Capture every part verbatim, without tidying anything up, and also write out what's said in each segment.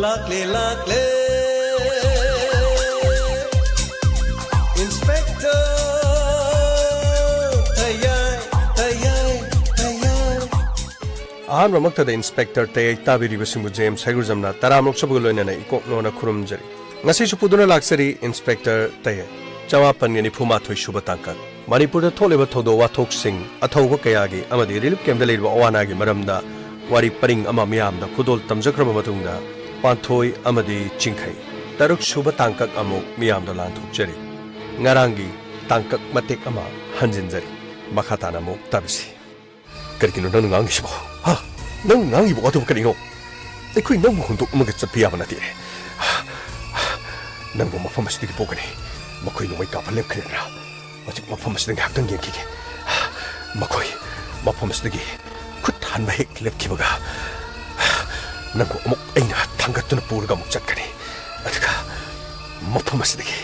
ꯂꯥꯛꯂꯦ, ꯂꯥꯛꯂꯦ, Inspector ꯇꯌꯥꯏ, ꯇꯌꯥꯏ, ꯇꯌꯥꯏ꯫ ꯑꯍꯥꯟꯕꯃꯛꯇꯗ Inspector ꯇꯌꯥꯏ ꯇꯥꯕꯤꯔꯤꯕꯁꯤꯡꯕꯨ James ꯍꯩꯒ꯭ꯔꯨꯖꯝꯅ ꯇꯔꯥꯝꯅ ꯑꯣꯛꯆꯕꯒ ꯂꯣꯏꯅꯅ ꯏꯀꯣꯛ ꯅꯣꯟꯅ ꯈꯨꯔꯨꯝꯖꯔꯤ꯫ ꯉꯁꯤꯁꯨ ꯄꯨꯗꯨꯅ ꯂꯥꯛꯆꯔꯤ Inspector ꯇꯌꯥꯏ꯫ ꯆꯃꯥꯄꯟꯒ ꯅꯤꯐꯨ ꯃꯥꯊꯣꯏ ꯁꯨꯕ ꯇꯥꯡꯀꯛ꯫ ꯃꯅꯤꯄꯨꯔꯗ ꯊꯣꯛꯂꯤꯕ ꯊꯧꯗꯣꯛ ꯋꯥꯊꯣꯛꯁꯤꯡ, ꯑꯊꯧꯕ ꯀꯌꯥꯒꯤ ꯑꯃꯗꯤ relief camp ꯗ ꯂꯩꯔꯤꯕ ꯑꯋꯥ ꯑꯅꯥꯒꯤ ꯃꯔꯝꯗ ꯋꯥꯔꯤ ꯄꯔꯤꯡ ꯑꯃ ꯃꯤꯌꯥꯝꯗ ꯈꯨꯗꯣꯜ ꯇꯝꯖꯈ꯭ꯔꯕ ꯃꯇꯨꯡꯗ, ꯄꯥꯟꯊꯣꯏ ꯑꯃꯗꯤ ꯆꯤꯡꯈꯩ ꯇꯔꯨꯛ ꯁꯨꯕ ꯇꯥꯡꯀꯛ ꯑꯃꯨꯛ ꯃꯤꯌꯥꯝꯗ ꯂꯥꯟꯊꯣꯛꯆꯔꯤ꯫ ꯉꯔꯥꯡꯒꯤ ꯇꯥꯡꯀꯛ ꯃꯇꯦꯛ ꯑꯃ ꯍꯟꯖꯤꯟꯖꯔꯤ꯫ ꯃꯈꯥ ꯇꯥꯅ ꯑꯃꯨꯛ ꯇꯥꯕꯤꯁꯤ꯫ ꯀꯔꯤꯒꯤꯅꯣ ꯅꯪꯅ ꯉꯥꯡꯉꯤꯁꯤꯕꯣ? ꯍꯥ? ꯅꯪ ꯉꯥꯡꯉꯤꯕ ꯋꯥꯗꯨꯕꯨ ꯀꯔꯤꯅꯣ? ꯑꯩꯈꯣꯏ ꯅꯪꯕꯨ ꯍꯨꯟꯗꯣꯛꯂꯝꯃꯒ ꯆꯠꯄ ꯌꯥꯕ ꯅꯠꯇꯦ꯫ ꯅꯪꯕꯨ ꯃꯐꯝ ꯑꯁꯤꯗꯒꯤ ꯄꯨꯒꯅꯤ꯫ ꯃꯈꯣꯏ ꯅꯣꯡꯃꯩ ꯀꯥꯞꯄ ꯂꯦꯞꯈ꯭ꯔꯦꯗꯅ꯫ ꯍꯧꯖꯤꯛ ꯃꯐꯝ ꯑꯁꯤꯗ ꯉꯥꯏꯍꯥꯛꯇꯪ ꯌꯦꯡꯈꯤꯒꯦ꯫ ꯃꯈꯣꯏ ꯃꯐꯝ ꯑꯁꯤꯗꯒꯤ ꯈꯨꯠ ꯍꯟꯕ ꯍꯦꯛ ꯂꯦꯞꯈꯤꯕꯒ, ꯅꯪꯕꯨ ꯑꯃꯨꯛ ꯑꯩꯅ ꯊꯥꯡꯒꯠꯇꯨꯅ ꯄꯨꯔꯒ ꯑꯃꯨꯛ ꯆꯠꯀꯅꯤ꯫ ꯑꯗꯨꯒ ꯃꯐꯝ ꯑꯁꯤꯗꯒꯤ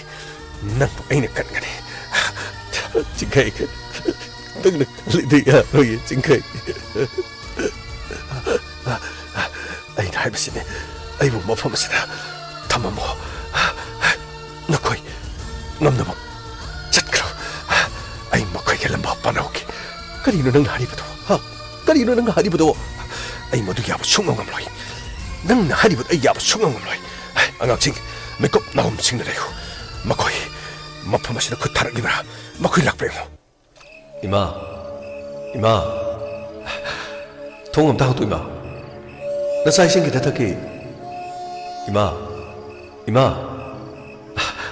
ꯅꯪꯕꯨ ꯑꯩꯅ ꯀꯟꯒꯅꯤ꯫ ꯆꯤꯡꯈꯩ, ꯅꯪꯅ ꯈꯜꯂꯤꯗꯨ ꯌꯥꯔꯣꯏꯌꯦ, ꯆꯤꯡꯈꯩ꯫ ꯑꯩꯅ ꯍꯥꯏꯕꯁꯤꯅꯤ, ꯑꯩꯕꯨ ꯃꯐꯝ ꯑꯁꯤꯗ ꯊꯝꯃꯝꯃꯣ꯫ ꯅꯈꯣꯏ ꯉꯝꯅꯕ ꯆꯠꯈ꯭ꯔꯣ꯫ ꯑꯩ ꯃꯈꯣꯏꯒ ꯂꯝꯕꯥ ꯄꯥꯅꯍꯧꯒꯦ꯫ ꯀꯔꯤꯅꯣ ꯅꯪꯅ ꯍꯥꯏꯔꯤꯕꯗꯣ? ꯍꯥ? ꯀꯔꯤꯅꯣ ꯅꯪꯅ ꯍꯥꯏꯔꯤꯕꯗꯣ? ꯑꯩ ꯃꯗꯨ ꯌꯥꯕ ꯁꯨꯡꯉꯝ ꯉꯝꯂꯣꯏ꯫ ꯅꯪꯅ ꯍꯥꯏꯔꯤꯕꯗꯣ ꯑꯩ ꯌꯥꯕ ꯁꯨꯡꯉꯝ ꯉꯝꯂꯣꯏ꯫ ꯑꯉꯥꯡꯁꯤꯡ, ꯃꯤꯀꯨꯞ ꯅꯥꯍꯨꯝꯁꯤꯡꯅ ꯂꯩꯌꯨ꯫ ꯃꯈꯣꯏ ꯃꯐꯝ ꯑꯁꯤꯗ ꯈꯨꯠ ꯊꯥꯔꯛꯂꯤꯕ꯭ꯔꯥ? ꯃꯈꯣꯏ ꯂꯥꯛꯄ꯭ꯔꯥ ꯌꯦꯡꯉꯨ꯫ ꯏꯃꯥ, ꯏꯃꯥ, ꯊꯣꯡ ꯑꯝꯇ ꯍꯥꯡꯗꯣꯛ, ꯏꯃꯥ꯫ ꯅꯆꯥ ꯏꯁꯤꯡ ꯈꯤꯇ ꯊꯛꯀꯦ꯫ ꯏꯃꯥ, ꯏꯃꯥ,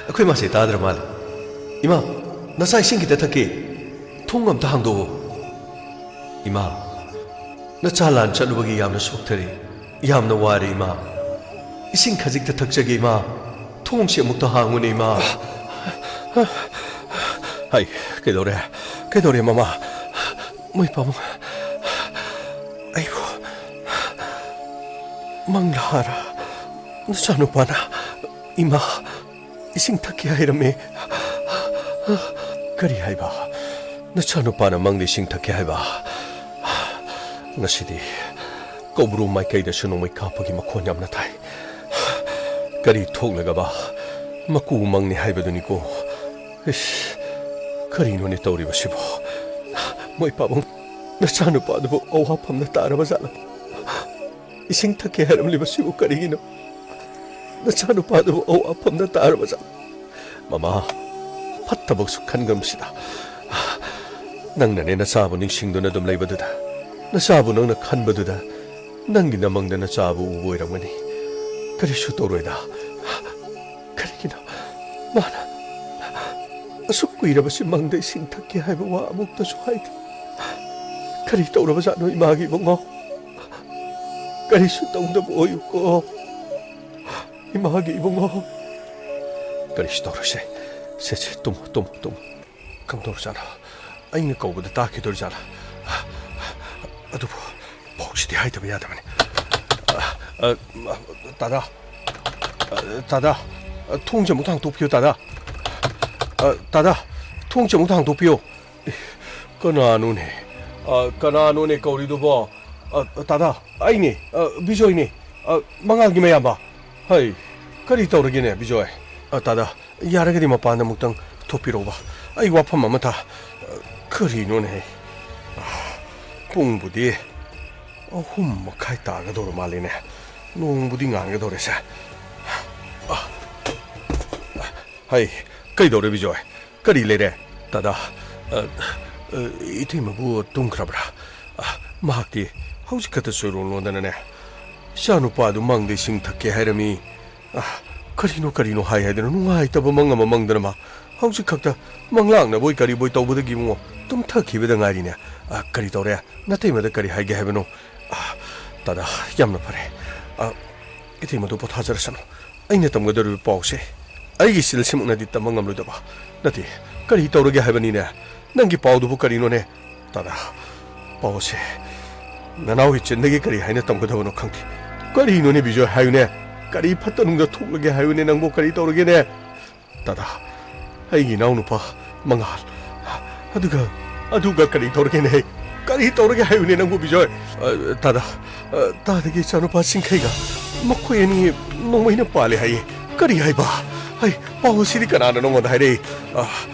ꯑꯩꯈꯣꯏ ꯃꯥꯁꯦ ꯇꯥꯗ꯭ꯔ ꯃꯥꯜꯂꯦ꯫ ꯏꯃꯥ, ꯅꯆꯥ ꯏꯁꯤꯡ ꯈꯤꯇ ꯊꯛꯀꯦ꯫ ꯊꯣꯡ ꯑꯝꯇ ꯍꯥꯡꯗꯣꯛꯑꯣ꯫ ꯏꯃꯥ, ꯅꯆꯥ ꯂꯥꯟ ꯆꯠꯂꯨꯕꯒꯤ ꯌꯥꯝꯅ ꯁꯣꯛꯊꯔꯦ꯫ ꯌꯥꯝꯅ ꯋꯥꯔꯦ, ꯏꯃꯥ꯫ ꯏꯁꯤꯡ ꯈꯖꯤꯛꯇ ꯊꯛꯆꯒꯦ, ꯏꯃꯥ꯫ ꯊꯣꯡꯁꯦ ꯑꯃꯨꯛꯇ ꯍꯥꯡꯉꯨꯅꯦ, ꯏꯃꯥ꯫ ꯍꯥꯏ, ꯀꯩꯗꯧꯔꯦ? ꯀꯩꯗꯧꯔꯦ, ꯃꯃꯥ? ꯃꯣꯏ ꯄꯥꯕꯨꯡ, ꯑꯩꯕꯨ ꯃꯪꯂꯥꯔ? ꯅꯆꯥꯅꯨꯄꯥꯅ, ꯏꯃꯥ, ꯏꯁꯤꯡ ꯊꯛꯀꯦ ꯍꯥꯏꯔꯝꯃꯦ꯫ ꯀꯔꯤ ꯍꯥꯏꯕ? ꯅꯆꯥꯅꯨꯄꯥꯅ ꯃꯪꯗ ꯏꯁꯤꯡ ꯊꯛꯀꯦ ꯍꯥꯏꯕ? ꯉꯁꯤꯗꯤ ꯀꯧꯕ꯭ꯔꯨ ꯃꯥꯏꯀꯩꯗꯁꯨ ꯅꯣꯡꯃꯩ ꯀꯥꯞꯄꯒꯤ ꯃꯈꯣꯟ ꯌꯥꯝꯅ ꯇꯥꯏ꯫ ꯀꯔꯤ ꯊꯣꯛꯂꯒꯕ? ꯃꯀꯨ ꯃꯪꯅꯤ ꯍꯥꯏꯕꯗꯨꯅꯤꯀꯣ꯫ ꯏꯁ, ꯀꯔꯤꯅꯣꯅꯦ ꯇꯧꯔꯤꯕꯁꯤꯕꯣ? ꯃꯣꯏ ꯄꯥꯕꯨꯡ, ꯅꯆꯥꯅꯨꯄꯥꯗꯨꯕꯨ ꯑꯋꯥꯐꯝꯗ ꯇꯥꯔꯕ ꯖꯥꯠꯂ? ꯏꯁꯤꯡ ꯊꯛꯀꯦ ꯍꯥꯏꯔꯝꯂꯤꯕꯁꯤꯕꯨ ꯀꯔꯤꯒꯤꯅꯣ? ꯅꯆꯥꯅꯨꯄꯥꯗꯨꯕꯨ ꯑꯋꯥꯐꯝꯗ ꯇꯥꯔꯕ ꯖꯥꯠꯂ? ꯃꯃꯥ, ꯐꯠꯇꯕꯁꯨ ꯈꯟꯒꯅꯨꯁꯤꯗ꯫ ꯅꯪꯅꯅꯦ ꯅꯆꯥꯕꯨ ꯅꯤꯡꯁꯤꯡꯗꯨꯅ ꯑꯗꯨꯝ ꯂꯩꯕꯗꯨꯗ, ꯅꯆꯥꯕꯨ ꯅꯪꯅ ꯈꯟꯕꯗꯨꯗ, ꯅꯪꯒꯤ ꯅꯃꯪꯗ ꯅꯆꯥꯕꯨ ꯎꯕ ꯑꯣꯏꯔꯝꯒꯅꯤ꯫ ꯀꯔꯤꯁꯨ ꯇꯧꯔꯣꯏꯗ꯫ ꯀꯔꯤꯒꯤꯅꯣ ꯃꯥꯅ ꯑꯁꯨꯛ ꯀꯨꯏꯔꯕꯁꯤ ꯃꯪꯗ ꯏꯁꯤꯡ ꯊꯛꯀꯦ ꯍꯥꯏꯕ ꯋꯥ ꯑꯃꯨꯛꯇꯁꯨ ꯍꯥꯏꯗꯦ? ꯀꯔꯤ ꯇꯧꯔꯕꯖꯥꯠꯅꯣ ꯏꯃꯥꯒꯤ ꯏꯕꯨꯡꯉꯣ? ꯀꯔꯤꯁꯨ ꯇꯧꯗꯕ ꯑꯣꯏꯌꯨꯀꯣ ꯏꯃꯥꯒꯤ ꯏꯕꯨꯡꯉꯣ꯫ ꯀꯔꯤꯁꯨ ꯇꯧꯔꯣꯏꯁꯦ꯫ ꯁꯦ, ꯁꯦ, ꯇꯨꯝꯃꯣ, ꯇꯨꯝꯃꯣ, ꯇꯨꯝꯃꯣ꯫ ꯀꯝꯗꯧꯔꯖꯥꯠꯅꯣ? ꯑꯩꯅ ꯀꯧꯕꯗ ꯇꯥꯈꯤꯗꯣꯔꯤꯖꯥꯠꯂꯥ? ꯑꯗꯨꯕꯨ ꯄꯥꯎꯁꯤꯗꯤ ꯍꯥꯏꯗꯕ ꯌꯥꯗꯕꯅꯤ꯫ ꯑ, ꯑ, ꯇꯥꯗꯥ, ꯑ, ꯇꯥꯗꯥ, ꯑ, ꯊꯣꯡꯁꯦ ꯑꯃꯨꯛꯇ ꯍꯥꯡꯇꯣꯛꯄꯤꯌꯨ, ꯇꯥꯗꯥ꯫ ꯑ, ꯇꯥꯗꯥ, ꯊꯣꯡꯁꯦ ꯑꯃꯨꯛꯇ ꯍꯥꯡꯇꯣꯛꯄꯤꯌꯨ꯫ ꯀꯅꯥꯅꯣꯅꯦ? ꯑ, ꯀꯅꯥꯅꯣꯅꯦ ꯀꯧꯔꯤꯗꯨꯕꯣ? ꯑ, ꯇꯥꯗꯥ, ꯑꯩꯅꯦ, ꯑ, ꯕꯤꯖꯣꯏꯅꯦ, ꯑ, ꯃꯉꯥꯜꯒꯤ ꯃꯌꯥꯝꯕ꯫ ꯍꯩ, ꯀꯔꯤ ꯇꯧꯔꯒꯦꯅꯦ, ꯕꯤꯖꯣꯏ? ꯑ, ꯇꯥꯗꯥ, ꯌꯥꯔꯒꯗꯤ ꯃꯄꯥꯟꯗ ꯑꯃꯨꯛꯇꯪ ꯊꯣꯛꯄꯤꯔꯛꯎꯕ꯫ ꯑꯩ ꯋꯥꯐꯝ ꯑꯃꯇ, ꯑ, ꯀꯔꯤꯅꯣꯅꯦ? ꯑ, ꯄꯨꯡꯕꯨꯗꯤ ꯑꯍꯨꯝ ꯃꯈꯥꯏ ꯇꯥꯒꯗꯧꯔ ꯃꯥꯜꯂꯦꯅꯦ꯫ ꯅꯣꯡꯕꯨꯗꯤ ꯉꯥꯟꯒꯗꯧꯔꯦꯁꯦ꯫ ꯑ, ꯍꯩ, ꯀꯩꯗꯧꯔꯦ ꯕꯤꯖꯣꯏ? ꯀꯔꯤ ꯂꯩꯔꯦ? ꯇꯥꯗꯥ, ꯑ, ꯑ, ꯏꯇꯩꯃꯕꯨ ꯇꯨꯝꯈ꯭ꯔꯕ꯭ꯔꯥ? ꯑ, ꯃꯍꯥꯛꯇꯤ ꯍꯧꯖꯤꯛ ꯈꯛꯇ ꯆꯣꯏꯔꯣꯟ ꯂꯣꯟꯗꯅꯅꯦ, ꯏꯆꯥꯅꯨꯄꯥꯗꯨ ꯃꯪꯗ ꯏꯁꯤꯡ ꯊꯛꯀꯦ ꯍꯥꯏꯔꯝꯃꯤ꯫ ꯑ, ꯀꯔꯤꯅꯣ, ꯀꯔꯤꯅꯣ ꯍꯥꯏ ꯍꯥꯏꯗꯅ ꯅꯨꯡꯉꯥꯏꯇꯕ ꯃꯪ ꯑꯃ ꯃꯪꯗꯅ ꯃꯥ ꯍꯧꯖꯤꯛ ꯈꯛꯇ ꯃꯪꯂꯥꯛꯅꯕꯣꯏ ꯀꯔꯤꯕꯣꯏ ꯇꯧꯕꯗꯒꯤ ꯏꯕꯨꯡꯉꯣ ꯇꯨꯝꯊꯈꯤꯕꯗ ꯉꯥꯏꯔꯤꯅꯦ꯫ ꯑ, ꯀꯔꯤ ꯇꯧꯔꯦ? ꯅꯇꯩꯃꯗ ꯀꯔꯤ ꯍꯥꯏꯒꯦ ꯍꯥꯏꯕꯅꯣ? ꯑ, ꯇꯥꯗꯥ, ꯌꯥꯝꯅ ꯐꯔꯦ꯫ ꯑ, ꯏꯇꯩꯃꯗꯨ ꯄꯣꯊꯥꯖꯔꯁꯅꯨ꯫ ꯑꯩꯅ ꯇꯝꯒꯗꯧꯔꯤꯕ ꯄꯥꯎꯁꯦ ꯑꯩꯒꯤ ꯏꯆꯤꯜꯁꯤꯃꯛꯅꯗꯤ ꯇꯝꯕ ꯉꯝꯂꯣꯏꯗꯕ꯫ ꯅꯠꯇꯦ, ꯀꯔꯤ ꯇꯧꯔꯒꯦ ꯍꯥꯏꯕꯅꯤꯅꯦ? ꯅꯪꯒꯤ ꯄꯥꯎꯗꯨꯕꯨ ꯀꯔꯤꯅꯣꯅꯦ? ꯇꯥꯗꯥ, ꯄꯥꯎꯁꯦ ꯅꯅꯥꯎꯒꯤ ꯆꯤꯟꯗꯒꯤ ꯀꯔꯤ ꯍꯥꯏꯅ ꯇꯝꯒꯗꯕꯅꯣ ꯈꯪꯗꯦ꯫ ꯀꯔꯤꯅꯣꯅꯦ ꯕꯤꯖꯣꯏ ꯍꯥꯏꯌꯨꯅꯦ? ꯀꯔꯤ ꯐꯠꯇ ꯅꯨꯡꯗ ꯊꯣꯛꯂꯒꯦ ꯍꯥꯏꯌꯨꯅꯦ? ꯅꯪꯕꯨ ꯀꯔꯤ ꯇꯧꯔꯒꯦꯅꯦ? ꯇꯥꯗꯥ, ꯑꯩꯒꯤ ꯏꯅꯥꯎꯅꯨꯄꯥ ꯃꯉꯥꯜ, ꯑꯗꯨꯒ, ꯑꯗꯨꯒ ꯀꯔꯤ ꯇꯧꯔꯒꯦꯅꯦ? ꯀꯔꯤ ꯇꯧꯔꯒꯦ ꯍꯥꯏꯌꯨꯅꯦ ꯅꯪꯕꯨ ꯕꯤꯖꯣꯏ? ꯑ, ꯇꯥꯗꯥ, ꯑ, ꯇꯥꯗꯒꯤ ꯏꯆꯥꯅꯨꯄꯥ ꯁꯤꯡꯈꯩꯒ ꯃꯈꯣꯏ ꯑꯅꯤ ꯅꯣꯡꯃꯩꯅ ꯄꯥꯜꯂꯦ ꯍꯥꯏꯌꯦ꯫ ꯀꯔꯤ ꯍꯥꯏꯕ? ꯍꯩ, ꯄꯥꯎ ꯑꯁꯤꯗꯤ ꯀꯅꯥꯅ ꯅꯉꯣꯟꯗ ꯍꯥꯏꯔꯛꯏ? ꯑ,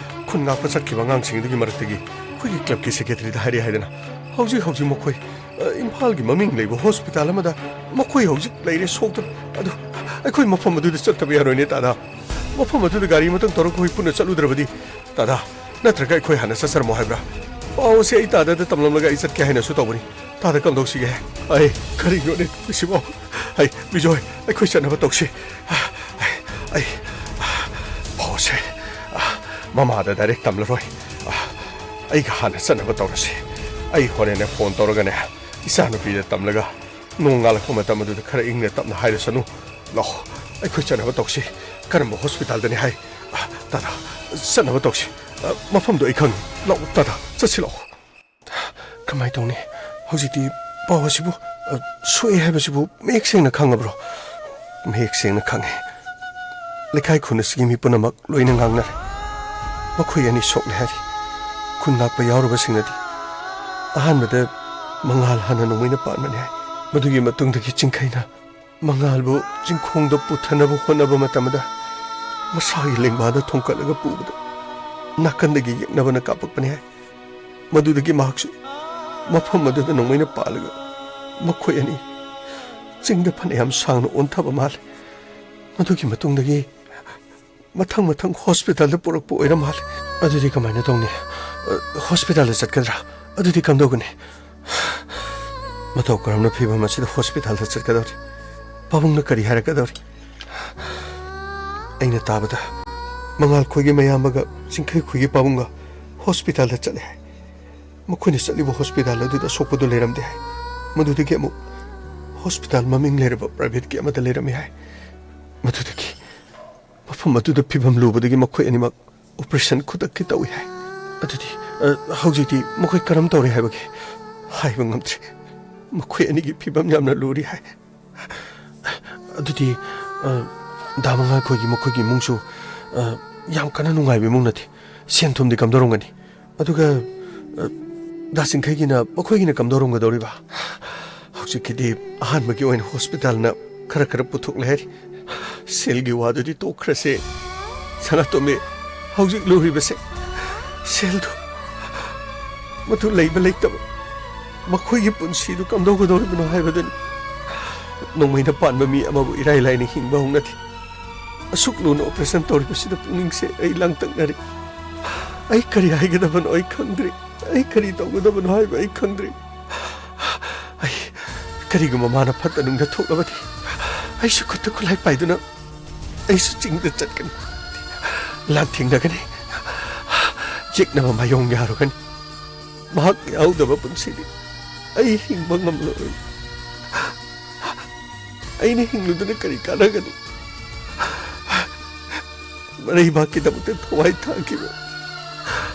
ꯈꯨꯟ ꯉꯥꯛꯄ ꯆꯠꯈꯤꯕ ꯑꯉꯥꯡꯁꯤꯡꯗꯨꯒꯤ ꯃꯔꯛꯇꯒꯤ ꯑꯩꯈꯣꯏꯒꯤ clubꯀꯤ secretaryꯗ ꯍꯥꯏꯔꯛꯑꯦ ꯍꯥꯏꯗꯅ꯫ ꯍꯧꯖꯤꯛ ꯍꯧꯖꯤꯛ ꯃꯈꯣꯏ, ꯑ, ꯏꯝꯐꯥꯜꯒꯤ ꯃꯃꯤꯡ ꯂꯩꯕ hospital ꯑꯃꯗ ꯃꯈꯣꯏ ꯍꯧꯖꯤꯛ ꯂꯩꯔꯦ ꯁꯣꯛꯇꯨꯅ꯫ ꯑꯗꯨ ꯑꯩꯈꯣꯏ ꯃꯐꯝ ꯑꯗꯨꯗ ꯆꯠꯇꯕ ꯌꯥꯔꯣꯏꯅꯦ, ꯇꯥꯗꯥ꯫ ꯃꯐꯝ ꯑꯗꯨꯗ ꯒꯥꯔꯤ ꯑꯃꯇꯪ ꯇꯧꯔꯒ ꯑꯩꯈꯣꯏ ꯄꯨꯟꯅ ꯆꯠꯂꯨꯗ꯭ꯔꯕꯗꯤ, ꯇꯥꯗꯥ, ꯅꯠꯇ꯭ꯔꯒ ꯑꯩꯈꯣꯏ ꯍꯥꯟꯅ ꯆꯠꯆꯔꯝꯃꯣ ꯍꯥꯏꯕ꯭ꯔꯥ? ꯄꯥꯎ ꯑꯁꯤ ꯑꯩ ꯇꯥꯗꯥꯗ ꯇꯝꯂꯝꯂꯒ ꯑꯩ ꯆꯠꯀꯦ ꯍꯥꯏꯅꯁꯨ ꯇꯧꯕꯅꯤ꯫ ꯇꯥꯗꯥ, ꯀꯝꯗꯧꯁꯤꯒꯦ? ꯑꯩ, ꯀꯔꯤꯅꯣꯅꯦ ꯇꯧꯔꯤꯁꯤꯕꯣ? ꯑꯩ, ꯕꯤꯖꯣꯏ, ꯑꯩꯈꯣꯏ ꯆꯠꯅꯕ ꯇꯧꯁꯤ꯫ ꯑꯩ, ꯑꯩ, ꯄꯥꯎꯁꯦ, ꯃꯃꯥꯗ direct ꯇꯝꯂꯔꯣꯏ꯫ ꯑꯩꯒ ꯍꯥꯟꯅ ꯆꯠꯅꯕ ꯇꯧꯔꯁꯤ꯫ ꯑꯩ ꯍꯣꯔꯦꯟꯅꯦ phone ꯇꯧꯔꯒꯅꯦ, ꯏꯆꯥꯅꯨꯄꯤꯗ ꯇꯝꯂꯒ ꯅꯣꯡꯉꯥꯜꯂꯛꯄ ꯃꯇꯝ ꯑꯗꯨꯗ ꯈꯔ ꯏꯪꯅ ꯇꯞꯅ ꯍꯥꯏꯔꯁꯅꯨ꯫ ꯂꯥꯛꯑꯣ, ꯑꯩꯈꯣꯏ ꯆꯠꯅꯕ ꯇꯧꯁꯤ꯫ ꯀꯔꯝꯕ hospitalꯗꯅꯤ ꯍꯥꯏ? ꯑ, ꯇꯥꯗꯥ, ꯆꯠꯅꯕ ꯇꯧꯁꯤ꯫ ꯑ, ꯃꯐꯝꯗꯣ ꯑꯩ ꯈꯪꯉꯤ꯫ ꯂꯥꯛꯑꯣ, ꯇꯥꯗꯥ, ꯆꯠꯁꯤ ꯂꯥꯛꯑꯣ꯫ ꯀꯃꯥꯏ ꯇꯧꯅꯤ? ꯍꯧꯖꯤꯛꯇꯤ ꯄꯥꯎ ꯑꯁꯤꯕꯨ, ꯑ, ꯁꯣꯛꯑꯦ ꯍꯥꯏꯕꯁꯤꯕꯨ ꯃꯌꯦꯛ ꯁꯦꯡꯅ ꯈꯪꯉꯕ꯭ꯔꯣ? ꯃꯌꯦꯛ ꯁꯦꯡꯅ ꯈꯪꯉꯦ꯫ ꯂꯩꯀꯥꯏ ꯈꯨꯟ ꯑꯁꯤꯒꯤ ꯃꯤ ꯄꯨꯝꯅꯃꯛ ꯂꯣꯏꯅ ꯉꯥꯡꯅꯔꯦ꯫ ꯃꯈꯣꯏ ꯑꯅꯤ ꯁꯣꯛꯂꯦ ꯍꯥꯏꯔꯤ꯫ ꯈꯨꯟ ꯉꯥꯛꯄ ꯌꯥꯎꯔꯕꯁꯤꯡꯅꯗꯤ ꯑꯍꯥꯟꯕꯗ ꯃꯉꯥꯜ ꯍꯥꯟꯅ ꯅꯣꯡꯃꯩꯅ ꯄꯥꯟꯕꯅꯤ ꯍꯥꯏ꯫ ꯃꯗꯨꯒꯤ ꯃꯇꯨꯡꯗꯒꯤ ꯆꯤꯡꯈꯩꯅ ꯃꯉꯥꯜꯕꯨ ꯆꯤꯡꯈꯣꯡꯗ ꯄꯨꯊꯅꯕ ꯍꯣꯠꯅꯕ ꯃꯇꯝꯗ ꯃꯁꯥꯒꯤ ꯂꯦꯡꯕꯥꯟꯗ ꯊꯣꯡꯀꯠꯂꯒ ꯄꯨꯕꯗ ꯅꯥꯀꯟꯗꯒꯤ ꯌꯦꯛꯅꯕꯅ ꯀꯥꯞꯄꯛꯄꯅꯤ ꯍꯥꯏ꯫ ꯃꯗꯨꯗꯒꯤ ꯃꯍꯥꯛꯁꯨ ꯃꯐꯝ ꯑꯗꯨꯗ ꯅꯣꯡꯃꯩꯅ ꯄꯥꯜꯂꯒ ꯃꯈꯣꯏ ꯑꯅꯤ ꯆꯤꯡꯗ ꯐꯅꯌꯥꯝ ꯁꯥꯡꯅ ꯑꯣꯟꯊꯕ ꯃꯥꯜꯂꯦ꯫ ꯃꯗꯨꯒꯤ ꯃꯇꯨꯡꯗꯒꯤ ꯃꯊꯪ ꯃꯊꯪ hospitalꯗ ꯄꯨꯔꯛꯄ ꯑꯣꯏꯔ ꯃꯥꯜꯂꯦ꯫ ꯑꯗꯨꯗꯤ ꯀꯃꯥꯏꯅ ꯇꯧꯅꯤ? ꯑ, hospitalꯗ ꯆꯠꯀꯗ꯭ꯔꯥ? ꯑꯗꯨꯗꯤ ꯀꯝꯗꯧꯒꯅꯤ? ꯃꯇꯧ ꯀꯔꯝꯅ ꯐꯤꯕꯝ ꯑꯁꯤꯗ hospitalꯗ ꯆꯠꯀꯗꯧꯔꯤ? ꯄꯥꯕꯨꯡꯅ ꯀꯔꯤ ꯍꯥꯏꯔꯛꯀꯗꯧꯔꯤ? ꯑꯩꯅ ꯇꯥꯕꯗ ꯃꯉꯥꯜ ꯈꯣꯏꯒꯤ ꯃꯌꯥꯝꯕꯒ ꯆꯤꯡꯈꯩ ꯈꯣꯏꯒꯤ ꯄꯥꯕꯨꯡꯒ hospitalꯗ ꯆꯠꯂꯦ ꯍꯥꯏ꯫ ꯃꯈꯣꯏꯅ ꯆꯠꯂꯤꯕ hospital ꯑꯗꯨꯗ ꯑꯁꯣꯛꯄꯗꯨ ꯂꯩꯔꯝꯗꯦ ꯍꯥꯏ꯫ ꯃꯗꯨꯗꯒꯤ ꯑꯃꯨꯛ hospital ꯃꯃꯤꯡ ꯂꯩꯔꯕ privateꯀꯤ ꯑꯃꯗ ꯂꯩꯔꯝꯃꯤ ꯍꯥꯏ꯫ ꯃꯗꯨꯗꯒꯤ ꯃꯐꯝ ꯑꯗꯨꯗ ꯐꯤꯕꯝ ꯂꯨꯕꯗꯒꯤ ꯃꯈꯣꯏ ꯑꯅꯤꯃꯛ operation ꯈꯨꯗꯛꯀꯤ ꯇꯧꯏ ꯍꯥꯏ꯫ ꯑꯗꯨꯗꯤ, ꯑ, ꯍꯧꯖꯤꯛꯇꯤ ꯃꯈꯣꯏ ꯀꯔꯝ ꯇꯧꯔꯤ ꯍꯥꯏꯕꯒꯦ? ꯍꯥꯏꯕ ꯉꯝꯗ꯭ꯔꯦ꯫ ꯃꯈꯣꯏ ꯑꯅꯤꯒꯤ ꯐꯤꯕꯝ ꯌꯥꯝꯅ ꯂꯨꯔꯤ ꯍꯥꯏ꯫ ꯑꯗꯨꯗꯤ, ꯑ, ꯗꯥ ꯃꯉꯥꯜ ꯈꯣꯏꯒꯤ ꯃꯈꯣꯏꯒꯤ ꯏꯃꯨꯡꯁꯨ, ꯑ, ꯌꯥꯝ ꯀꯟꯅ ꯅꯨꯡꯉꯥꯏꯕ ꯏꯃꯨꯡ ꯅꯠꯇꯦ꯫ ꯁꯦꯟ ꯊꯨꯝꯗꯤ ꯀꯝꯗꯧꯔꯝꯒꯅꯤ? ꯑꯗꯨꯒ, ꯑ, ꯗꯥ ꯆꯤꯡꯈꯩꯒꯤꯅ, ꯃꯈꯣꯏꯒꯤꯅ ꯀꯝꯗꯧꯔꯝꯒꯗꯧꯔꯤꯕ? ꯍꯧꯖꯤꯛꯀꯤꯗꯤ ꯑꯍꯥꯟꯕꯒꯤ ꯑꯣꯏꯅ hospitalꯅ ꯈꯔ ꯈꯔ ꯄꯨꯊꯣꯛꯂꯦ ꯍꯥꯏꯔꯤ꯫ ꯁꯦꯜꯒꯤ ꯋꯥꯗꯨꯗꯤ ꯇꯣꯛꯈ꯭ꯔꯁꯦ꯫ ꯁꯅꯥꯇꯣꯝꯕꯤ, ꯍꯧꯖꯤꯛ ꯂꯨꯔꯤꯕꯁꯦ ꯁꯦꯜꯗꯨ, ꯃꯗꯨ ꯂꯩꯕ ꯂꯩꯇꯕ, ꯃꯈꯣꯏꯒꯤ ꯄꯨꯟꯁꯤꯗꯨ ꯀꯝꯗꯧꯒꯗꯧꯔꯤꯕꯅꯣ ꯍꯥꯏꯕꯗꯨꯅꯤ꯫ ꯅꯣꯡꯃꯩꯅ ꯄꯥꯟꯕ ꯃꯤ ꯑꯃꯕꯨ ꯏꯔꯥꯏ ꯂꯥꯏꯅ ꯍꯤꯡꯕ ꯍꯧꯅꯗꯦ꯫ ꯑꯁꯨꯛ ꯂꯨꯅ operation ꯇꯧꯔꯤꯕꯁꯤꯗ ꯄꯨꯛꯅꯤꯡꯁꯦ ꯑꯩ ꯂꯥꯡꯇꯛꯅꯔꯤ꯫ ꯑꯩ ꯀꯔꯤ ꯍꯥꯏꯒꯗꯕꯅꯣ ꯑꯩ ꯈꯪꯗ꯭ꯔꯤ꯫ ꯑꯩ ꯀꯔꯤ ꯇꯧꯒꯗꯕꯅꯣ ꯍꯥꯏꯕ ꯑꯩ ꯈꯪꯗ꯭ꯔꯤ꯫ ꯑꯩ, ꯀꯔꯤꯒꯨꯝꯕ ꯃꯥꯅ ꯐꯠꯇ ꯅꯨꯡꯗ ꯊꯣꯛꯂꯕꯗꯤ, ꯑꯩꯁꯨ ꯈꯨꯠꯇ ꯈꯨꯠꯂꯥꯏ ꯄꯥꯏꯗꯨꯅ ꯑꯩꯁꯨ ꯆꯤꯡꯗ ꯆꯠꯀꯅꯤ, ꯂꯥꯟꯊꯦꯡꯅꯒꯅꯤ, ꯌꯦꯛꯅꯕ ꯃꯥꯌꯣꯡ ꯌꯥꯔꯨꯒꯅꯤ꯫ ꯃꯍꯥꯛ ꯌꯥꯎꯗꯕ ꯄꯨꯟꯁꯤꯗꯤ ꯑꯩ ꯍꯤꯡꯕ ꯉꯝꯂꯔꯣꯏ꯫ ꯑꯩꯅ ꯍꯤꯡꯂꯨꯗꯨꯅ ꯀꯔꯤ ꯀꯥꯟꯅꯒꯅꯤ? ꯃꯔꯩꯕꯥꯛꯀꯤꯗꯃꯛꯇ ꯊꯋꯥꯏ ꯊꯥꯈꯤꯕ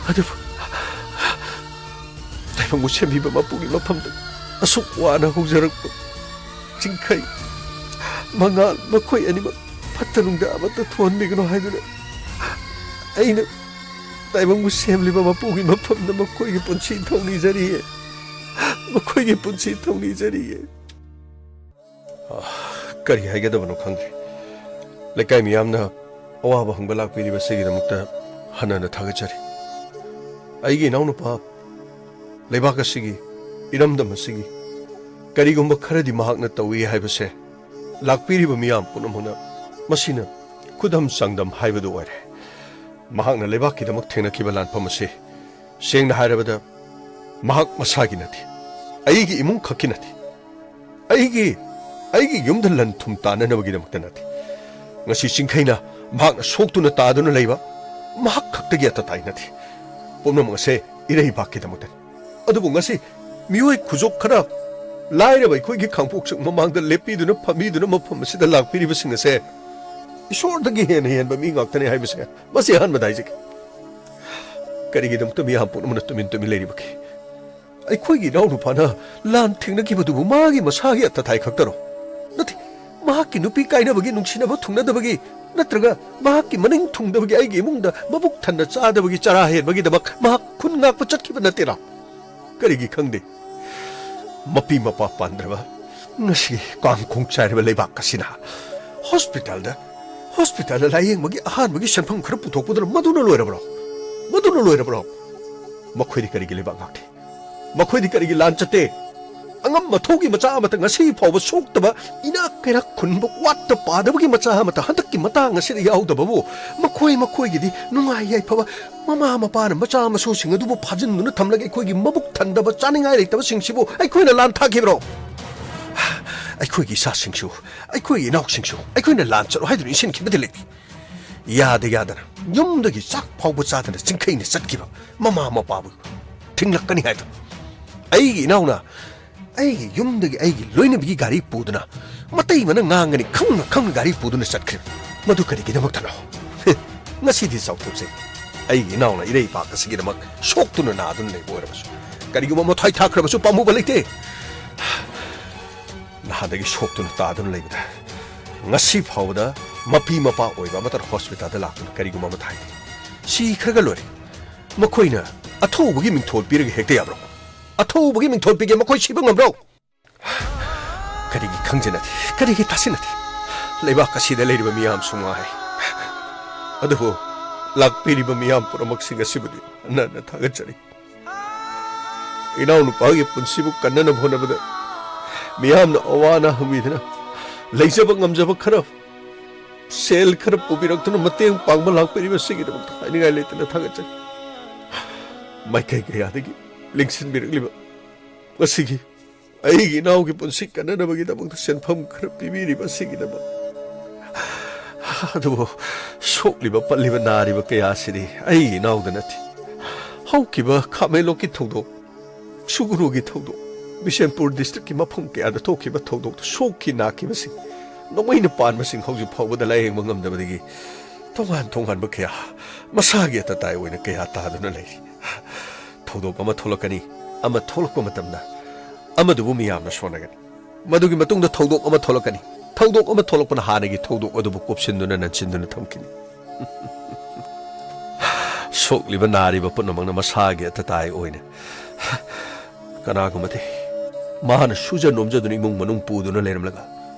ꯑꯗꯨꯕꯨ ꯇꯥꯏꯕꯪꯕꯨ ꯁꯦꯝꯕꯤꯕ ꯃꯄꯨꯒꯤ ꯃꯐꯝꯗ ꯑꯁꯨꯛ ꯋꯥꯅ ꯍꯧꯖꯔꯛꯄ ꯆꯤꯡꯈꯩ, ꯃꯉꯥꯜ, ꯃꯈꯣꯏ ꯑꯅꯤꯃꯛ ꯐꯠꯇ ꯅꯨꯡꯗ ꯑꯃꯠꯇ ꯊꯣꯛꯍꯟꯕꯤꯒꯅꯨ ꯍꯥꯏꯗꯨꯅ ꯑꯩꯅ ꯇꯥꯏꯕꯪꯕꯨ ꯁꯦꯝꯂꯤꯕ ꯃꯄꯨꯒꯤ ꯃꯐꯝꯗ ꯃꯈꯣꯏꯒꯤ ꯄꯨꯟꯁꯤ ꯊꯧꯅꯤꯖꯔꯤꯌꯦ꯫ ꯃꯈꯣꯏꯒꯤ ꯄꯨꯟꯁꯤ ꯊꯧꯅꯤꯖꯔꯤꯌꯦ꯫ ꯑꯥ, ꯀꯔꯤ ꯍꯥꯏꯒꯗꯕꯅꯣ ꯈꯪꯗ꯭ꯔꯦ꯫ ꯂꯩꯀꯥꯏ ꯃꯤꯌꯥꯝꯅ ꯑꯋꯥꯕ ꯍꯪꯕ ꯂꯥꯛꯄꯤꯔꯤꯕꯁꯤꯒꯤꯗꯃꯛꯇ ꯍꯟꯅ ꯍꯟꯅ ꯊꯥꯒꯠꯆꯔꯤ꯫ ꯑꯩꯒꯤ ꯏꯅꯥꯎꯅꯨꯄꯥ ꯂꯩꯕꯥꯛ ꯑꯁꯤꯒꯤ, ꯏꯔꯝꯗꯝ ꯑꯁꯤꯒꯤ ꯀꯔꯤꯒꯨꯝꯕ ꯈꯔꯗꯤ ꯃꯍꯥꯛꯅ ꯇꯧꯏ ꯍꯥꯏꯕꯁꯦ ꯂꯥꯛꯄꯤꯔꯤꯕ ꯃꯤꯌꯥꯝ ꯄꯨꯝꯅꯃꯛꯅ ꯃꯁꯤꯅ ꯈꯨꯗꯝ ꯆꯥꯡꯗꯝ ꯍꯥꯏꯕꯗꯨ ꯑꯣꯏꯔꯦ꯫ ꯃꯍꯥꯛꯅ ꯂꯩꯕꯥꯛꯀꯤꯗꯃꯛ ꯊꯦꯡꯅꯈꯤꯕ ꯂꯥꯟꯐꯝ ꯑꯁꯤ, ꯁꯦꯡꯅ ꯍꯥꯏꯔꯕꯗ, ꯃꯍꯥꯛ ꯃꯁꯥꯒꯤ ꯅꯠꯇꯦ, ꯑꯩꯒꯤ ꯏꯃꯨꯡ ꯈꯛꯀꯤ ꯅꯠꯇꯦ, ꯑꯩꯒꯤ, ꯑꯩꯒꯤ ꯌꯨꯝꯗ ꯂꯟ ꯊꯨꯝ ꯇꯥꯅꯅꯕꯒꯤꯗꯃꯛꯇ ꯅꯠꯇꯦ꯫ ꯉꯁꯤ ꯆꯤꯡꯈꯩꯅ ꯃꯍꯥꯛꯅ ꯁꯣꯛꯇꯨꯅ ꯇꯥꯗꯨꯅ ꯂꯩꯕ ꯃꯍꯥꯛ ꯈꯛꯇꯒꯤ ꯑꯇꯇꯥꯏ ꯅꯠꯇꯦ꯫ ꯄꯨꯝꯅꯃꯛ ꯑꯁꯦ ꯏꯔꯩꯕꯥꯛꯀꯤꯗꯃꯛꯇꯅꯤ꯫ ꯑꯗꯨꯕꯨ ꯉꯁꯤ ꯃꯤꯑꯣꯏ ꯈꯨꯖꯣꯞ ꯈꯔ ꯂꯥꯏꯔꯕ ꯑꯩꯈꯣꯏꯒꯤ ꯈꯥꯡꯄꯣꯛꯁꯪ ꯃꯃꯥꯡꯗ ꯂꯦꯞꯄꯤꯗꯨꯅ ꯐꯝꯕꯤꯗꯨꯅ ꯃꯐꯝ ꯑꯁꯤꯗ ꯂꯥꯛꯄꯤꯔꯤꯕꯁꯤꯡ ꯑꯁꯦ ꯏꯁꯣꯔꯗꯒꯤ ꯍꯦꯟꯅ ꯍꯦꯟꯕ ꯃꯤ ꯉꯥꯛꯇꯅꯤ ꯍꯥꯏꯕꯁꯦ ꯃꯁꯤ ꯑꯍꯥꯟꯕꯗ ꯍꯥꯏꯖꯒꯦ꯫ ꯀꯔꯤꯒꯤꯗꯃꯛꯇ ꯃꯤꯌꯥꯝ ꯄꯨꯝꯅꯃꯛꯅ ꯇꯨꯃꯤꯟ ꯇꯨꯃꯤꯟ ꯂꯩꯔꯤꯕꯒꯦ? ꯑꯩꯈꯣꯏꯒꯤ ꯏꯅꯥꯎꯅꯨꯄꯥꯅ ꯂꯥꯟ ꯊꯦꯡꯅꯈꯤꯕꯗꯨꯕꯨ ꯃꯥꯒꯤ ꯃꯁꯥꯒꯤ ꯑꯇꯇꯥꯏ ꯈꯛꯇꯔꯣ? ꯅꯠꯇꯦ, ꯃꯍꯥꯛꯀꯤ ꯅꯨꯄꯤ ꯀꯥꯏꯅꯕꯒꯤ, ꯅꯨꯡꯁꯤꯅꯕ ꯊꯨꯡꯅꯗꯕꯒꯤ, ꯅꯠꯇ꯭ꯔꯒ ꯃꯍꯥꯛꯀꯤ ꯃꯅꯤꯡ ꯊꯨꯡꯗꯕꯒꯤ ꯑꯩꯒꯤ ꯏꯃꯨꯡꯗ ꯃꯕꯨꯛ ꯊꯟꯅ ꯆꯥꯗꯕꯒꯤ ꯆꯔꯥ ꯍꯦꯟꯕꯒꯤꯗꯃꯛ ꯃꯍꯥꯛ ꯈꯨꯟ ꯉꯥꯛꯄ ꯆꯠꯈꯤꯕ ꯅꯠꯇꯦꯔꯥ? ꯀꯔꯤꯒꯤ ꯈꯪꯗꯦ? ꯃꯄꯤ ꯃꯄꯥ ꯄꯥꯟꯗ꯭ꯔꯕ, ꯉꯁꯤ ꯀꯥꯡꯈꯣꯡ ꯆꯥꯏꯔꯕ ꯂꯩꯕꯥꯛ ꯑꯁꯤꯅ ꯍꯣꯁꯄꯤꯇꯥꯜꯗ, ꯍꯣꯁꯄꯤꯇꯥꯜꯗ ꯂꯥꯌꯦꯡꯕꯒꯤ ꯑꯍꯥꯟꯕꯒꯤ ꯁꯦꯟꯐꯝ ꯈꯔ ꯄꯨꯊꯣꯛꯄꯗꯨꯅ ꯃꯗꯨꯅ ꯂꯣꯏꯔꯕ꯭ꯔꯣ? ꯃꯗꯨꯅ ꯂꯣꯏꯔꯕ꯭ꯔꯣ? ꯃꯈꯣꯏꯗꯤ ꯀꯔꯤꯒꯤ ꯂꯩꯕꯥꯛ ꯉꯥꯛꯇꯦ? ꯃꯈꯣꯏꯗꯤ ꯀꯔꯤꯒꯤ ꯂꯥꯟ ꯆꯠꯇꯦ? ꯑꯉꯝ ꯑꯊꯧꯒꯤ ꯃꯆꯥ ꯑꯃꯠꯇ ꯉꯁꯤ ꯐꯥꯎꯕ ꯁꯣꯛꯇꯕ, ꯏꯅꯥꯛ ꯀꯩꯔꯥꯛ ꯈꯨꯟꯕ ꯋꯥꯠꯇ ꯄꯥꯗꯕꯒꯤ ꯃꯆꯥ ꯑꯃꯠꯇ ꯍꯟꯗꯛꯀꯤ ꯃꯇꯥꯡ ꯑꯁꯤꯗ ꯌꯥꯎꯗꯕꯕꯨ ꯃꯈꯣꯏ ꯃꯈꯣꯏꯒꯤꯗꯤ ꯅꯨꯡꯉꯥꯏ ꯌꯥꯏꯐꯕ, ꯃꯃꯥ ꯃꯄꯥꯅ ꯃꯆꯥ ꯃꯁꯨꯁꯤꯡ ꯑꯗꯨꯕꯨ ꯐꯥꯖꯤꯟꯗꯨꯅ ꯊꯝꯂꯒ ꯑꯩꯈꯣꯏꯒꯤ ꯃꯕꯨꯛ ꯊꯟꯗꯕ ꯆꯥꯅꯤꯡꯉꯥꯏ ꯂꯩꯇꯕꯁꯤꯡꯁꯤꯕꯨ ꯑꯩꯈꯣꯏꯅ ꯂꯥꯟ ꯊꯥꯈꯤꯕ꯭ꯔꯣ? ꯑꯩꯈꯣꯏꯒꯤ ꯏꯆꯥꯁꯤꯡꯁꯨ, ꯑꯩꯈꯣꯏꯒꯤ ꯏꯅꯥꯎꯁꯤꯡꯁꯨ ꯑꯩꯈꯣꯏꯅ ꯂꯥꯟ ꯆꯠꯂꯣ ꯍꯥꯏꯗꯨꯅ ꯏꯟꯁꯤꯟꯈꯤꯕꯗꯤ ꯂꯩꯇꯦ꯫ ꯌꯥꯗ ꯌꯥꯗꯅ ꯌꯨꯝꯗꯒꯤ ꯆꯥꯛ ꯐꯥꯎꯕ ꯆꯥꯗꯅ ꯆꯤꯡꯈꯩꯅ ꯆꯠꯈꯤꯕ ꯃꯃꯥ ꯃꯄꯥꯕꯨ ꯊꯤꯡꯂꯛꯀꯅꯤ ꯍꯥꯏꯗꯨꯅ ꯑꯩꯒꯤ ꯏꯅꯥꯎꯅ ꯑꯩꯒꯤ ꯌꯨꯝꯗꯒꯤ ꯑꯩꯒꯤ ꯂꯣꯏꯅꯕꯤꯒꯤ ꯒꯥꯔꯤ ꯄꯨꯗꯨꯅ ꯃꯇꯩ ꯃꯅ ꯉꯥꯡꯒꯅꯤ ꯈꯪꯅ ꯈꯪꯅ ꯒꯥꯔꯤ ꯄꯨꯗꯨꯅ ꯆꯠꯈ꯭ꯔꯤꯕ꯫ ꯃꯗꯨ ꯀꯔꯤꯒꯤꯗꯃꯛꯇꯅꯣ? ꯉꯁꯤꯗꯤ ꯆꯥꯎꯊꯣꯛꯆꯩ꯫ ꯑꯩꯒꯤ ꯏꯅꯥꯎꯅ ꯏꯔꯩꯄꯥꯛ ꯑꯁꯤꯒꯤꯗꯃꯛ ꯁꯣꯛꯇꯨꯅ ꯅꯥꯗꯨꯅ ꯂꯩꯕ ꯑꯣꯏꯔꯕꯁꯨ, ꯀꯔꯤꯒꯨꯝꯕ ꯃꯊ꯭ꯋꯥꯏ ꯊꯥꯈ꯭ꯔꯕꯁꯨ ꯄꯥꯝꯃꯨꯕ ꯂꯩꯇꯦ꯫ ꯅꯍꯥꯟꯗꯒꯤ ꯁꯣꯛꯇꯨꯅ ꯇꯥꯗꯨꯅ ꯂꯩꯕꯗ ꯉꯁꯤ ꯐꯥꯎꯕꯗ ꯃꯄꯤ ꯃꯄꯥ ꯑꯣꯏꯕ ꯑꯃꯠꯇꯅ ꯍꯣꯁꯄꯤꯇꯥꯜꯗ ꯂꯥꯛꯇꯨꯅ ꯀꯔꯤꯒꯨꯝꯕ ꯑꯃ ꯊꯥꯏꯗꯦ꯫ ꯁꯤꯈ꯭ꯔꯒ ꯂꯣꯏꯔꯦ꯫ ꯃꯈꯣꯏꯅ ꯑꯊꯧꯕꯒꯤ ꯃꯤꯡꯊꯣꯜ ꯄꯤꯔꯒ ꯍꯦꯛꯇ ꯌꯥꯕ꯭ꯔꯣ? ꯑꯊꯧꯕꯒꯤ ꯃꯤꯡꯊꯣꯜ ꯄꯤꯒꯦ ꯃꯈꯣꯏ ꯁꯤꯕ ꯉꯝꯕ꯭ꯔꯣ? ꯀꯔꯤꯒꯤ ꯈꯪꯖꯤꯟꯅꯗꯦ? ꯀꯔꯤꯒꯤ ꯇꯥꯁꯤꯟꯅꯗꯦ? ꯂꯩꯕꯥꯛ ꯑꯁꯤꯗ ꯂꯩꯔꯤꯕ ꯃꯤꯌꯥꯝꯁꯨ ꯉꯥꯏ꯫ ꯑꯗꯨꯕꯨ ꯂꯥꯛꯄꯤꯔꯤꯕ ꯃꯤꯌꯥꯝ ꯄꯨꯝꯅꯃꯛꯁꯤꯡ ꯑꯁꯤꯕꯨꯗꯤ ꯍꯟꯅ ꯍꯟꯅ ꯊꯥꯒꯠꯆꯔꯤ꯫ ꯏꯅꯥꯎꯅꯨꯄꯥꯒꯤ ꯄꯨꯟꯁꯤꯕꯨ ꯀꯟꯅꯅꯕ ꯍꯣꯠꯅꯕꯗ ꯃꯤꯌꯥꯝꯅ ꯑꯋꯥ ꯑꯅꯥ ꯍꯪꯕꯤꯗꯨꯅ ꯂꯩꯖꯕ ꯉꯝꯖꯕ ꯈꯔ, ꯁꯦꯜ ꯈꯔ ꯄꯨꯕꯤꯔꯛꯇꯨꯅ ꯃꯇꯦꯡ ꯄꯥꯡꯕ ꯂꯥꯛꯄꯤꯔꯤꯕꯁꯤꯡꯒꯤꯗꯃꯛꯇ ꯍꯥꯏꯅꯤꯡꯉꯥꯏ ꯂꯩꯇꯅ ꯊꯥꯒꯠꯆꯔꯤ꯫ ꯃꯥꯏꯀꯩ ꯀꯌꯥꯗꯒꯤ ꯂꯦꯡꯁꯤꯟꯕꯤꯔꯛꯂꯤꯕ ꯉꯁꯤꯒꯤ ꯑꯩꯒꯤ ꯏꯅꯥꯎꯒꯤ ꯄꯨꯟꯁꯤ ꯀꯟꯅꯅꯕꯒꯤꯗꯃꯛꯇ ꯁꯦꯟꯐꯝ ꯈꯔ ꯄꯤꯕꯤꯔꯤꯕ ꯑꯁꯤꯒꯤꯗꯃꯛ꯫ ꯑꯗꯨꯕꯨ ꯁꯣꯛꯂꯤꯕ, ꯄꯠꯂꯤꯕ, ꯅꯥꯔꯤꯕ ꯀꯌꯥ ꯑꯁꯤꯗꯤ ꯑꯩꯒꯤ ꯏꯅꯥꯎꯗ ꯅꯠꯇꯦ꯫ ꯍꯧꯈꯤꯕ ꯈꯥꯃꯦꯟꯂꯣꯛꯀꯤ ꯊꯧꯗꯣꯛ, ꯁꯨꯒꯨꯅꯨꯒꯤ ꯊꯧꯗꯣꯛ, ꯕꯤꯁꯦꯟꯄꯨꯔ ꯗꯤꯁꯇ꯭ꯔꯤꯛꯀꯤ ꯃꯐꯝ ꯀꯌꯥꯗ ꯊꯣꯛꯈꯤꯕ ꯊꯧꯗꯣꯛꯇ ꯁꯣꯛꯈꯤ ꯅꯥꯈꯤꯕꯁꯤꯡ, ꯅꯣꯡꯃꯩꯅ ꯄꯥꯟꯕꯁꯤꯡ ꯍꯧꯖꯤꯛ ꯐꯥꯎꯕꯗ ꯂꯥꯌꯦꯡꯕ ꯉꯝꯗꯕꯗꯒꯤ ꯇꯣꯉꯥꯟ ꯇꯣꯉꯥꯟꯕ ꯀꯌꯥ ꯃꯁꯥꯒꯤ ꯑꯇꯇꯥꯏ ꯑꯣꯏꯅ ꯀꯌꯥ ꯇꯥꯗꯨꯅ ꯂꯩꯔꯤ꯫ ꯊꯧꯗꯣꯛ ꯑꯃ ꯊꯣꯛꯂꯛꯀꯅꯤ, ꯑꯃ ꯊꯣꯛꯂꯛꯄ ꯃꯇꯝꯗ ꯑꯃꯗꯨꯕꯨ ꯃꯤꯌꯥꯝꯅ ꯁꯣꯟꯅꯒꯅꯤ꯫ ꯃꯗꯨꯒꯤ ꯃꯇꯨꯡꯗ ꯊꯧꯗꯣꯛ ꯑꯃ ꯊꯣꯛꯂꯛꯀꯅꯤ꯫ ꯊꯧꯗꯣꯛ ꯑꯃ ꯊꯣꯛꯂꯛꯄꯅ ꯍꯥꯟꯅꯒꯤ ꯊꯧꯗꯣꯛ ꯑꯗꯨꯕꯨ ꯀꯨꯞꯁꯤꯟꯗꯨꯅ ꯅꯟꯁꯤꯟꯗꯨꯅ ꯊꯝꯈꯤꯅꯤ꯫ ꯁꯣꯛꯂꯤꯕ ꯅꯥꯔꯤꯕ ꯄꯨꯝꯅꯃꯛꯅ ꯃꯁꯥꯒꯤ ꯑꯇꯇꯥꯏ ꯑꯣꯏꯅ ꯀꯅꯥꯒꯨꯝꯕꯗꯤ ꯃꯥꯅ ꯁꯨꯖ ꯅꯣꯝꯖꯗꯨꯅ ꯏꯃꯨꯡ ꯃꯅꯨꯡ ꯄꯨꯗꯨꯅ ꯂꯩꯔꯝꯂꯒ,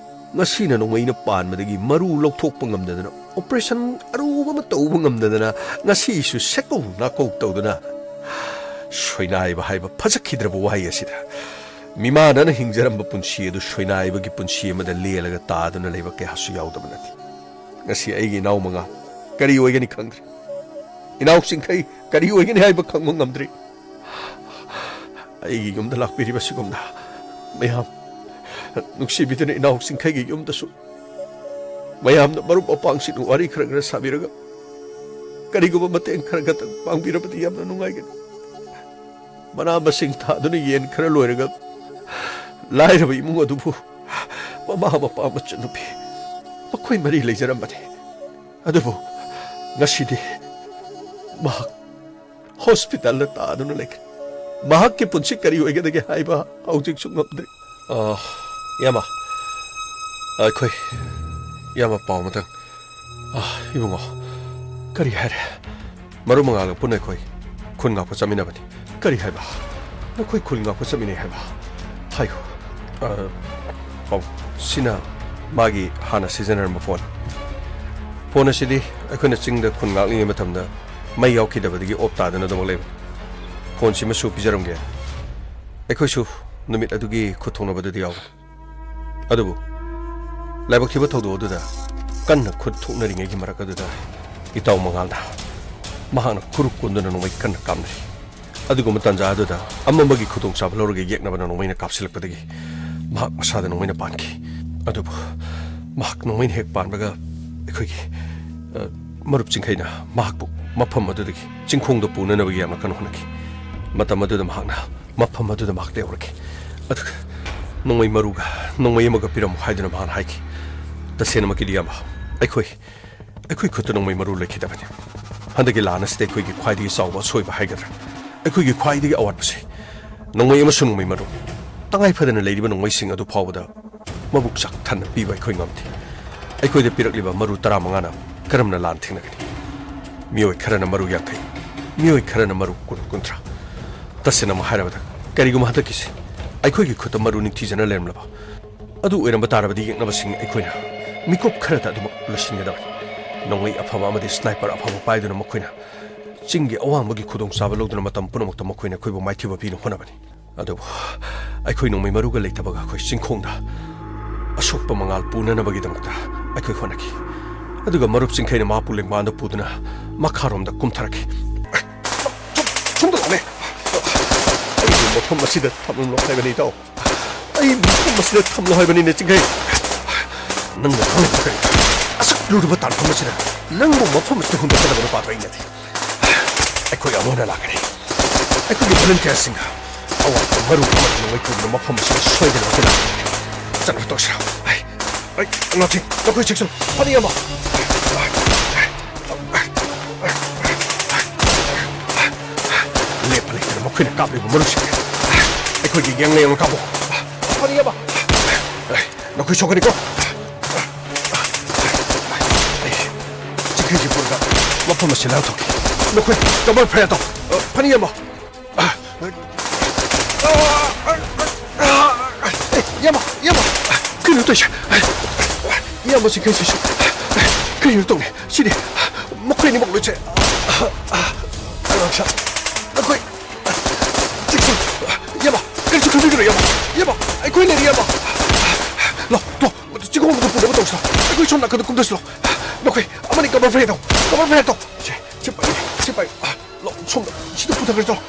ꯉꯁꯤꯅ ꯅꯣꯡꯃꯩꯅ ꯄꯥꯟꯕꯗꯒꯤ ꯃꯔꯨ ꯂꯧꯊꯣꯛꯄ ꯉꯝꯗꯗꯅ, operation ꯑꯔꯨꯕ ꯑꯃ ꯇꯧꯕ ꯉꯝꯗꯗꯅ, ꯉꯁꯤꯁꯨ ꯁꯦꯀꯧ ꯅꯥꯀꯧ ꯇꯧꯗꯨꯅ, ꯁꯣꯏꯅꯥꯏꯕ ꯍꯥꯏꯕ ꯐꯖꯈꯤꯗ꯭ꯔꯕ ꯋꯥꯍꯩ ꯑꯁꯤꯗ ꯃꯤꯃꯥꯟꯅꯅ ꯍꯤꯡꯖꯔꯝꯕ ꯄꯨꯟꯁꯤ ꯑꯗꯨ ꯁꯣꯏꯅꯥꯏꯕꯒꯤ ꯄꯨꯟꯁꯤ ꯑꯃꯗ ꯂꯦꯜꯂꯒ ꯇꯥꯗꯨꯅ ꯂꯩꯕ ꯀꯌꯥꯁꯨ ꯌꯥꯎꯗꯕ ꯅꯠꯇꯦ꯫ ꯉꯁꯤ ꯑꯩꯒꯤ ꯏꯅꯥꯎ ꯃꯉꯥ ꯀꯔꯤ ꯑꯣꯏꯒꯅꯤ ꯈꯪꯗ꯭ꯔꯦ꯫ ꯏꯅꯥꯎ ꯆꯤꯡꯈꯩ ꯀꯔꯤ ꯑꯣꯏꯒꯅꯤ ꯍꯥꯏꯕ ꯈꯪꯕ ꯉꯝꯗ꯭ꯔꯤ꯫ ꯑꯩꯒꯤ ꯌꯨꯝꯗ ꯂꯥꯛꯄꯤꯔꯤꯕ ꯁꯤꯒꯨꯝꯅ ꯃꯌꯥꯝ ꯅꯨꯡꯁꯤꯕꯤꯗꯨꯅ ꯏꯅꯥꯎ ꯆꯤꯡꯈꯩꯒꯤ ꯌꯨꯝꯗꯁꯨ ꯃꯌꯥꯝꯅ ꯃꯔꯨꯞ ꯃꯄꯥꯡꯁꯤꯡꯅ ꯋꯥꯔꯤ ꯈꯔ ꯈꯔ ꯁꯥꯕꯤꯔꯒ, ꯀꯔꯤꯒꯨꯝꯕ ꯃꯇꯦꯡ ꯈꯔ ꯈꯛꯇꯪ ꯄꯥꯡꯕꯤꯔꯕꯗꯤ ꯌꯥꯝꯅ ꯅꯨꯡꯉꯥꯏꯒꯅꯤ꯫ ꯃꯅꯥ ꯃꯁꯤꯡ ꯊꯥꯗꯨꯅ ꯌꯦꯟ ꯈꯔ ꯂꯣꯏꯔꯒ ꯂꯥꯏꯔꯕ ꯏꯃꯨꯡ ꯑꯗꯨꯕꯨ ꯃꯃꯥ ꯃꯄꯥ ꯃꯆꯟꯅꯨꯄꯤ ꯃꯈꯣꯏ ꯃꯔꯤ ꯂꯩꯖꯔꯝꯕꯅꯤ꯫ ꯑꯗꯨꯕꯨ ꯉꯁꯤꯗꯤ ꯃꯍꯥꯛ ꯍꯣꯁꯄꯤꯇꯥꯜꯗ ꯇꯥꯗꯨꯅ ꯂꯩꯈ꯭ꯔꯦ꯫ ꯃꯍꯥꯛꯀꯤ ꯄꯨꯟꯁꯤ ꯀꯔꯤ ꯑꯣꯏꯒꯗꯒꯦ ꯍꯥꯏꯕ ꯍꯧꯖꯤꯛꯁꯨ ꯉꯝꯗ꯭ꯔꯤ꯫ ꯑ, ꯏꯌꯥꯝꯕ, ꯑꯩꯈꯣꯏ, ꯏꯌꯥꯝꯕ, ꯄꯥꯎ ꯑꯃꯇꯪ꯫ ꯑ, ꯏꯕꯨꯡꯉꯣ, ꯀꯔꯤ ꯍꯥꯏꯔꯦ? ꯃꯔꯨꯞ ꯃꯉꯥꯜꯒ ꯄꯨꯟꯅ ꯑꯩꯈꯣꯏ ꯈꯨꯟ ꯉꯥꯛꯄ ꯆꯠꯃꯤꯟꯅꯕꯅꯤ꯫ ꯀꯔꯤ ꯍꯥꯏꯕ? ꯅꯈꯣꯏ ꯈꯨꯟ ꯉꯥꯛꯄ ꯆꯠꯃꯤꯟꯅꯩ ꯍꯥꯏꯕ? ꯍꯥꯏꯌꯨ꯫ ꯑ, ꯑꯧ, ꯁꯤꯅ ꯃꯥꯒꯤ ꯍꯥꯟꯅ ꯁꯤꯖꯤꯟꯅꯔꯝꯕ ꯐꯣꯟ꯫ ꯐꯣꯟ ꯑꯁꯤꯗꯤ ꯑꯩꯈꯣꯏꯅ ꯆꯤꯡꯗ ꯈꯨꯟ ꯉꯥꯛꯂꯤꯉꯩ ꯃꯇꯝꯗ ꯃꯩ ꯌꯥꯎꯈꯤꯗꯕꯗꯒꯤ ꯑꯣꯞ ꯇꯥꯗꯨꯅ ꯑꯗꯨꯃꯛ ꯂꯩꯕꯅꯤ꯫ ꯐꯣꯟꯁꯤꯃꯁꯨ ꯄꯤꯖꯔꯝꯒꯦ꯫ ꯑꯩꯈꯣꯏꯁꯨ ꯅꯨꯃꯤꯠ ꯑꯗꯨꯒꯤ ꯈꯨꯠ ꯊꯣꯛꯅꯕꯗꯨꯗ ꯌꯥꯎꯕꯅꯤ꯫ ꯑꯗꯨꯕꯨ ꯂꯥꯏꯕꯛ ꯊꯤꯕ ꯊꯧꯗꯣꯛ ꯑꯗꯨꯗ ꯀꯟꯅ ꯈꯨꯠ ꯊꯣꯛꯅꯔꯤꯉꯩꯒꯤ ꯃꯔꯛ ꯑꯗꯨꯗ ꯏꯇꯥꯎ ꯃꯉꯥꯜꯅ ꯃꯍꯥꯛꯅ ꯈꯨꯔꯨ ꯀꯣꯟꯗꯨꯅ ꯅꯣꯡꯃꯩ ꯀꯟꯅ ꯀꯥꯞꯅꯔꯤ꯫ ꯑꯗꯨꯒꯨꯝꯕ ꯇꯥꯟꯖꯥ ꯑꯗꯨꯗ ꯑꯃ ꯑꯃꯒꯤ ꯈꯨꯗꯣꯡꯆꯥꯕ ꯂꯧꯔꯒ ꯌꯦꯛꯅꯕꯅ ꯅꯣꯡꯃꯩꯅ ꯀꯥꯞꯁꯤꯜꯂꯛꯄꯗꯒꯤ ꯃꯍꯥꯛ ꯃꯁꯥꯗ ꯅꯣꯡꯃꯩꯅ ꯄꯥꯟꯈꯤ꯫ ꯑꯗꯨꯕꯨ ꯃꯍꯥꯛ ꯅꯣꯡꯃꯩꯅ ꯍꯦꯛ ꯄꯥꯟꯕꯒ ꯑꯩꯈꯣꯏꯒꯤ, ꯑ, ꯃꯔꯨꯞ ꯆꯤꯡꯈꯩꯅ ꯃꯍꯥꯛꯄꯨ ꯃꯐꯝ ꯑꯗꯨꯗꯒꯤ ꯆꯤꯡꯈꯣꯡꯗ ꯄꯨꯅꯅꯕꯒꯤ ꯌꯥꯝꯅ ꯀꯟꯅ ꯍꯣꯠꯅꯈꯤ꯫ ꯃꯇꯝ ꯑꯗꯨꯗ ꯃꯍꯥꯛꯅ ꯃꯐꯝ ꯑꯗꯨꯗ ꯃꯍꯥꯛ ꯂꯩꯍꯧꯔꯛꯈꯤ꯫ ꯑꯗꯨꯒ ꯅꯣꯡꯃꯩ ꯃꯔꯨꯒ ꯅꯣꯡꯃꯩ ꯑꯃꯒ ꯄꯤꯔꯝꯃꯨ ꯍꯥꯏꯗꯨꯅ ꯃꯍꯥꯛꯅ ꯍꯥꯏꯈꯤ꯫ ꯇꯁꯦꯡꯅꯃꯛꯀꯤꯗꯤ, ꯏꯌꯥꯝꯕ, ꯑꯩꯈꯣꯏ, ꯑꯩꯈꯣꯏ ꯈꯨꯠꯇ ꯅꯣꯡꯃꯩ ꯃꯔꯨ ꯂꯩꯈꯤꯗꯕꯅꯤ꯫ ꯍꯟꯗꯛꯀꯤ ꯂꯥꯟ ꯑꯁꯤꯗ ꯑꯩꯈꯣꯏꯒꯤ ꯈ꯭ꯋꯥꯏꯗꯒꯤ ꯆꯥꯎꯕ ꯑꯁꯣꯏꯕ ꯍꯥꯏꯒꯗ꯭ꯔꯥ, ꯑꯩꯈꯣꯏꯒꯤ ꯈ꯭ꯋꯥꯏꯗꯒꯤ ꯑꯋꯥꯠꯄꯁꯦ ꯅꯣꯡꯃꯩ ꯑꯃꯁꯨꯡ ꯅꯣꯡꯃꯩ ꯃꯔꯨ꯫ ꯇꯉꯥꯏ ꯐꯗꯅ ꯂꯩꯔꯤꯕ ꯅꯣꯡꯃꯩꯁꯤꯡ ꯑꯗꯨ ꯐꯥꯎꯕꯗ ꯃꯕꯨꯛ ꯆꯥꯛ ꯊꯟꯅ ꯄꯤꯕ ꯑꯩꯈꯣꯏ ꯉꯝꯗꯦ꯫ ꯑꯩꯈꯣꯏꯗ ꯄꯤꯔꯛꯂꯤꯕ ꯃꯔꯨ ꯇꯔꯥꯃꯉꯥꯅ ꯀꯔꯝꯅ ꯂꯥꯟ ꯊꯦꯡꯅꯒꯅꯤ? ꯃꯤꯑꯣꯏ ꯈꯔꯅ ꯃꯔꯨ ꯌꯥꯡꯈꯩ, ꯃꯤꯑꯣꯏ ꯈꯔꯅ ꯃꯔꯨ ꯀꯨꯟ, ꯀꯨꯟꯊ꯭ꯔꯥ꯫ ꯇꯁꯦꯡꯅꯃꯛ ꯍꯥꯏꯔꯕꯗ, ꯀꯔꯤꯒꯨꯝꯕ ꯍꯟꯗꯛꯀꯤꯁꯦ ꯑꯩꯈꯣꯏꯒꯤ ꯈꯨꯠꯇ ꯃꯔꯨ ꯅꯤꯡꯊꯤꯖꯅ ꯂꯩꯔꯝꯂꯕ ꯑꯗꯨ ꯑꯣꯏꯔꯝꯕ ꯇꯥꯔꯕꯗꯤ, ꯌꯦꯛꯅꯕꯁꯤꯡ ꯑꯩꯈꯣꯏꯅ ꯃꯤꯀꯨꯞ ꯈꯔꯗ ꯑꯗꯨꯃꯛ ꯂꯣꯏꯁꯤꯟꯒꯗꯕꯅꯤ꯫ ꯅꯣꯡꯃꯩ ꯑꯐꯕ ꯑꯃꯗꯤ ꯁ꯭ꯅꯥꯏꯄꯔ ꯑꯐꯕ ꯄꯥꯏꯗꯨꯅ ꯃꯈꯣꯏꯅ ꯆꯤꯡꯒꯤ ꯑꯋꯥꯡꯕꯒꯤ ꯈꯨꯗꯣꯡꯆꯥꯕ ꯂꯧꯗꯨꯅ ꯃꯇꯝ ꯄꯨꯝꯅꯃꯛꯇ ꯃꯈꯣꯏꯅ ꯑꯩꯈꯣꯏꯕꯨ ꯃꯥꯏꯊꯤꯕ ꯄꯤꯅ ꯍꯣꯠꯅꯕꯅꯤ꯫ ꯑꯗꯨꯕꯨ ꯑꯩꯈꯣꯏ ꯅꯣꯡꯃꯩ ꯃꯔꯨꯒ ꯂꯩꯇꯕꯒ ꯑꯩꯈꯣꯏ ꯆꯤꯡꯈꯣꯡꯗ ꯑꯁꯣꯛꯄ ꯃꯉꯥꯜ ꯄꯨꯅꯅꯕꯒꯤꯗꯃꯛꯇ ꯑꯩꯈꯣꯏ ꯍꯣꯠꯅꯈꯤ꯫ ꯑꯗꯨꯒ ꯃꯔꯨꯞ ꯆꯤꯡꯈꯩꯅ ꯃꯍꯥꯛꯄꯨ ꯂꯦꯡꯕꯥꯟꯗ ꯄꯨꯗꯨꯅ ꯃꯈꯥꯔꯣꯝꯗ ꯀꯨꯝꯊꯔꯛꯈꯤ꯫ ꯁꯣꯝꯗ ꯂꯥꯛꯂꯦ꯫ ꯑꯩꯕꯨ ꯃꯐꯝ ꯑꯁꯤꯗ ꯊꯝꯂꯝꯂꯣ ꯍꯥꯏꯕꯅꯤ, ꯏꯇꯥꯎ꯫ ꯑꯩ ꯃꯐꯝ ꯑꯁꯤꯗ ꯊꯝꯂꯣ ꯍꯥꯏꯕꯅꯤꯅꯦ, ꯆꯤꯡꯈꯩ꯫ ꯅꯪꯅ ꯈꯪꯂꯤꯕ ꯀꯔꯤ? ꯑꯁꯨꯛ ꯂꯨꯔꯕ ꯇꯥꯟꯐꯝ ꯑꯁꯤꯗ ꯅꯪꯕꯨ ꯃꯐꯝ ꯑꯁꯤꯗ ꯍꯨꯟꯗꯣꯛꯀꯗꯕ ꯅꯨꯄꯥꯗꯣ ꯑꯩ ꯅꯠꯇꯦ꯫ ꯑꯩꯈꯣꯏ ꯑꯃꯨꯛ ꯍꯟꯅ ꯂꯥꯛꯀꯅꯤ꯫ ꯑꯩꯈꯣꯏꯒꯤ ꯚꯣꯂꯨꯟꯇꯤꯌꯔꯁꯤꯡꯒ ꯑꯋꯥꯠꯄ ꯃꯔꯨ ꯑꯃꯗꯤ ꯅꯣꯡꯃꯩ ꯄꯨꯗꯨꯅ ꯃꯐꯝ ꯑꯁꯤꯗ ꯁꯣꯏꯗꯅꯃꯛꯀꯤ ꯂꯥꯛꯀꯅꯤ꯫ ꯆꯠꯅꯕ ꯇꯧꯁꯤꯔꯣ? ꯑꯩ, ꯑꯩ, ꯑꯉꯥꯡꯁꯤꯡ, ꯅꯈꯣꯏ ꯆꯦꯛꯁꯤꯜꯂꯨ꯫ ꯐꯅꯤ ꯑꯃ꯫ ꯂꯦꯞꯄ ꯂꯩꯇꯅ ꯃꯈꯣꯏꯅ ꯀꯥꯞꯂꯤꯕ ꯃꯔꯨꯁꯤꯡ ꯑꯩꯈꯣꯏꯒꯤ ꯌꯦꯡꯂ ꯌꯦꯡꯂ ꯀꯥꯞꯄꯨ꯫ ꯐꯅꯤ ꯑꯃ꯫ ꯅꯈꯣꯏ ꯁꯣꯛꯀꯅꯤꯀꯣ꯫ ꯆꯤꯡꯈꯩꯁꯤ ꯄꯨꯔꯒ ꯃꯐꯝ ꯑꯁꯤ ꯂꯥꯟꯊꯣꯛꯈꯤ꯫ ꯅꯈꯣꯏ ꯀꯕꯔ ꯐꯥꯏꯌꯔ ꯇꯧ꯫ ꯐꯅꯤ ꯑꯃ꯫ ꯑꯦ, ꯏꯌꯥꯝꯕ, ꯏꯌꯥꯝꯕ꯫ ꯀꯩꯅꯣ ꯇꯧꯔꯤꯁꯦ? ꯏꯌꯥꯝꯕ ꯆꯤꯡꯈꯩꯁꯤꯁꯨ ꯀꯩꯅꯣ ꯇꯧꯔꯦ꯫ ꯁꯤꯗꯤ ꯃꯈꯣꯏ ꯑꯅꯤꯃꯛ ꯂꯣꯏꯁꯦ꯫ ꯅꯈꯣꯏ ꯆꯤꯡꯈꯩ, ꯏꯌꯥꯝꯕ, ꯀꯔꯤꯁꯨ ꯈꯟꯕꯤꯒꯅꯨ, ꯏꯌꯥꯝꯕ꯫ ꯏꯌꯥꯝꯕ, ꯑꯩꯈꯣꯏ ꯂꯩꯔꯤ, ꯏꯌꯥꯝꯕ꯫ ꯂꯥꯛ, ꯂꯥꯛ, ꯆꯤꯡꯈꯣꯡꯗ ꯄꯨꯅꯕ ꯇꯧꯁꯤ꯫ ꯂꯥꯛ, ꯑꯩꯈꯣꯏ ꯁꯣꯝ ꯅꯥꯀꯟꯗ ꯀꯨꯝꯊꯁꯤ, ꯂꯥꯛ꯫ ꯅꯈꯣꯏ ꯑꯃꯅꯤ ꯀꯕꯔ ꯐꯥꯏꯌꯔ ꯇꯧ, ꯀꯕꯔ ꯐꯥꯏꯌꯔ ꯇꯧ꯫ ꯁꯦ, ꯁꯤ ꯄꯥꯏ, ꯁꯤ ꯄꯥꯏ꯫ ꯂꯥꯛ, ꯁꯣꯝꯗ, ꯁꯤꯗ ꯄꯨꯊꯈ꯭ꯔꯁꯤ, ꯂꯥꯛ꯫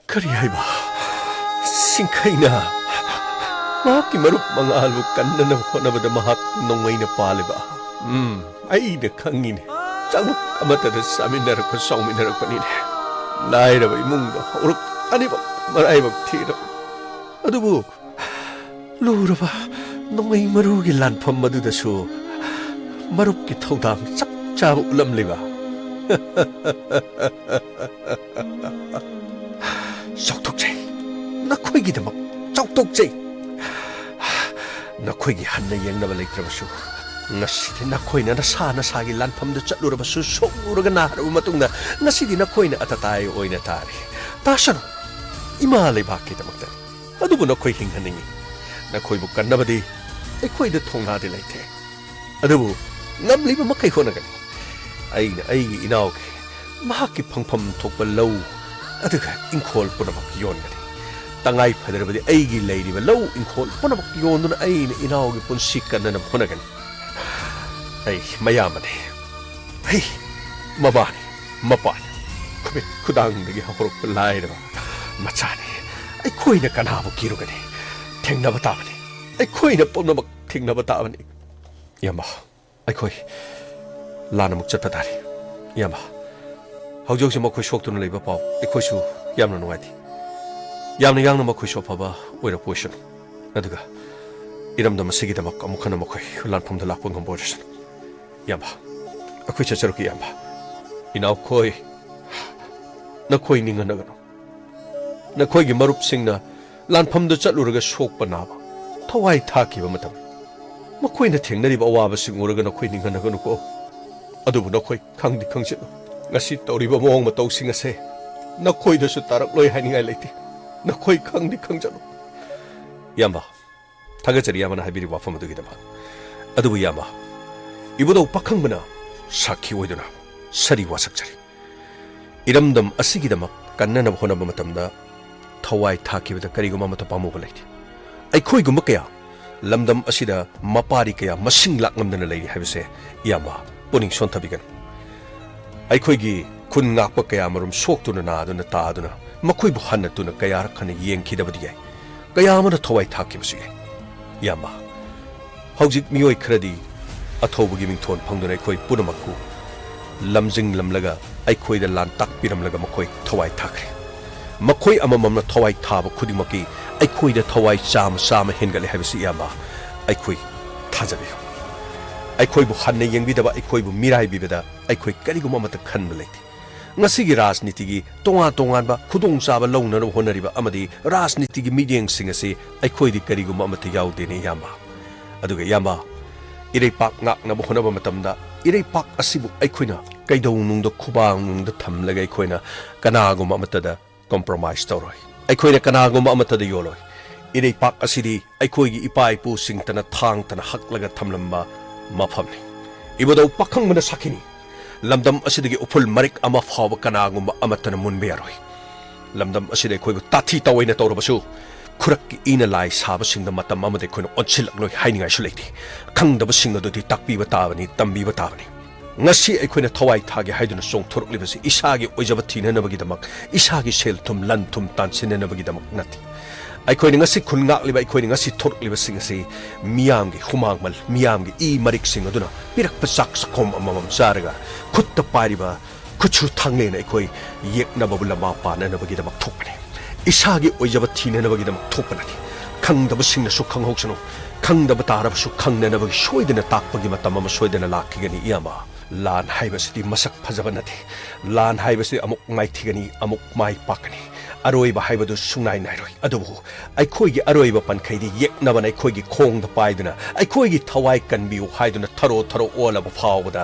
ꯀꯔꯤ ꯍꯥꯏꯕ? ꯆꯤꯡꯈꯩꯅ ꯃꯍꯥꯛꯀꯤ ꯃꯔꯨꯞ ꯃꯉꯥꯜꯕꯨ ꯀꯟꯅꯅꯕ ꯍꯣꯠꯅꯕꯗ ꯃꯍꯥꯛ ꯅꯣꯡꯃꯩꯅ ꯄꯥꯜꯂꯤꯕ? ꯎꯝ, ꯑꯩꯅ ꯈꯪꯉꯤꯅꯦ꯫ ꯆꯥꯛꯂꯨꯛ ꯑꯃꯠꯇꯗ ꯆꯥꯃꯤꯟꯅꯔꯛꯄ, ꯆꯥꯎꯃꯤꯟꯅꯔꯛꯄꯅꯤꯅꯦ꯫ ꯂꯥꯏꯔꯕ ꯏꯃꯨꯡꯗ ꯍꯧꯔꯛ ꯑꯅꯤꯃꯛ ꯃꯔꯥꯏꯕꯛ ꯊꯤꯔꯕ꯫ ꯑꯗꯨꯕꯨ ꯂꯨꯔꯕ ꯅꯣꯡꯃꯩ ꯃꯔꯨꯒꯤ ꯂꯥꯟꯐꯝ ꯑꯗꯨꯗꯁꯨ ꯃꯔꯨꯞꯀꯤ ꯊꯧꯗꯥꯡ ꯆꯞ ꯆꯥꯕ ꯎꯠꯂꯝꯂꯤꯕ꯫ ꯆꯥꯎꯊꯣꯛꯆꯩ, ꯅꯈꯣꯏꯒꯤꯗꯃꯛ ꯆꯥꯎꯊꯣꯛꯆꯩ꯫ ꯅꯈꯣꯏꯒꯤ ꯍꯟꯅ ꯌꯦꯡꯅꯕ ꯂꯩꯇ꯭ꯔꯕꯁꯨ, ꯉꯁꯤꯗꯤ ꯅꯈꯣꯏꯅ ꯅꯁꯥ ꯅꯁꯥꯒꯤ ꯂꯥꯟꯐꯝꯗ ꯆꯠꯂꯨꯔꯕꯁꯨ, ꯁꯣꯛꯂꯨꯔꯒ ꯅꯥꯔꯕ ꯃꯇꯨꯡꯗ, ꯉꯁꯤꯗꯤ ꯅꯈꯣꯏꯅ ꯑꯇꯇꯥꯏ ꯑꯣꯏꯅ ꯇꯥꯔꯤ꯫ ꯇꯥꯁꯅꯨ, ꯏꯃꯥ ꯂꯩꯕꯥꯛꯀꯤꯗꯃꯛꯇꯅꯤ꯫ ꯑꯗꯨꯕꯨ ꯅꯈꯣꯏ ꯍꯤꯡꯍꯟꯅꯤꯡꯏ꯫ ꯅꯈꯣꯏꯕꯨ ꯀꯟꯅꯕꯗꯤ ꯑꯩꯈꯣꯏꯗ ꯊꯣꯡꯅꯥꯗꯤ ꯂꯩꯇꯦ꯫ ꯑꯗꯨꯕꯨ ꯉꯝꯂꯤꯕ ꯃꯈꯩ ꯍꯣꯠꯅꯒꯅꯤ꯫ ꯑꯩꯅ ꯑꯩꯒꯤ ꯏꯅꯥꯎꯒꯤ ꯃꯍꯥꯛꯀꯤ ꯐꯪꯐꯝ ꯊꯣꯛꯄ ꯂꯧ ꯑꯗꯨꯒ ꯏꯪꯈꯣꯜ ꯄꯨꯝꯅꯃꯛ ꯌꯣꯟꯒꯅꯤ꯫ ꯇꯉꯥꯏ ꯐꯗ꯭ꯔꯕꯗꯤ ꯑꯩꯒꯤ ꯂꯩꯔꯤꯕ ꯂꯧ ꯏꯪꯈꯣꯜ ꯄꯨꯝꯅꯃꯛ ꯌꯣꯟꯗꯨꯅ ꯑꯩꯅ ꯏꯅꯥꯎꯒꯤ ꯄꯨꯟꯁꯤ ꯀꯟꯅꯅꯕ ꯍꯣꯠꯅꯒꯅꯤ꯫ ꯑꯩ ꯃꯌꯥꯝꯕꯅꯤ꯫ ꯑꯩ ꯃꯃꯥꯅꯤ, ꯃꯄꯥꯅꯤ꯫ ꯈꯨꯃꯤꯠ ꯈꯨꯗꯥꯡꯗꯒꯤ ꯍꯧꯔꯛꯄ ꯂꯥꯏꯔꯕ ꯃꯆꯥꯅꯤ꯫ ꯑꯩꯈꯣꯏꯅ ꯀꯅꯥꯕꯨ ꯀꯤꯔꯨꯒꯅꯤ? ꯊꯦꯡꯅꯕ ꯇꯥꯕꯅꯤ꯫ ꯑꯩꯈꯣꯏꯅ ꯄꯨꯝꯅꯃꯛ ꯊꯦꯡꯅꯕ ꯇꯥꯕꯅꯤ꯫ ꯏꯌꯥꯝꯕ, ꯑꯩꯈꯣꯏ ꯂꯥꯟ ꯑꯃꯨꯛ ꯆꯠꯄ ꯇꯥꯔꯦ꯫ ꯏꯌꯥꯝꯕ, ꯍꯧꯖꯤꯛ ꯍꯧꯖꯤꯛ ꯃꯈꯣꯏ ꯁꯣꯛꯇꯨꯅ ꯂꯩꯕ ꯄꯥꯎ ꯑꯩꯈꯣꯏꯁꯨ ꯌꯥꯝꯅ ꯅꯨꯡꯉꯥꯏꯇꯦ꯫ ꯌꯥꯝꯅ ꯌꯥꯡꯅ ꯃꯈꯣꯏꯁꯨ ꯑꯐꯕ ꯑꯣꯏꯔꯛꯄ ꯑꯣꯏꯁꯅꯨ꯫ ꯑꯗꯨꯒ ꯏꯔꯝꯗꯝ ꯑꯁꯤꯒꯤꯗꯃꯛ ꯑꯃꯨꯛ ꯍꯟꯅ ꯃꯈꯣꯏ ꯂꯥꯟꯐꯝꯗ ꯂꯥꯛꯄ ꯉꯝꯕ ꯑꯣꯏꯔꯁꯅꯨ꯫ ꯏꯌꯥꯝꯕ, ꯑꯩꯈꯣꯏ ꯆꯠꯆꯔꯛꯀꯦ ꯏꯌꯥꯝꯕ꯫ ꯏꯅꯥꯎꯈꯣꯏ, ꯅꯈꯣꯏ ꯅꯤꯡꯍꯟꯅꯒꯅꯨ꯫ ꯅꯈꯣꯏꯒꯤ ꯃꯔꯨꯞꯁꯤꯡꯅ ꯂꯥꯟꯐꯝꯗ ꯆꯠꯂꯨꯔꯒ ꯁꯣꯛꯄ ꯅꯥꯕ, ꯊꯋꯥꯏ ꯊꯥꯈꯤꯕ ꯃꯇꯝ, ꯃꯈꯣꯏꯅ ꯊꯦꯡꯅꯔꯤꯕ ꯑꯋꯥꯕꯁꯤꯡ ꯎꯔꯒ ꯅꯈꯣꯏ ꯅꯤꯡꯍꯟꯅꯒꯅꯨꯀꯣ꯫ ꯑꯗꯨꯕꯨ ꯅꯈꯣꯏ ꯈꯪꯗꯤ ꯈꯪꯖꯤꯜꯂꯨ, ꯉꯁꯤ ꯇꯧꯔꯤꯕ ꯃꯑꯣꯡ ꯃꯇꯧꯁꯤꯡ ꯑꯁꯦ ꯅꯈꯣꯏꯗꯁꯨ ꯇꯥꯔꯛꯂꯣꯏ ꯍꯥꯏꯅꯤꯡꯉꯥꯏ ꯂꯩꯇꯦ꯫ ꯅꯈꯣꯏ ꯈꯪꯗꯤ ꯈꯪꯖꯤꯜꯂꯨ꯫ ꯏꯌꯥꯝꯕ, ꯊꯥꯒꯠꯆꯔꯤ ꯏꯌꯥꯝꯕꯅ ꯍꯥꯏꯕꯤꯔꯤꯕ ꯋꯥꯐꯝ ꯑꯗꯨꯒꯤꯗꯃꯛ꯫ ꯑꯗꯨꯕꯨ ꯏꯌꯥꯝꯕ, ꯏꯕꯨꯙꯧ ꯄꯥꯈꯪꯕꯅ ꯁꯥꯈꯤ ꯑꯣꯏꯗꯨꯅ ꯁꯥꯔꯤ ꯋꯥꯁꯛꯆꯔꯤ꯫ ꯏꯔꯝꯗꯝ ꯑꯁꯤꯒꯤꯗꯃꯛ ꯀꯟꯅꯅꯕ ꯍꯣꯠꯅꯕ ꯃꯇꯝꯗ ꯊꯋꯥꯏ ꯊꯥꯈꯤꯕꯗ ꯀꯔꯤꯒꯨꯝꯕ ꯑꯃꯠꯇ ꯄꯥꯝꯃꯨꯕ ꯂꯩꯇꯦ꯫ ꯑꯩꯈꯣꯏꯒꯨꯝꯕ ꯀꯌꯥ ꯂꯝꯗꯝ ꯑꯁꯤꯗ ꯃꯄꯥꯔꯤ ꯀꯌꯥ ꯃꯁꯤꯡ ꯂꯥꯛ ꯉꯝꯗꯅ ꯂꯩꯔꯤ ꯍꯥꯏꯕꯁꯦ ꯏꯌꯥꯝꯕ ꯄꯨꯛꯅꯤꯡ ꯁꯣꯟꯊꯕꯤꯒꯅꯨ꯫ ꯑꯩꯈꯣꯏꯒꯤ ꯈꯨꯟ ꯉꯥꯛꯄ ꯀꯌꯥ ꯃꯔꯨꯝ ꯁꯣꯛꯇꯨꯅ ꯅꯥꯗꯨꯅ ꯇꯥꯗꯨꯅ ꯃꯈꯣꯏꯕꯨ ꯍꯟꯅ ꯇꯨꯅ ꯀꯌꯥꯔꯛ ꯍꯟꯅ ꯌꯦꯡꯈꯤꯗꯕꯗꯤ ꯌꯥꯏ꯫ ꯀꯌꯥ ꯑꯃꯅ ꯊꯋꯥꯏ ꯊꯥꯛꯈꯤꯕꯁꯨ ꯌꯥꯏ꯫ ꯏꯌꯥꯝꯕ, ꯍꯧꯖꯤꯛ ꯃꯤꯑꯣꯏ ꯈꯔꯗꯤ ꯑꯊꯧꯕꯒꯤ ꯃꯤꯡꯊꯣꯟ ꯐꯪꯗꯨꯅ ꯑꯩꯈꯣꯏ ꯄꯨꯝꯅꯃꯛꯄꯨ ꯂꯝꯖꯤꯡꯂꯝꯂꯒ ꯑꯩꯈꯣꯏꯗ ꯂꯥꯟ ꯇꯥꯛꯄꯤꯔꯝꯂꯒ ꯃꯈꯣꯏ ꯊꯋꯥꯏ ꯊꯥꯈ꯭ꯔꯦ꯫ ꯃꯈꯣꯏ ꯑꯃꯃꯝꯅ ꯊꯋꯥꯏ ꯊꯥꯕ ꯈꯨꯗꯤꯡꯃꯛꯀꯤ ꯑꯩꯈꯣꯏꯗ ꯊꯋꯥꯏ ꯆꯥꯝꯃ ꯆꯥꯝꯃ ꯍꯦꯟꯒꯠꯂꯦ ꯍꯥꯏꯕꯁꯤ ꯏꯌꯥꯝꯕ ꯑꯩꯈꯣꯏ ꯊꯥꯖꯕꯤꯌꯨ꯫ ꯑꯩꯈꯣꯏꯕꯨ ꯍꯟꯅ ꯌꯦꯡꯕꯤꯗꯕ, ꯑꯩꯈꯣꯏꯕꯨ ꯃꯤꯔꯥꯏꯕꯤꯕꯗ ꯑꯩꯈꯣꯏ ꯀꯔꯤꯒꯨꯝꯕ ꯑꯃꯠꯇ ꯈꯟꯕ ꯂꯩꯇꯦ꯫ ꯉꯁꯤꯒꯤ ꯔꯥꯖꯅꯤꯇꯤꯒꯤ ꯇꯣꯉꯥꯟ ꯇꯣꯉꯥꯟꯕ ꯈꯨꯗꯣꯡꯆꯥꯕ ꯂꯧꯅꯅꯕ ꯍꯣꯠꯅꯔꯤꯕ ꯑꯃꯗꯤ ꯔꯥꯖꯅꯤꯇꯤꯒꯤ ꯃꯤꯠꯌꯦꯡꯁꯤꯡ ꯑꯁꯤ ꯑꯩꯈꯣꯏꯗꯤ ꯀꯔꯤꯒꯨꯝꯕ ꯑꯃꯠꯇ ꯌꯥꯎꯗꯦꯅꯦ, ꯏꯌꯥꯝꯕ꯫ ꯑꯗꯨꯒ ꯏꯌꯥꯝꯕ, ꯏꯔꯩꯄꯥꯛ ꯉꯥꯛꯅꯕ ꯍꯣꯠꯅꯕ ꯃꯇꯝꯗ ꯏꯔꯩꯄꯥꯛ ꯑꯁꯤꯕꯨ ꯑꯩꯈꯣꯏꯅ ꯀꯩꯗꯧꯅꯨꯡꯗ ꯈꯨꯕꯥꯡꯅꯨꯡꯗ ꯊꯝꯂꯒ ꯑꯩꯈꯣꯏꯅ ꯀꯅꯥꯒꯨꯝꯕ ꯑꯃꯠꯇꯗ compromise ꯇꯧꯔꯣꯏ꯫ ꯑꯩꯈꯣꯏꯅ ꯀꯅꯥꯒꯨꯝꯕ ꯑꯃꯠꯇꯗ ꯌꯣꯜꯂꯣꯏ꯫ ꯏꯔꯩꯄꯥꯛ ꯑꯁꯤꯗꯤ ꯑꯩꯈꯣꯏꯒꯤ ꯏꯄꯥ ꯏꯄꯨꯁꯤꯡꯇꯅ ꯊꯥꯡꯇꯅ ꯍꯛꯂꯒ ꯊꯝꯂꯝꯕ ꯃꯐꯝꯅꯤ꯫ ꯏꯕꯨꯙꯧ ꯄꯥꯈꯪꯕꯅ ꯁꯥꯈꯤꯅꯤ꯫ ꯂꯝꯗꯝ ꯑꯁꯤꯗꯒꯤ ꯎꯐꯨꯜ ꯃꯔꯤꯛ ꯑꯃ ꯐꯥꯎꯕ ꯀꯅꯥꯒꯨꯝꯕ ꯑꯃꯠꯇꯅ ꯃꯨꯟꯕ ꯌꯥꯔꯣꯏ꯫ ꯂꯝꯗꯝ ꯑꯁꯤꯗ ꯑꯩꯈꯣꯏꯕꯨ ꯇꯥꯊꯤ ꯇꯥꯑꯣꯏꯅ ꯇꯧꯔꯕꯁꯨ, ꯈꯨꯔꯛꯀꯤ ꯏꯅ ꯂꯥꯏ ꯁꯥꯕꯁꯤꯡꯗ ꯃꯇꯝ ꯑꯃꯗ ꯑꯩꯈꯣꯏꯅ ꯑꯣꯟꯁꯤꯜꯂꯛꯂꯣꯏ ꯍꯥꯏꯅꯤꯡꯉꯥꯏꯁꯨ ꯂꯩꯇꯦ꯫ ꯈꯪꯗꯕꯁꯤꯡ ꯑꯗꯨꯗꯤ ꯇꯥꯛꯄꯤꯕ ꯇꯥꯕꯅꯤ, ꯇꯝꯕꯤꯕ ꯇꯥꯕꯅꯤ꯫ ꯉꯁꯤ ꯑꯩꯈꯣꯏꯅ ꯊꯋꯥꯏ ꯊꯥꯒꯦ ꯍꯥꯏꯗꯨꯅ ꯆꯣꯡꯊꯣꯔꯛꯂꯤꯕꯁꯤ ꯏꯁꯥꯒꯤ ꯑꯣꯏꯖꯕ ꯊꯤꯅꯅꯕꯒꯤꯗꯃꯛ, ꯏꯁꯥꯒꯤ ꯁꯦꯜ ꯊꯨꯝ, ꯂꯟ ꯊꯨꯝ ꯇꯥꯟꯁꯤꯟꯅꯅꯕꯒꯤꯗꯃꯛ ꯅꯠꯇꯦ꯫ ꯑꯩꯈꯣꯏꯅ ꯉꯁꯤ ꯈꯨꯟ ꯉꯥꯛꯂꯤꯕ, ꯑꯩꯈꯣꯏꯅ ꯉꯁꯤ ꯊꯣꯔꯛꯂꯤꯕꯁꯤꯡ ꯑꯁꯤ ꯃꯤꯌꯥꯝꯒꯤ ꯍꯨꯃꯥꯡꯃꯜ, ꯃꯤꯌꯥꯝꯒꯤ ꯏ ꯃꯔꯤꯛꯁꯤꯡ ꯑꯗꯨꯅ ꯄꯤꯔꯛꯄ ꯆꯥꯛ ꯆꯥꯛꯈꯣꯝ ꯑꯃꯃꯝ ꯆꯥꯔꯒ, ꯈꯨꯠꯇ ꯄꯥꯏꯔꯤꯕ ꯈꯨꯠꯁꯨ ꯊꯥꯡꯂꯦꯟ ꯑꯩꯈꯣꯏ ꯌꯦꯛꯅꯕꯕꯨ ꯂꯝꯕꯥ ꯄꯥꯟꯅꯅꯕꯒꯤꯗꯃꯛ ꯊꯣꯛꯄꯅꯤ꯫ ꯏꯁꯥꯒꯤ ꯑꯣꯏꯖꯕ ꯊꯤꯅꯅꯕꯒꯤꯗꯃꯛ ꯊꯣꯛꯄ ꯅꯠꯇꯦ꯫ ꯈꯪꯗꯕꯁꯤꯡꯅꯁꯨ ꯈꯪꯍꯧꯁꯅꯨ, ꯈꯪꯗꯕ ꯇꯥꯔꯕꯁꯨ ꯈꯪꯅꯅꯕꯒꯤ ꯁꯣꯏꯗꯅ ꯇꯥꯛꯄꯒꯤ ꯃꯇꯝ ꯑꯃ ꯁꯣꯏꯗꯅ ꯂꯥꯛꯈꯤꯒꯅꯤ, ꯏꯌꯥꯝꯕ꯫ ꯂꯥꯟ ꯍꯥꯏꯕꯁꯤꯗꯤ ꯃꯁꯛ ꯐꯖꯕ ꯅꯠꯇꯦ꯫ ꯂꯥꯟ ꯍꯥꯏꯕꯁꯤ ꯑꯃꯨꯛ ꯃꯥꯏꯊꯤꯒꯅꯤ, ꯑꯃꯨꯛ ꯃꯥꯏ ꯄꯥꯛꯀꯅꯤ꯫ ꯑꯔꯣꯏꯕ ꯍꯥꯏꯕꯗꯨ ꯁꯨꯡꯅꯥꯏ ꯅꯥꯏꯔꯣꯏ꯫ ꯑꯗꯨꯕꯨ ꯑꯩꯈꯣꯏꯒꯤ ꯑꯔꯣꯏꯕ ꯄꯟꯈꯩꯗꯤ ꯌꯦꯛꯅꯕꯅ ꯑꯩꯈꯣꯏꯒꯤ ꯈꯣꯡꯗ ꯄꯥꯏꯗꯨꯅ, ꯑꯩꯈꯣꯏꯒꯤ ꯊꯋꯥꯏ ꯀꯟꯕꯤꯌꯨ ꯍꯥꯏꯗꯨꯅ ꯊꯔꯣ ꯊꯔꯣ ꯑꯣꯜꯂꯕ ꯐꯥꯎꯕꯗ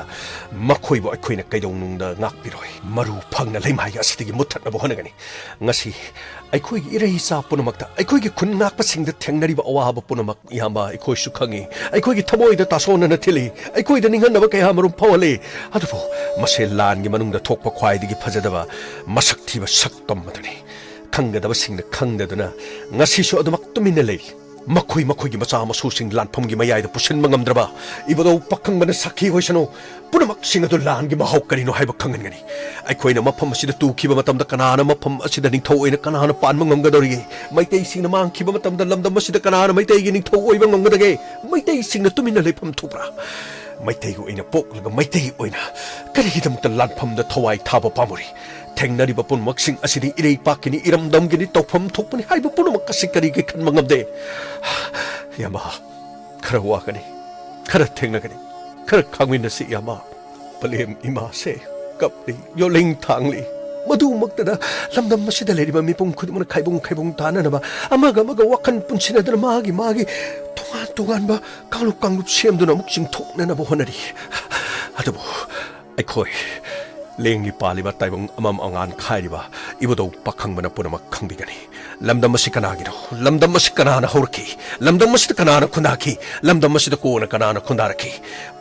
ꯃꯈꯣꯏꯕꯨ ꯑꯩꯈꯣꯏꯅ ꯀꯩꯗꯧꯅꯨꯡꯗ ꯉꯥꯛꯄꯤꯔꯣꯏ꯫ ꯃꯔꯨ ꯐꯪꯅ ꯂꯩꯃꯥꯏ ꯑꯁꯤꯗꯒꯤ ꯃꯨꯠꯊꯠꯅꯕ ꯍꯣꯠꯅꯒꯅꯤ꯫ ꯉꯁꯤ ꯑꯩꯈꯣꯏꯒꯤ ꯏꯔꯩ ꯏꯆꯥ ꯄꯨꯝꯅꯃꯛꯇ, ꯑꯩꯈꯣꯏꯒꯤ ꯈꯨꯟ ꯉꯥꯛꯄꯁꯤꯡꯗ ꯊꯦꯡꯅꯔꯤꯕ ꯑꯋꯥꯕ ꯄꯨꯝꯅꯃꯛ, ꯏꯌꯥꯝꯕ, ꯑꯩꯈꯣꯏꯁꯨ ꯈꯪꯏ꯫ ꯑꯩꯈꯣꯏꯒꯤ ꯊꯃꯣꯏꯗ ꯇꯥꯁꯣꯟꯅꯅ ꯊꯤꯜꯂꯤ꯫ ꯑꯩꯈꯣꯏꯗ ꯅꯤꯡꯍꯟꯅꯕ ꯀꯌꯥ ꯃꯔꯨꯝ ꯐꯥꯎꯍꯜꯂꯤ꯫ ꯑꯗꯨꯕꯨ ꯃꯁꯦ ꯂꯥꯟꯒꯤ ꯃꯅꯨꯡꯗ ꯊꯣꯛꯄ ꯈ꯭ꯋꯥꯏꯗꯒꯤ ꯐꯖꯗꯕ ꯃꯁꯛ ꯊꯤꯕ ꯁꯛꯇꯝ ꯑꯗꯨꯅꯤ꯫ ꯈꯪꯒꯗꯕꯁꯤꯡꯅ ꯈꯪꯗꯗꯨꯅ ꯉꯁꯤꯁꯨ ꯑꯗꯨꯃꯛ ꯇꯨꯃꯤꯟꯅ ꯂꯩꯔꯤ꯫ ꯃꯈꯣꯏ ꯃꯈꯣꯏꯒꯤ ꯃꯆꯥ ꯃꯁꯨꯁꯤꯡ ꯂꯥꯟꯐꯝꯒꯤ ꯃꯌꯥꯏꯗ ꯄꯨꯁꯤꯟꯕ ꯉꯝꯗ꯭ꯔꯕ ꯏꯕꯨꯙꯧ ꯄꯥꯈꯪꯕꯅ ꯁꯥꯈꯤ ꯑꯣꯏꯁꯅꯨ꯫ ꯄꯨꯝꯅꯃꯛꯁꯤꯡ ꯑꯗꯨ ꯂꯥꯟꯒꯤ ꯃꯍꯥꯎ ꯀꯔꯤꯅꯣ ꯍꯥꯏꯕ ꯈꯪꯍꯟꯒꯅꯤ꯫ ꯑꯩꯈꯣꯏꯅ ꯃꯐꯝ ꯑꯁꯤꯗ ꯇꯨꯈꯤꯕ ꯃꯇꯝꯗ ꯀꯅꯥꯅ ꯃꯐꯝ ꯑꯁꯤꯗ ꯅꯤꯡꯊꯧ ꯑꯣꯏꯅ ꯀꯅꯥꯅ ꯄꯥꯟꯕ ꯉꯝꯒꯗꯧꯔꯤꯒꯦ? ꯃꯩꯇꯩꯁꯤꯡꯅ ꯃꯥꯡꯈꯤꯕ ꯃꯇꯝꯗ ꯂꯝꯗꯝ ꯑꯁꯤꯗ ꯀꯅꯥꯅ ꯃꯩꯇꯩꯒꯤ ꯅꯤꯡꯊꯧ ꯑꯣꯏꯕ ꯉꯝꯒꯗꯒꯦ? ꯃꯩꯇꯩꯁꯤꯡꯅ ꯇꯨꯃꯤꯟꯅ ꯂꯩꯐꯝ ꯊꯣꯛꯄ꯭ꯔꯥ? ꯃꯩꯇꯩꯒꯤ ꯑꯣꯏꯅ ꯄꯣꯛꯂꯒ ꯃꯩꯇꯩꯒꯤ ꯑꯣꯏꯅ ꯀꯔꯤꯒꯤꯗꯃꯛꯇ ꯂꯥꯟꯐꯝꯗ ꯊꯋꯥꯏ ꯊꯥꯕ ꯄꯥꯝꯃꯨꯔꯤ? ꯊꯦꯡꯅꯔꯤꯕ ꯄꯨꯝꯅꯃꯛꯁꯤꯡ ꯑꯁꯤꯗꯤ ꯏꯔꯩꯄꯥꯛꯀꯤꯅꯤ, ꯏꯔꯝꯗꯝꯒꯤꯅꯤ, ꯇꯧꯐꯝ ꯊꯣꯛꯄꯅꯤ ꯍꯥꯏꯕ ꯄꯨꯝꯅꯃꯛ ꯑꯁꯤ ꯀꯔꯤꯒꯤ ꯈꯟꯕ ꯉꯝꯗꯦ? ꯏꯌꯥꯝꯕ, ꯈꯔ ꯋꯥꯒꯅꯤ, ꯈꯔ ꯊꯦꯡꯅꯒꯅꯤ, ꯈꯔ ꯈꯥꯡꯃꯤꯟꯅꯁꯤ ꯏꯌꯥꯝꯕ꯫ ꯄꯂꯦꯝ ꯏꯃꯥꯁꯦ ꯀꯞꯂꯤ, ꯌꯣꯜꯂꯤꯡ ꯊꯥꯡꯂꯤ꯫ ꯃꯗꯨꯃꯛꯇꯗ ꯂꯝꯗꯝ ꯑꯁꯤꯗ ꯂꯩꯔꯤꯕ ꯃꯤꯄꯨꯝ ꯈꯨꯗꯤꯡꯃꯛꯅ ꯈꯥꯏꯕꯨꯡ ꯈꯥꯏꯕꯨꯡ ꯇꯥꯅꯅꯕ, ꯑꯃꯒ ꯑꯃꯒ ꯋꯥꯈꯜ ꯄꯨꯟꯁꯤꯟꯅꯗꯨꯅ ꯃꯥꯒꯤ ꯃꯥꯒꯤ ꯇꯣꯉꯥꯟ ꯇꯣꯉꯥꯟꯕ ꯀꯥꯡꯂꯨꯞ ꯀꯥꯡꯂꯨꯞ ꯁꯦꯝꯗꯨꯅ ꯑꯃꯨꯛ ꯆꯤꯡꯊꯣꯛꯅꯅꯕ ꯍꯣꯠꯅꯔꯤ꯫ ꯑꯗꯨꯕꯨ ꯑꯩꯈꯣꯏ ꯂꯦꯡꯂꯤ ꯄꯥꯜꯂꯤꯕ ꯇꯥꯏꯕꯪ ꯑꯃꯝ ꯑꯉꯥꯟ ꯈꯥꯏꯔꯤꯕ ꯏꯕꯨꯙꯧ ꯄꯥꯈꯪꯕꯅ ꯄꯨꯝꯅꯃꯛ ꯈꯪꯕꯤꯒꯅꯤ꯫ ꯂꯝꯗꯝ ꯑꯁꯤ ꯀꯅꯥꯒꯤꯅꯣ? ꯂꯝꯗꯝ ꯑꯁꯤ ꯀꯅꯥꯅ ꯍꯧꯔꯛꯈꯤ? ꯂꯝꯗꯝ ꯑꯁꯤꯗ ꯀꯅꯥꯅ ꯈꯨꯟꯗꯥꯈꯤ? ꯂꯝꯗꯝ ꯑꯁꯤꯗ ꯀꯣꯟꯅ ꯀꯅꯥꯅ ꯈꯨꯟꯗꯥꯔꯛꯈꯤ?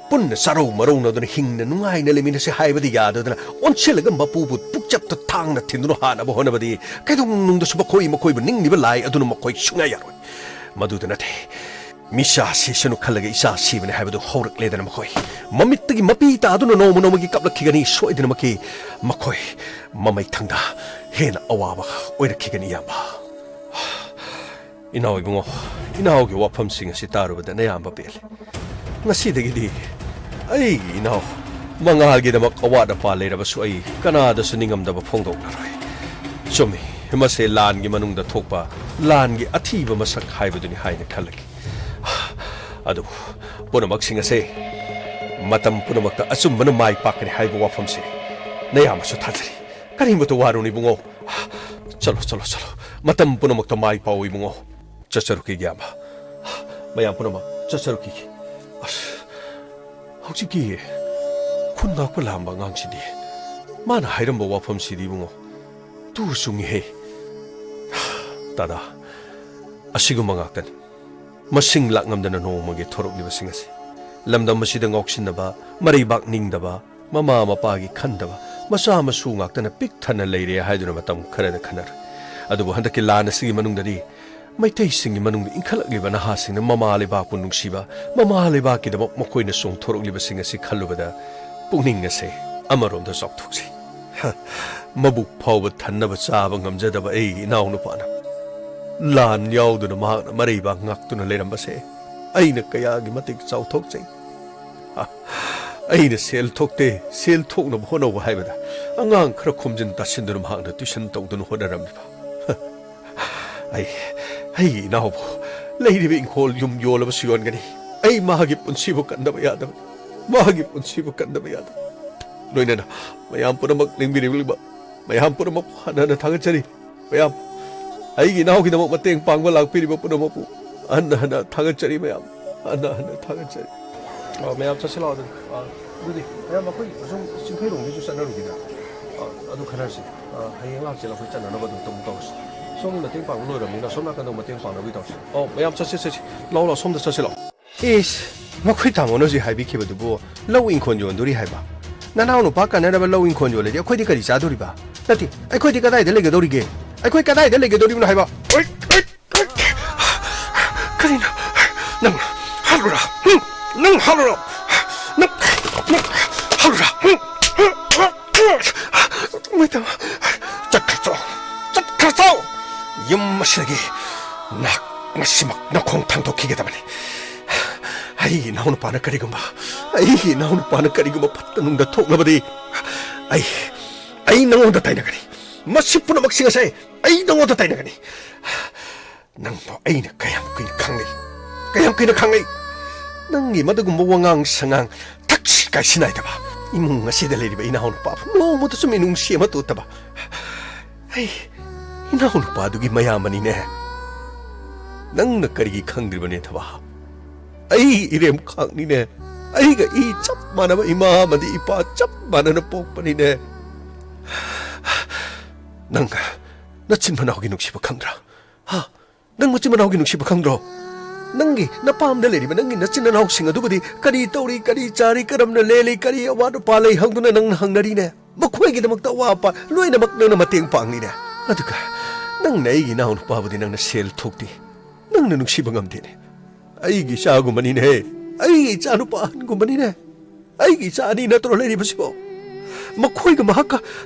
ꯄꯨꯟꯅ ꯆꯥꯔꯧ ꯃꯔꯧꯅꯗꯨꯅ ꯍꯤꯡꯅ ꯅꯨꯡꯉꯥꯏꯅ ꯂꯩꯃꯤꯟꯅꯁꯤ ꯍꯥꯏꯕꯗꯤ ꯌꯥꯗꯗꯅ, ꯑꯣꯟꯁꯤꯜꯂꯒ ꯃꯄꯨꯕꯨ ꯄꯨꯛꯆꯞꯇ ꯊꯥꯡꯅ ꯊꯤꯟꯗꯨꯅ ꯍꯥꯠꯅꯕ ꯍꯣꯠꯅꯕꯗꯤ ꯀꯩꯗꯧꯅꯨꯡꯗꯁꯨ ꯃꯈꯣꯏ, ꯃꯈꯣꯏꯕꯨ ꯅꯤꯡꯂꯤꯕ ꯂꯥꯏ ꯑꯗꯨꯅ ꯃꯈꯣꯏ ꯁꯨꯡꯌꯥ ꯌꯥꯔꯣꯏ꯫ ꯃꯗꯨꯗ ꯅꯠꯇꯦ, ꯃꯤꯆꯥ ꯁꯤꯁꯅꯨ ꯈꯜꯂꯒ ꯏꯆꯥ ꯁꯤꯕꯅꯤ ꯍꯥꯏꯕꯗꯨ ꯍꯧꯔꯛꯂꯦꯗꯅ ꯃꯈꯣꯏ꯫ ꯃꯃꯤꯠꯇꯒꯤ ꯃꯄꯤ ꯇꯥꯗꯨꯅ ꯅꯣꯡꯃ ꯅꯣꯡꯃꯒꯤ ꯀꯞꯂꯛꯈꯤꯒꯅꯤ꯫ ꯁꯣꯏꯗꯅꯃꯛꯀꯤ ꯃꯈꯣꯏ ꯃꯃꯩꯊꯪꯗ ꯍꯦꯟꯅ ꯑꯋꯥꯕ ꯑꯣꯏꯔꯛꯈꯤꯒꯅꯤ, ꯏꯌꯥꯝꯕ꯫ ꯏꯅꯥꯎ ꯏꯕꯨꯡꯉꯣ, ꯏꯅꯥꯎꯒꯤ ꯋꯥꯐꯝꯁꯤꯡ ꯑꯁꯤ ꯇꯥꯔꯨꯕꯗ ꯅꯌꯥꯝꯕ ꯄꯦꯜꯂꯦ꯫ ꯉꯁꯤꯗꯒꯤꯗꯤ ꯑꯩꯒꯤ ꯏꯅꯥꯎ ꯃꯉꯥꯜꯒꯤꯗꯃꯛ ꯑꯋꯥꯠ ꯑꯄꯥ ꯂꯩꯔꯕꯁꯨ ꯑꯩ ꯀꯅꯥꯗꯁꯨ ꯅꯤꯡꯉꯝꯗꯕ ꯐꯣꯡꯗꯣꯛꯂꯔꯣꯏ꯫ ꯆꯨꯝꯃꯤ, ꯃꯁꯦ ꯂꯥꯟꯒꯤ ꯃꯅꯨꯡꯗ ꯊꯣꯛꯄ ꯂꯥꯟꯒꯤ ꯑꯊꯤꯕ ꯃꯁꯛ ꯍꯥꯏꯕꯗꯨꯅꯤ ꯍꯥꯏꯅ ꯈꯜꯂꯤ꯫ ꯑꯗꯨꯕꯨ ꯄꯨꯝꯅꯃꯛꯁꯤꯡ ꯑꯁꯦ ꯃꯇꯝ ꯄꯨꯝꯅꯃꯛꯇ ꯑꯆꯨꯝꯕꯅ ꯃꯥꯏ ꯄꯥꯛꯀꯅꯤ ꯍꯥꯏꯕ ꯋꯥꯐꯝꯁꯦ ꯅꯌꯥꯝꯕꯁꯨ ꯊꯥꯖꯔꯤ꯫ ꯀꯔꯤꯃꯠꯇ ꯋꯥꯔꯨꯅꯨ ꯏꯕꯨꯡꯉꯣ꯫ ꯆꯠꯂꯣ, ꯆꯠꯂꯣ, ꯆꯠꯂꯣ꯫ ꯃꯇꯝ ꯄꯨꯝꯅꯃꯛꯇ ꯃꯥꯏ ꯄꯥꯛꯑꯣ ꯏꯕꯨꯡꯉꯣ꯫ ꯆꯠꯆꯔꯨꯈꯤꯒꯦ ꯏꯌꯥꯝꯕ꯫ ꯃꯌꯥꯝ ꯄꯨꯝꯅꯃꯛ ꯆꯠꯆꯔꯨꯈꯤꯒꯦ꯫ ꯑꯁ, ꯍꯧꯖꯤꯛꯀꯤ ꯈꯨꯟ ꯉꯥꯛꯄ ꯂꯥꯛꯑꯝꯕ ꯑꯉꯥꯡꯁꯤꯗꯤ, ꯃꯥꯅ ꯍꯥꯏꯔꯝꯕ ꯋꯥꯐꯝꯁꯤꯗꯤ ꯏꯕꯨꯡꯉꯣ, ꯇꯨ ꯆꯨꯡꯉꯤꯍꯦ꯫ ꯇꯥꯗꯥ, ꯑꯁꯤꯒꯨꯝꯕ ꯉꯥꯛꯇꯅꯤ꯫ ꯃꯁꯤꯡ ꯂꯥꯛꯉꯝꯗꯅ ꯅꯣꯡꯃꯒꯤ ꯊꯣꯔꯛꯂꯤꯕꯁꯤꯡ ꯑꯁꯤ꯫ ꯂꯝꯗꯝ ꯑꯁꯤꯗ ꯉꯥꯎꯁꯤꯟꯅꯕ, ꯃꯔꯩꯕꯥꯛ ꯅꯤꯡꯗꯕ, ꯃꯃꯥ ꯃꯄꯥꯒꯤ ꯈꯟꯗꯕ, ꯃꯆꯥ ꯃꯁꯨ ꯉꯥꯛꯇꯅ ꯄꯤꯛ ꯊꯟꯅ ꯂꯩꯔꯦ ꯍꯥꯏꯗꯨꯅ ꯃꯇꯝ ꯈꯔꯗ ꯈꯟꯅꯔꯦ꯫ ꯑꯗꯨꯕꯨ ꯍꯟꯗꯛꯀꯤ ꯂꯥꯟ ꯑꯁꯤꯒꯤ ꯃꯅꯨꯡꯗꯗꯤ ꯃꯩꯇꯩꯁꯤꯡꯒꯤ ꯃꯅꯨꯡꯗ ꯏꯟꯈꯠꯂꯛꯂꯤꯕ ꯅꯍꯥꯁꯤꯡꯅ ꯃꯃꯥ ꯂꯩꯕꯥꯛꯄꯨ ꯅꯨꯡꯁꯤꯕ, ꯃꯃꯥ ꯂꯩꯕꯥꯛꯀꯤꯗꯃꯛ ꯃꯈꯣꯏꯅ ꯆꯣꯡꯊꯣꯔꯛꯂꯤꯕꯁꯤꯡ ꯑꯁꯤ ꯈꯜꯂꯨꯕꯗ ꯄꯨꯛꯅꯤꯡ ꯑꯁꯦ ꯑꯃꯔꯣꯝꯗ ꯆꯥꯎꯊꯣꯛꯆꯩ꯫ ꯍ, ꯃꯕꯨꯛ ꯐꯥꯎꯕ ꯊꯟꯅꯕ ꯆꯥꯕ ꯉꯝꯖꯗꯕ ꯑꯩꯒꯤ ꯏꯅꯥꯎꯅꯨꯄꯥꯅ ꯂꯥꯟ ꯌꯥꯎꯗꯨꯅ ꯃꯍꯥꯛꯅ ꯃꯔꯩꯕꯥꯛ ꯉꯥꯛꯇꯨꯅ ꯂꯩꯔꯝꯕꯁꯦ ꯑꯩꯅ ꯀꯌꯥꯒꯤ ꯃꯇꯤꯛ ꯆꯥꯎꯊꯣꯛꯆꯩ꯫ ꯍ, ꯑꯩꯅ ꯁꯦꯜ ꯊꯣꯛꯇꯦ, ꯁꯦꯜ ꯊꯣꯛꯅꯕ ꯍꯣꯠꯅꯧ ꯍꯥꯏꯕꯗ ꯑꯉꯥꯡ ꯈꯔ ꯈꯣꯝꯖꯤꯟ ꯇꯥꯁꯤꯟꯗꯨꯅ ꯃꯍꯥꯛꯅ ꯇ꯭ꯌꯨꯁꯟ ꯇꯧꯗꯨꯅ ꯍꯣꯠꯅꯔꯝꯃꯤꯕ꯫ ꯍ, ꯑꯩ, ꯑꯩꯒꯤ ꯏꯅꯥꯎꯕꯨ ꯂꯩꯔꯤꯕ ꯏꯪꯈꯣꯜ ꯌꯨꯝ ꯌꯣꯜꯂꯕꯁꯨ ꯌꯣꯟꯒꯅꯤ꯫ ꯑꯩ ꯃꯥꯒꯤ ꯄꯨꯟꯁꯤꯕꯨ ꯀꯟꯗꯕ ꯌꯥꯗꯕ, ꯃꯥꯒꯤ ꯄꯨꯟꯁꯤꯕꯨ ꯀꯟꯗꯕ ꯌꯥꯗꯕ꯫ ꯂꯣꯏꯅꯅ ꯃꯌꯥꯝ ꯄꯨꯝꯅꯃꯛ ꯂꯦꯡꯕꯤꯔꯤꯕ ꯃꯌꯥꯝ ꯄꯨꯝꯅꯃꯛ ꯍꯟꯅ ꯍꯟꯅ ꯊꯥꯒꯠꯆꯔꯤ꯫ ꯃꯌꯥꯝ, ꯑꯩꯒꯤ ꯏꯅꯥꯎꯒꯤꯗꯃꯛ ꯃꯇꯦꯡ ꯄꯥꯡꯕ ꯂꯥꯛꯄꯤꯔꯤꯕ ꯄꯨꯝꯅꯃꯛꯄꯨ ꯍꯟꯅ ꯍꯟꯅ ꯊꯥꯒꯠꯆꯔꯤ ꯃꯌꯥꯝ, ꯍꯟꯅ ꯍꯟꯅ ꯊꯥꯒꯠꯆꯔꯤ꯫ ꯑꯣ, ꯃꯌꯥꯝ ꯆꯠꯁꯤ ꯂꯥꯛꯑꯣ ꯑꯗꯨꯗꯤ꯫ ꯑꯥ꯫ ꯑꯗꯨꯗꯤ ꯃꯌꯥꯝ ꯑꯩꯈꯣꯏ ꯑꯁꯨꯝ ꯆꯤꯡꯈꯩꯔꯣꯝꯒꯤꯁꯨ ꯆꯠꯅꯔꯨꯒꯦꯗ꯫ ꯑ, ꯑꯗꯨ ꯈꯟꯅꯔꯁꯤ꯫ ꯑ, ꯍꯌꯦꯡ ꯂꯥꯛꯆꯦꯜ ꯑꯩꯈꯣꯏ ꯆꯠꯅꯅꯕ ꯑꯗꯨꯝ ꯇꯧ-, ꯇꯧꯔꯁꯤ꯫ ꯁꯣꯝꯒꯤ ꯃꯇꯦꯡ ꯄꯥꯡꯕ ꯂꯣꯏꯔꯕꯅꯤꯅ ꯁꯣꯝ ꯅꯥꯀꯟꯗ ꯃꯇꯦꯡ ꯄꯥꯡꯅꯕꯒꯤ ꯇꯧꯔꯁꯤ꯫ ꯑꯣ, ꯃꯌꯥꯝ ꯆꯠꯁꯤ, ꯆꯠꯁꯤ꯫ ꯂꯥꯛꯑꯣ, ꯂꯥꯛꯑꯣ, ꯁꯣꯝꯗ ꯆꯠꯁꯤ ꯂꯥꯛꯑꯣ꯫ ꯏꯁ, ꯃꯈꯣꯏ ꯇꯥꯃꯣꯅ ꯍꯧꯖꯤꯛ ꯍꯥꯏꯕꯤꯈꯤꯕꯗꯨꯕꯨ ꯂꯧ ꯏꯪꯈꯣꯜ ꯌꯣꯟꯗꯣꯔꯤ ꯍꯥꯏꯕ? ꯅꯅꯥꯎ ꯅꯨꯄꯥ ꯀꯥꯟꯅꯅꯕ ꯂꯧ ꯏꯪꯈꯣꯜ ꯌꯣꯜꯂꯗꯤ ꯑꯩꯈꯣꯏꯗꯤ ꯀꯔꯤ ꯆꯥꯗꯣꯔꯤꯕ? ꯅꯠꯇꯦ, ꯑꯩꯈꯣꯏꯗꯤ ꯀꯗꯥꯏꯗ ꯂꯩꯒꯗꯧꯔꯤꯒꯦ? ꯑꯩꯈꯣꯏ ꯀꯗꯥꯏꯗ ꯂꯩꯒꯗꯧꯔꯤꯕꯅꯣ ꯍꯥꯏꯕ? ꯀꯔꯤꯅꯣ? ꯅꯪ ꯍꯥꯠꯂꯨꯔꯥ? ꯍꯨꯝ? ꯅꯪ ꯍꯥꯠꯂꯨꯔꯥ? ꯅꯪ, ꯅꯪ ꯍꯥꯠꯂꯨꯔꯥ? ꯍꯨꯝ? ꯃꯣꯏ ꯇꯥꯃꯣ, ꯆꯠꯈ꯭ꯔꯆꯣ, ꯆꯠꯈ꯭ꯔꯆꯣ! ꯌꯨꯝ ꯑꯁꯤꯗꯒꯤ ꯅꯍꯥꯛ ꯉꯁꯤꯃꯛ ꯅꯈꯣꯡ ꯊꯥꯡꯗꯣꯛꯈꯤꯒꯗꯕꯅꯤ꯫ ꯑꯩꯒꯤ ꯏꯅꯥꯎꯅꯨꯄꯥꯅ ꯀꯔꯤꯒꯨꯝꯕ, ꯑꯩꯒꯤ ꯏꯅꯥꯎꯅꯨꯄꯥꯅ ꯀꯔꯤꯒꯨꯝꯕ ꯐꯠꯇ ꯅꯨꯡꯗ ꯊꯣꯛꯂꯕꯗꯤ ꯑꯩ, ꯑꯩ ꯅꯉꯣꯟꯗ ꯇꯥꯏꯅꯒꯅꯤ꯫ ꯃꯁꯤ ꯄꯨꯝꯅꯃꯛꯁꯤꯡ ꯑꯁꯦ ꯑꯩ ꯅꯉꯣꯟꯗ ꯇꯥꯏꯅꯒꯅꯤ꯫ ꯅꯪꯕꯨ ꯑꯩꯅ ꯀꯌꯥꯝ ꯀꯨꯏꯅ ꯈꯪꯅꯩ? ꯀꯌꯥꯝ ꯀꯨꯏꯅ ꯈꯪꯅꯩ? ꯅꯪꯒꯤ ꯃꯗꯨꯒꯨꯝꯕ ꯋꯥꯉꯥꯡ ꯁꯉꯥꯡ ꯊꯛꯁꯤ ꯀꯥꯏꯁꯤ ꯅꯥꯏꯗꯕ, ꯏꯃꯨꯡ ꯑꯁꯤꯗ ꯂꯩꯔꯤꯕ ꯏꯅꯥꯎꯅꯨꯄꯥꯕꯨ ꯅꯣꯡꯃꯇꯁꯨ ꯃꯤꯅꯨꯡꯁꯤ ꯑꯃ ꯇꯣꯠꯇꯕ꯫ ꯑꯩ ꯏꯅꯥꯎꯅꯨꯄꯥꯗꯨꯒꯤ ꯃꯌꯥꯝꯕꯅꯤꯅꯦ꯫ ꯅꯪꯅ ꯀꯔꯤꯒꯤ ꯈꯪꯗ꯭ꯔꯤꯕꯅꯦ, ꯊꯕꯥ? ꯑꯩ ꯏꯔꯦꯝꯈꯥꯛꯅꯤꯅꯦ꯫ ꯑꯩꯒ ꯏ ꯆꯞ ꯃꯥꯟꯅꯕ ꯏꯃꯥ ꯑꯃꯗꯤ ꯏꯄꯥ ꯆꯞ ꯃꯥꯟꯅꯅ ꯄꯣꯛꯄꯅꯤꯅꯦ꯫ ꯅꯪ ꯅꯆꯤꯟ ꯃꯅꯥꯎꯒꯤ ꯅꯨꯡꯁꯤꯕ ꯈꯪꯗ꯭ꯔꯥ? ꯍꯥ? ꯅꯪ ꯃꯆꯤꯟ ꯃꯅꯥꯎꯒꯤ ꯅꯨꯡꯁꯤꯕ ꯈꯪꯗ꯭ꯔꯣ? ꯅꯪꯒꯤ ꯅꯄꯥꯝꯗ ꯂꯩꯔꯤꯕ ꯅꯪꯒꯤ ꯅꯆꯤꯟ ꯅꯅꯥꯎꯁꯤꯡ ꯑꯗꯨꯕꯨꯗꯤ ꯀꯔꯤ ꯇꯧꯔꯤ, ꯀꯔꯤ ꯆꯥꯔꯤ, ꯀꯔꯝꯅ ꯂꯦꯜꯂꯤ, ꯀꯔꯤ ꯑꯋꯥꯠ ꯑꯄꯥ ꯂꯩ ꯍꯪꯗꯨꯅ ꯅꯪꯅ ꯍꯪꯅꯔꯤꯅꯦ꯫ ꯃꯈꯣꯏꯒꯤꯗꯃꯛꯇ ꯑꯋꯥꯠ ꯑꯄꯥ ꯂꯣꯏꯅꯃꯛ ꯅꯪꯅ ꯃꯇꯦꯡ ꯄꯥꯡꯂꯤꯅꯦ꯫ ꯑꯗꯨꯒ ꯅꯪꯅ ꯑꯩꯒꯤ ꯏꯅꯥꯎꯅꯨꯄꯥꯕꯨꯗꯤ ꯅꯪꯅ ꯁꯦꯜ ꯊꯣꯛꯇꯦ, ꯅꯪꯅ ꯅꯨꯡꯁꯤꯕ ꯉꯝꯗꯦꯅꯦ꯫ ꯑꯩꯒꯤ ꯏꯆꯥꯒꯨꯝꯕꯅꯤꯅꯦ, ꯑꯩꯒꯤ ꯏꯆꯥꯅꯨꯄꯥ ꯑꯍꯟꯒꯨꯝꯕꯅꯤꯅꯦ꯫ ꯑꯩꯒꯤ ꯏꯆꯥ ꯑꯅꯤ ꯅꯠꯇ꯭ꯔꯣ ꯂꯩꯔꯤꯕꯁꯤꯕꯣ? ꯃꯈꯣꯏꯒ ꯃꯍꯥꯛꯀ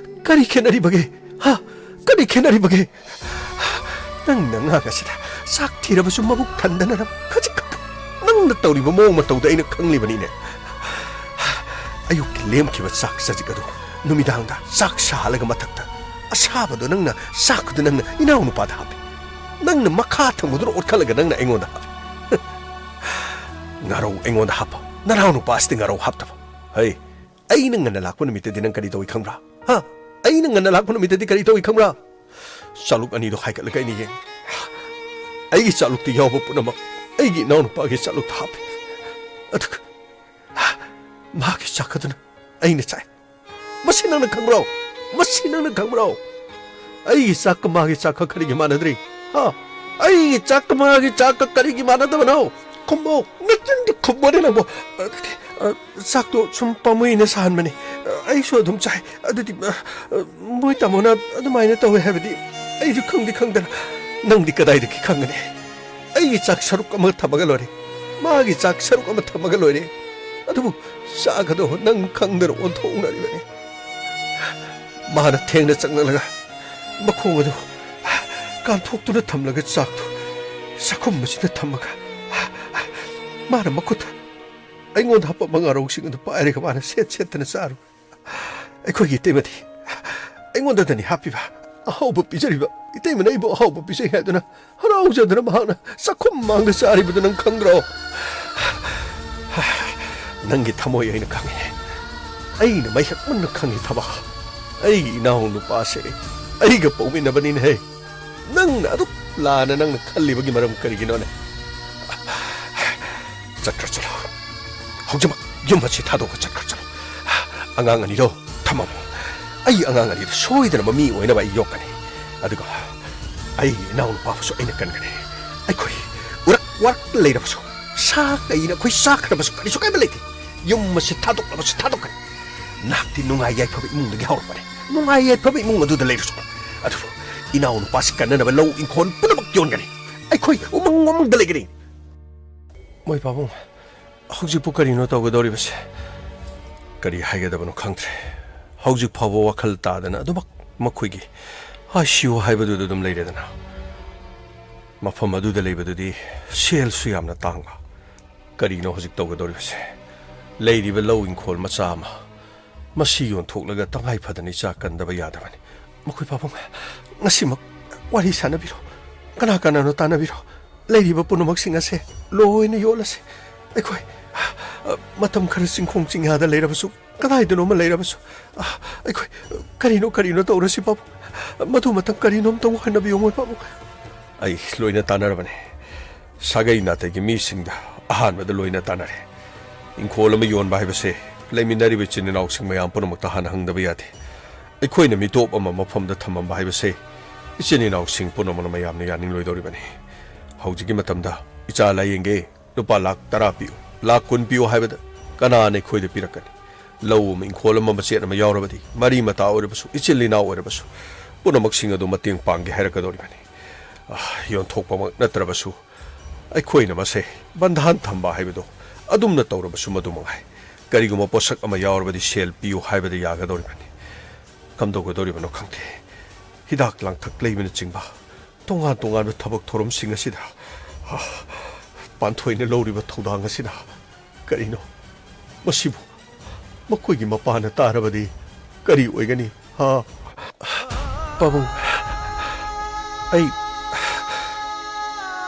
ꯀꯔꯤ ꯈꯦꯠꯅꯔꯤꯕꯒꯦ? ꯍꯥ? ꯀꯔꯤ ꯈꯦꯠꯅꯔꯤꯕꯒꯦ? ꯅꯪꯅ ꯑꯉꯥꯡ ꯑꯁꯤꯗ ꯆꯥꯛ ꯊꯤꯔꯕꯁꯨ ꯃꯕꯨꯛ ꯊꯟꯗꯅ ꯈꯖꯤꯛ ꯈꯛꯇ ꯅꯪꯅ ꯇꯧꯔꯤꯕ ꯃꯑꯣꯡ ꯃꯇꯧꯗ ꯑꯩꯅ ꯈꯪꯂꯤꯕꯅꯤꯅꯦ꯫ ꯑꯌꯨꯛꯀꯤ ꯂꯦꯝꯈꯤꯕ ꯆꯥꯛ ꯆꯖꯤꯛ ꯑꯗꯨ ꯅꯨꯃꯤꯗꯥꯡꯗ ꯆꯥꯛ ꯁꯥꯍꯜꯂꯒ ꯃꯊꯛꯇ ꯑꯁꯥꯕꯗꯣ ꯅꯪꯅ ꯆꯥꯛꯇꯨ ꯅꯪꯅ ꯏꯅꯥꯎꯅꯨꯄꯥꯗ ꯍꯥꯞꯄꯤ꯫ ꯅꯪꯅ ꯃꯈꯥ ꯊꯪꯕꯗꯨꯅ ꯑꯣꯠꯈꯠꯂꯒ ꯅꯪꯅ ꯑꯩꯉꯣꯟꯗ ꯍꯥꯞꯄꯤ꯫ ꯉꯥꯔꯧ ꯑꯩꯉꯣꯟꯗ ꯍꯥꯞꯄ, ꯅꯅꯥꯎ ꯅꯨꯄꯥꯁꯤꯗꯤ ꯉꯥꯔꯧ ꯍꯥꯞꯇꯕ꯫ ꯍꯩ, ꯑꯩꯅ ꯉꯟꯅ ꯂꯥꯛꯄ ꯅꯨꯃꯤꯠꯇꯗꯤ ꯅꯪ ꯀꯔꯤ ꯇꯧꯏ ꯈꯪꯕ꯭ꯔꯥ? ꯍꯥ? ꯑꯩꯅ ꯉꯟꯅ ꯂꯥꯛꯄ ꯅꯨꯃꯤꯠꯇꯗꯤ ꯀꯔꯤ ꯇꯧꯏ ꯈꯪꯕ꯭ꯔꯥ? ꯆꯥꯂꯨꯛ ꯑꯅꯤꯗꯣ ꯍꯥꯏꯒꯠꯂꯒ ꯑꯩꯅ ꯌꯦꯡꯉꯤ꯫ ꯑꯩꯒꯤ ꯆꯥꯂꯨꯛꯇ ꯌꯥꯎꯕ ꯄꯨꯝꯅꯃꯛ ꯑꯩꯒꯤ ꯏꯅꯥꯎꯅꯨꯄꯥꯒꯤ ꯆꯥꯂꯨꯛꯇ ꯍꯥꯞꯄꯤ꯫ ꯑꯗꯨꯒ ꯃꯍꯥꯛꯀꯤ ꯆꯥꯛ ꯑꯗꯨꯅ ꯑꯩꯅ ꯆꯥꯏ꯫ ꯃꯁꯤ ꯅꯪꯅ ꯈꯪꯕ꯭ꯔꯣ? ꯃꯁꯤ ꯅꯪꯅ ꯈꯪꯕ꯭ꯔꯣ? ꯑꯩꯒꯤ ꯆꯥꯛꯀ ꯃꯥꯒꯤ ꯆꯥꯛꯀ ꯀꯔꯤꯒꯤ ꯃꯥꯟꯅꯗ꯭ꯔꯤ? ꯍꯥ? ꯑꯩꯒꯤ ꯆꯥꯛꯀ ꯃꯥꯒꯤ ꯆꯥꯛꯀ ꯀꯔꯤꯒꯤ ꯃꯥꯟꯅꯗꯕꯅꯣ? ꯈꯨꯝꯃꯣ, ꯅꯆꯤꯟꯗꯤ ꯈꯨꯝꯃꯣꯅꯦ ꯅꯪꯕꯣ꯫ ꯑꯗꯨꯗꯤ, ꯑ, ꯆꯥꯛꯇꯣ ꯁꯨꯝ ꯄꯥꯝꯃꯨꯏꯅ ꯁꯥꯍꯟꯕꯅꯤ꯫ ꯑ, ꯑꯩꯁꯨ ꯑꯗꯨꯝ ꯆꯥꯏ꯫ ꯑꯗꯨꯗꯤ, ꯑ, ꯑ, ꯃꯣꯏ ꯇꯥꯃꯣꯅ ꯑꯗꯨꯃꯥꯏꯅ ꯇꯧꯋꯦ ꯍꯥꯏꯕꯗꯤ ꯑꯩꯁꯨ ꯈꯪꯗꯤ ꯈꯪꯗꯅ ꯅꯪꯗꯤ ꯀꯗꯥꯏꯗꯒꯤ ꯈꯪꯒꯅꯤ? ꯑꯩꯒꯤ ꯆꯥꯛ ꯁꯔꯨꯛ ꯑꯃ ꯊꯝꯃꯒ ꯂꯣꯏꯔꯦ꯫ ꯃꯥꯒꯤ ꯆꯥꯛ ꯁꯔꯨꯛ ꯑꯃ ꯊꯝꯃꯒ ꯂꯣꯏꯔꯦ꯫ ꯑꯗꯨꯕꯨ ꯆꯥꯛ ꯑꯗꯣ ꯅꯪ ꯈꯪꯗꯅ ꯑꯣꯟꯊꯣꯛꯅꯔꯤꯕꯅꯤ꯫ ꯃꯥꯅ ꯊꯦꯡꯅ ꯆꯪꯂꯛꯂꯒ ꯃꯈꯣꯡ ꯑꯗꯨ ꯀꯥꯟꯊꯣꯛꯇꯨꯅ ꯊꯝꯂꯒ ꯆꯥꯛꯇꯨ ꯆꯥꯛꯈꯨꯝ ꯑꯁꯤꯗ ꯊꯝꯃꯒ ꯃꯥꯅ ꯃꯈꯨꯠꯇ ꯑꯩꯉꯣꯟꯗ ꯍꯥꯞꯄ ꯃꯉꯥꯔꯧꯁꯤꯡ ꯑꯗꯨ ꯄꯥꯏꯔꯒ ꯃꯥꯅ ꯁꯦꯠ ꯁꯦꯠꯇꯅ ꯆꯥꯔꯨ꯫ ꯑꯩꯈꯣꯏꯒꯤ ꯏꯇꯩꯃꯗꯤ ꯑꯩꯉꯣꯟꯗꯗꯅꯤ ꯍꯥꯞꯄꯤꯕ, ꯑꯍꯥꯎꯕ ꯄꯤꯖꯔꯤꯕ꯫ ꯏꯇꯩꯃꯅ ꯑꯩꯕꯨ ꯑꯍꯥꯎꯕ ꯄꯤꯖꯩ ꯍꯥꯏꯗꯨꯅ ꯍꯔꯥꯎꯖꯗꯅ ꯃꯍꯥꯛꯅ ꯆꯥꯛꯈꯨꯝ ꯃꯥꯡꯗ ꯆꯥꯔꯤꯕꯗꯨ ꯅꯪ ꯈꯪꯗ꯭ꯔꯣ? ꯅꯪꯒꯤ ꯊꯃꯣꯏ ꯑꯩꯅ ꯈꯪꯉꯤ꯫ ꯑꯩꯅ ꯃꯩꯍꯛ ꯃꯨꯟꯅ ꯈꯪꯉꯤ, ꯊꯕꯥ꯫ ꯑꯩꯒꯤ ꯏꯅꯥꯎ ꯅꯨꯄꯥꯁꯦ ꯑꯩꯒ ꯄꯣꯛꯃꯤꯟꯅꯕꯅꯤꯅꯦꯍꯦ꯫ ꯅꯪꯅ ꯑꯗꯨꯛ ꯂꯥꯟꯅ ꯅꯪꯅ ꯈꯜꯂꯤꯕꯒꯤ ꯃꯔꯝ ꯀꯔꯤꯒꯤꯅꯣꯅꯦ? ꯆꯠꯈ꯭ꯔ ꯆꯠꯂꯣ꯫ ꯍꯧꯖꯤꯛꯃꯛ ꯌꯨꯝ ꯑꯁꯤ ꯊꯥꯗꯣꯛꯑꯒ ꯆꯠꯈ꯭ꯔ ꯆꯠꯂꯣ꯫ ꯑꯉꯥꯡ ꯑꯅꯤꯗꯣ ꯊꯝꯃꯝꯃꯣ꯫ ꯑꯩ ꯑꯉꯥꯡ ꯑꯅꯤꯗꯣ ꯁꯣꯏꯗꯅꯕ ꯃꯤ ꯑꯣꯏꯅꯕ ꯑꯩ ꯌꯣꯛꯀꯅꯤ꯫ ꯑꯗꯨꯒ ꯑꯩꯒꯤ ꯏꯅꯥꯎꯅꯨꯄꯥꯕꯨꯁꯨ ꯑꯩꯅ ꯀꯟꯒꯅꯤ꯫ ꯑꯩꯈꯣꯏ ꯎꯔꯛ ꯋꯥꯔꯛ ꯂꯩꯔꯕꯁꯨ, ꯁꯥ ꯀꯩꯅ ꯑꯩꯈꯣꯏ ꯆꯥꯈ꯭ꯔꯕꯁꯨ ꯀꯔꯤꯁꯨ ꯀꯥꯏꯕ ꯂꯩꯇꯦ꯫ ꯌꯨꯝ ꯑꯁꯤ ꯊꯥꯗꯣꯛꯂꯕꯁꯨ ꯊꯥꯗꯣꯛꯀꯅꯤ꯫ ꯅꯍꯥꯛꯇꯤ ꯅꯨꯡꯉꯥꯏ ꯌꯥꯏꯐꯕ ꯏꯃꯨꯡꯗꯒꯤ ꯍꯧꯔꯛꯄꯅꯤ꯫ ꯅꯨꯡꯉꯥꯏ ꯌꯥꯏꯐꯕ ꯏꯃꯨꯡ ꯑꯗꯨꯗ ꯂꯩꯔꯁꯨ꯫ ꯑꯗꯨꯕꯨ ꯏꯅꯥꯎ ꯅꯨꯄꯥꯁꯤ ꯀꯟꯅꯅꯕ ꯂꯧ ꯏꯪꯈꯣꯜ ꯄꯨꯝꯅꯃꯛ ꯌꯣꯟꯒꯅꯤ꯫ ꯑꯩꯈꯣꯏ ꯎꯃꯪ ꯋꯥꯃꯪꯗ ꯂꯩꯒꯅꯤ꯫ ꯃꯣꯏ ꯄꯥꯕꯨꯡ, ꯍꯧꯖꯤꯛꯄꯨ ꯀꯔꯤꯅꯣ ꯇꯧꯒꯗꯧꯔꯤꯕꯁꯦ? ꯀꯔꯤ ꯍꯥꯏꯒꯗꯕꯅꯣ ꯈꯪꯗ꯭ꯔꯦ꯫ ꯍꯧꯖꯤꯛ ꯐꯥꯎꯕ ꯋꯥꯈꯜ ꯇꯥꯗꯅ ꯑꯗꯨꯃꯛ ꯃꯈꯣꯏꯒꯤ ICU ꯍꯥꯏꯕꯗꯨꯗ ꯑꯗꯨꯝ ꯂꯩꯔꯦꯗꯅ꯫ ꯃꯐꯝ ꯑꯗꯨꯗ ꯂꯩꯕꯗꯨꯗꯤ ꯁꯦꯜꯁꯨ ꯌꯥꯝꯅ ꯇꯥꯡꯕ꯫ ꯀꯔꯤꯅꯣ ꯍꯧꯖꯤꯛ ꯇꯧꯒꯗꯧꯔꯤꯕꯁꯦ? ꯂꯩꯔꯤꯕ ꯂꯧ ꯏꯪꯈꯣꯜ ꯃꯆꯥ ꯑꯃ, ꯃꯁꯤ ꯌꯣꯟꯊꯣꯛꯂꯒ ꯇꯉꯥꯏ ꯐꯗꯅ ꯏꯆꯥ ꯀꯟꯗꯕ ꯌꯥꯗꯕꯅꯤ꯫ ꯃꯈꯣꯏ ꯄꯥꯕꯨꯡ, ꯉꯁꯤꯃꯛ ꯋꯥꯔꯤ ꯁꯥꯟꯅꯕꯤꯔꯣ꯫ ꯀꯅꯥ ꯀꯅꯥꯅꯣ ꯇꯥꯟꯅꯕꯤꯔꯣ꯫ ꯂꯩꯔꯤꯕ ꯄꯨꯝꯅꯃꯛꯁꯤꯡ ꯑꯁꯦ ꯂꯣꯏꯅ ꯌꯣꯜꯂꯁꯤ꯫ ꯑꯩꯈꯣꯏ, ꯑ, ꯃꯇꯝ ꯈꯔ ꯆꯤꯡꯈꯣꯡ ꯆꯤꯡꯌꯥꯗ ꯂꯩꯔꯕꯁꯨ, ꯀꯗꯥꯏꯗꯅꯣꯃ ꯂꯩꯔꯕꯁꯨ, ꯑ, ꯑꯩꯈꯣꯏ ꯀꯔꯤꯅꯣ ꯀꯔꯤꯅꯣ ꯇꯧꯔꯁꯤ ꯄꯥꯕꯨꯡ꯫ ꯃꯗꯨ ꯃꯇꯝ ꯀꯔꯤꯅꯣ ꯑꯝꯇꯪ ꯍꯣꯠꯅꯕꯤꯌꯨ ꯃꯣꯏ ꯄꯥꯕꯨꯡ꯫ ꯑꯩ ꯂꯣꯏꯅ ꯇꯥꯟꯅꯔꯕꯅꯤ꯫ ꯁꯥꯒꯩ ꯅꯥꯇꯩꯒꯤ ꯃꯤꯁꯤꯡꯗ ꯑꯍꯥꯟꯕꯗ ꯂꯣꯏꯅ ꯇꯥꯟꯅꯔꯦ꯫ ꯏꯪꯈꯣꯜ ꯑꯃ ꯌꯣꯟꯕ ꯍꯥꯏꯕꯁꯦ ꯂꯩꯃꯤꯟꯅꯔꯤꯕ ꯏꯆꯤꯟ ꯏꯅꯥꯎꯁꯤꯡ ꯃꯌꯥꯝ ꯄꯨꯝꯅꯃꯛꯇ ꯍꯥꯟꯅ ꯍꯪꯗꯕ ꯌꯥꯗꯦ꯫ ꯑꯩꯈꯣꯏꯅ ꯃꯤꯇꯣꯞ ꯑꯃ ꯃꯐꯝꯗ ꯊꯝꯃꯝꯕ ꯍꯥꯏꯕꯁꯦ ꯏꯆꯤꯟ ꯏꯅꯥꯎꯁꯤꯡ ꯄꯨꯝꯅꯃꯛꯅ ꯃꯌꯥꯝꯅ ꯌꯥꯅꯤꯡꯂꯣꯏꯗꯧꯔꯤꯕꯅꯤ꯫ ꯍꯧꯖꯤꯛꯀꯤ ꯃꯇꯝꯗ ꯏꯆꯥ ꯂꯥꯌꯦꯡꯒꯦ, ꯂꯨꯄꯥ ꯂꯥꯈ ꯇꯔꯥ ꯄꯤꯌꯨ, ꯂꯥꯈ ꯀꯨꯟ ꯄꯤꯌꯨ ꯍꯥꯏꯕꯗ ꯀꯅꯥꯅ ꯑꯩꯈꯣꯏꯗ ꯄꯤꯔꯛꯀꯅꯤ? ꯂꯧ ꯑꯃ, ꯏꯪꯈꯣꯜ ꯑꯃ, ꯃꯆꯦꯠ ꯑꯃ ꯌꯥꯎꯔꯕꯗꯤ, ꯃꯔꯤ ꯃꯇꯥ ꯑꯣꯏꯔꯕꯁꯨ, ꯏꯆꯤꯜ ꯏꯅꯥꯎ ꯑꯣꯏꯔꯕꯁꯨ, ꯄꯨꯝꯅꯃꯛꯁꯤꯡ ꯑꯗꯨ ꯃꯇꯦꯡ ꯄꯥꯡꯒꯦ ꯍꯥꯏꯔꯛꯀꯗꯧꯔꯤꯕꯅꯤ꯫ ꯑꯥ, ꯌꯣꯟꯊꯣꯛꯄꯃꯛ ꯅꯠꯇ꯭ꯔꯕꯁꯨ, ꯑꯩꯈꯣꯏꯅ ꯃꯁꯦ ꯕꯟꯙꯥꯟ ꯊꯝꯕ ꯍꯥꯏꯕꯗꯣ ꯑꯗꯨꯝꯅ ꯇꯧꯔꯕꯁꯨ ꯃꯗꯨ ꯃꯉꯥꯏ꯫ ꯀꯔꯤꯒꯨꯝꯕ ꯄꯣꯠꯁꯛ ꯑꯃ ꯌꯥꯎꯔꯕꯗꯤ ꯁꯦꯜ ꯄꯤꯌꯨ ꯍꯥꯏꯕꯗ ꯌꯥꯒꯗꯧꯔꯤꯕꯅꯤ꯫ ꯀꯝꯗꯧꯒꯗꯧꯔꯤꯕꯅꯣ ꯈꯪꯗꯦ꯫ ꯍꯤꯗꯥꯛ ꯂꯥꯡꯊꯛ ꯂꯩꯕꯅꯆꯤꯡꯕ ꯇꯣꯉꯥꯟ ꯇꯣꯉꯥꯟꯕ ꯊꯕꯛ ꯊꯧꯔꯝꯁꯤꯡ ꯑꯁꯤꯗ, ꯑꯥ, ꯄꯥꯟꯊꯣꯏꯅ ꯂꯧꯔꯤꯕ ꯊꯧꯗꯥꯡ ꯑꯁꯤꯅ ꯀꯔꯤꯅꯣ? ꯃꯁꯤꯕꯨ ꯃꯈꯣꯏꯒꯤ ꯃꯄꯥꯅ ꯇꯥꯔꯕꯗꯤ ꯀꯔꯤ ꯑꯣꯏꯒꯅꯤ? ꯍꯥ? ꯄꯥꯕꯨꯡ, ꯑꯩ,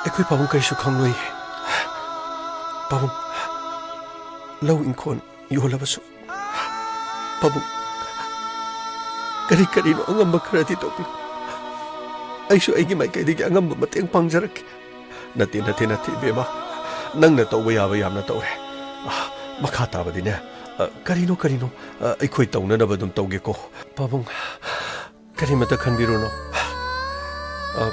ꯑꯩꯈꯣꯏ ꯄꯥꯕꯨꯡ ꯀꯔꯤꯁꯨ ꯈꯪꯂꯣꯏ꯫ ꯄꯥꯕꯨꯡ, ꯂꯧ ꯏꯪꯈꯣꯜ ꯌꯣꯜꯂꯕꯁꯨ, ꯄꯥꯕꯨꯡ, ꯀꯔꯤ ꯀꯔꯤꯅꯣ ꯑꯉꯝꯕ ꯈꯔꯗꯤ ꯇꯧꯕꯤꯌꯨ꯫ ꯑꯩꯁꯨ ꯑꯩꯒꯤ ꯃꯥꯏꯀꯩꯗꯒꯤ ꯑꯉꯝꯕ ꯃꯇꯦꯡ ꯄꯥꯡꯖꯔꯛꯀꯦ꯫ ꯅꯠꯇꯦ, ꯅꯠꯇꯦ, ꯅꯠꯇꯦ, ꯏꯕꯦꯝꯃ꯫ ꯅꯪꯅ ꯇꯧꯕ ꯌꯥꯕ ꯌꯥꯝꯅ ꯇꯧꯔꯦ꯫ ꯑ, ꯃꯈꯥ ꯇꯥꯕꯗꯤꯅꯦ, ꯑ, ꯀꯔꯤꯅꯣ, ꯀꯔꯤꯅꯣ, ꯑ, ꯑꯩꯈꯣꯏ ꯇꯧꯅꯅꯕ ꯑꯗꯨꯝ ꯇꯧꯒꯦꯀꯣ꯫ ꯄꯥꯕꯨꯡ, ꯀꯔꯤꯃꯇ ꯈꯟꯕꯤꯔꯨꯅꯨ꯫ ꯑ,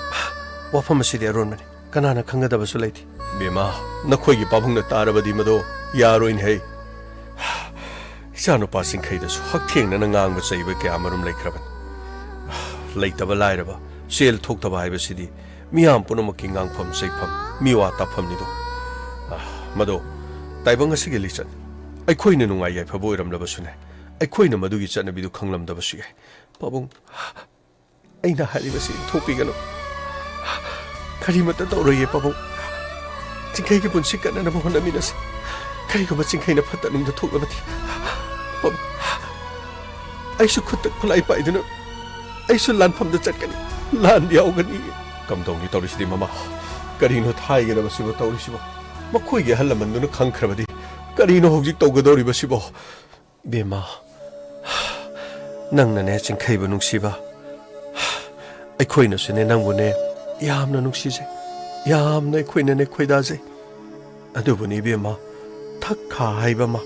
ꯋꯥꯐꯝ ꯑꯁꯤꯗꯤ ꯑꯔꯣꯟꯕꯅꯤ꯫ ꯀꯅꯥꯅ ꯈꯪꯒꯗꯕꯁꯨ ꯂꯩꯇꯦ꯫ ꯏꯕꯦꯝꯃ, ꯅꯈꯣꯏꯒꯤ ꯄꯥꯕꯨꯡꯅ ꯇꯥꯔꯕꯗꯤ ꯃꯗꯣ ꯌꯥꯔꯣꯏꯅꯦꯍꯦ꯫ ꯏꯆꯥꯅꯨꯄꯥ ꯆꯤꯡꯈꯩꯗꯁꯨ ꯍꯛꯊꯦꯡꯅꯅ ꯉꯥꯡꯕ ꯆꯩꯕ ꯀꯌꯥ ꯑꯃꯔꯣꯝ ꯂꯩꯈ꯭ꯔꯕꯅꯤ꯫ ꯂꯩꯇꯕ ꯂꯥꯏꯔꯕ, ꯁꯦꯜ ꯊꯣꯛꯇꯕ ꯍꯥꯏꯕꯁꯤꯗꯤ ꯃꯤꯌꯥꯝ ꯄꯨꯝꯅꯃꯛꯀꯤ ꯉꯥꯡꯐꯝ ꯆꯩꯐꯝ, ꯃꯤꯋꯥ ꯇꯥꯐꯝꯅꯤꯗꯣ꯫ ꯑ, ꯃꯗꯣ ꯇꯥꯏꯕꯪ ꯑꯁꯤꯒꯤ ꯂꯤꯆꯠꯅꯤ꯫ ꯑꯩꯈꯣꯏꯅ ꯅꯨꯡꯉꯥꯏ ꯌꯥꯏꯐꯕ ꯑꯣꯏꯔꯝꯂꯕꯁꯨꯅꯦ, ꯑꯩꯈꯣꯏꯅ ꯃꯗꯨꯒꯤ ꯆꯠꯅꯕꯤꯗꯨ ꯈꯪꯂꯝꯗꯕꯁꯨ ꯌꯥꯏ꯫ ꯄꯥꯕꯨꯡ, ꯑꯩꯅ ꯍꯥꯏꯔꯤꯕꯁꯤ ꯏꯟꯊꯣꯛꯄꯤꯒꯅꯨ꯫ ꯀꯔꯤꯃꯠꯇ ꯇꯧꯔꯣꯏꯌꯦ, ꯄꯥꯕꯨꯡ꯫ ꯆꯤꯡꯈꯩꯒꯤ ꯄꯨꯟꯁꯤ ꯀꯟꯅꯅꯕ ꯍꯣꯠꯅꯃꯤꯟꯅꯁꯤ꯫ ꯀꯔꯤꯒꯨꯝꯕ ꯆꯤꯡꯈꯩꯅ ꯐꯠꯇ ꯅꯨꯡꯗ ꯊꯣꯛꯂꯕꯗꯤ, ꯄꯥꯕꯨꯡ, ꯑꯩꯁꯨ ꯈꯨꯠꯇ ꯈꯨꯠꯂꯥꯏ ꯄꯥꯏꯗꯨꯅ ꯑꯩꯁꯨ ꯂꯥꯟꯐꯝꯗ ꯆꯠꯀꯅꯤ, ꯂꯥꯟ ꯌꯥꯎꯒꯅꯤ꯫ ꯀꯝꯗꯧꯅꯤ ꯇꯧꯔꯤꯁꯤꯗꯤ, ꯃꯃꯥ? ꯀꯔꯤꯅꯣ ꯊꯥꯏꯒꯗꯕꯁꯤꯕꯣ ꯇꯧꯔꯤꯁꯤꯕꯣ? ꯃꯈꯣꯏꯒꯤ ꯑꯍꯜ ꯂꯃꯟꯗꯨꯅ ꯈꯪꯈ꯭ꯔꯕꯗꯤ ꯀꯔꯤꯅꯣ ꯍꯧꯖꯤꯛ ꯇꯧꯒꯗꯧꯔꯤꯕꯁꯤꯕꯣ? ꯏꯕꯦꯝꯃ, ꯅꯪꯅꯅꯦ ꯆꯤꯡꯈꯩꯕꯨ ꯅꯨꯡꯁꯤꯕ, ꯑꯩꯈꯣꯏꯅꯁꯨꯅꯦ ꯅꯪꯕꯨꯅꯦ ꯌꯥꯝꯅ ꯅꯨꯡꯁꯤꯖꯩ, ꯌꯥꯝꯅ ꯑꯩꯈꯣꯏꯅꯅꯦ ꯈꯣꯏꯗꯥꯖꯩ꯫ ꯑꯗꯨꯕꯨꯅꯤ ꯏꯕꯦꯝꯃ, ꯈꯥ ꯍꯥꯏꯕ ꯑꯃ,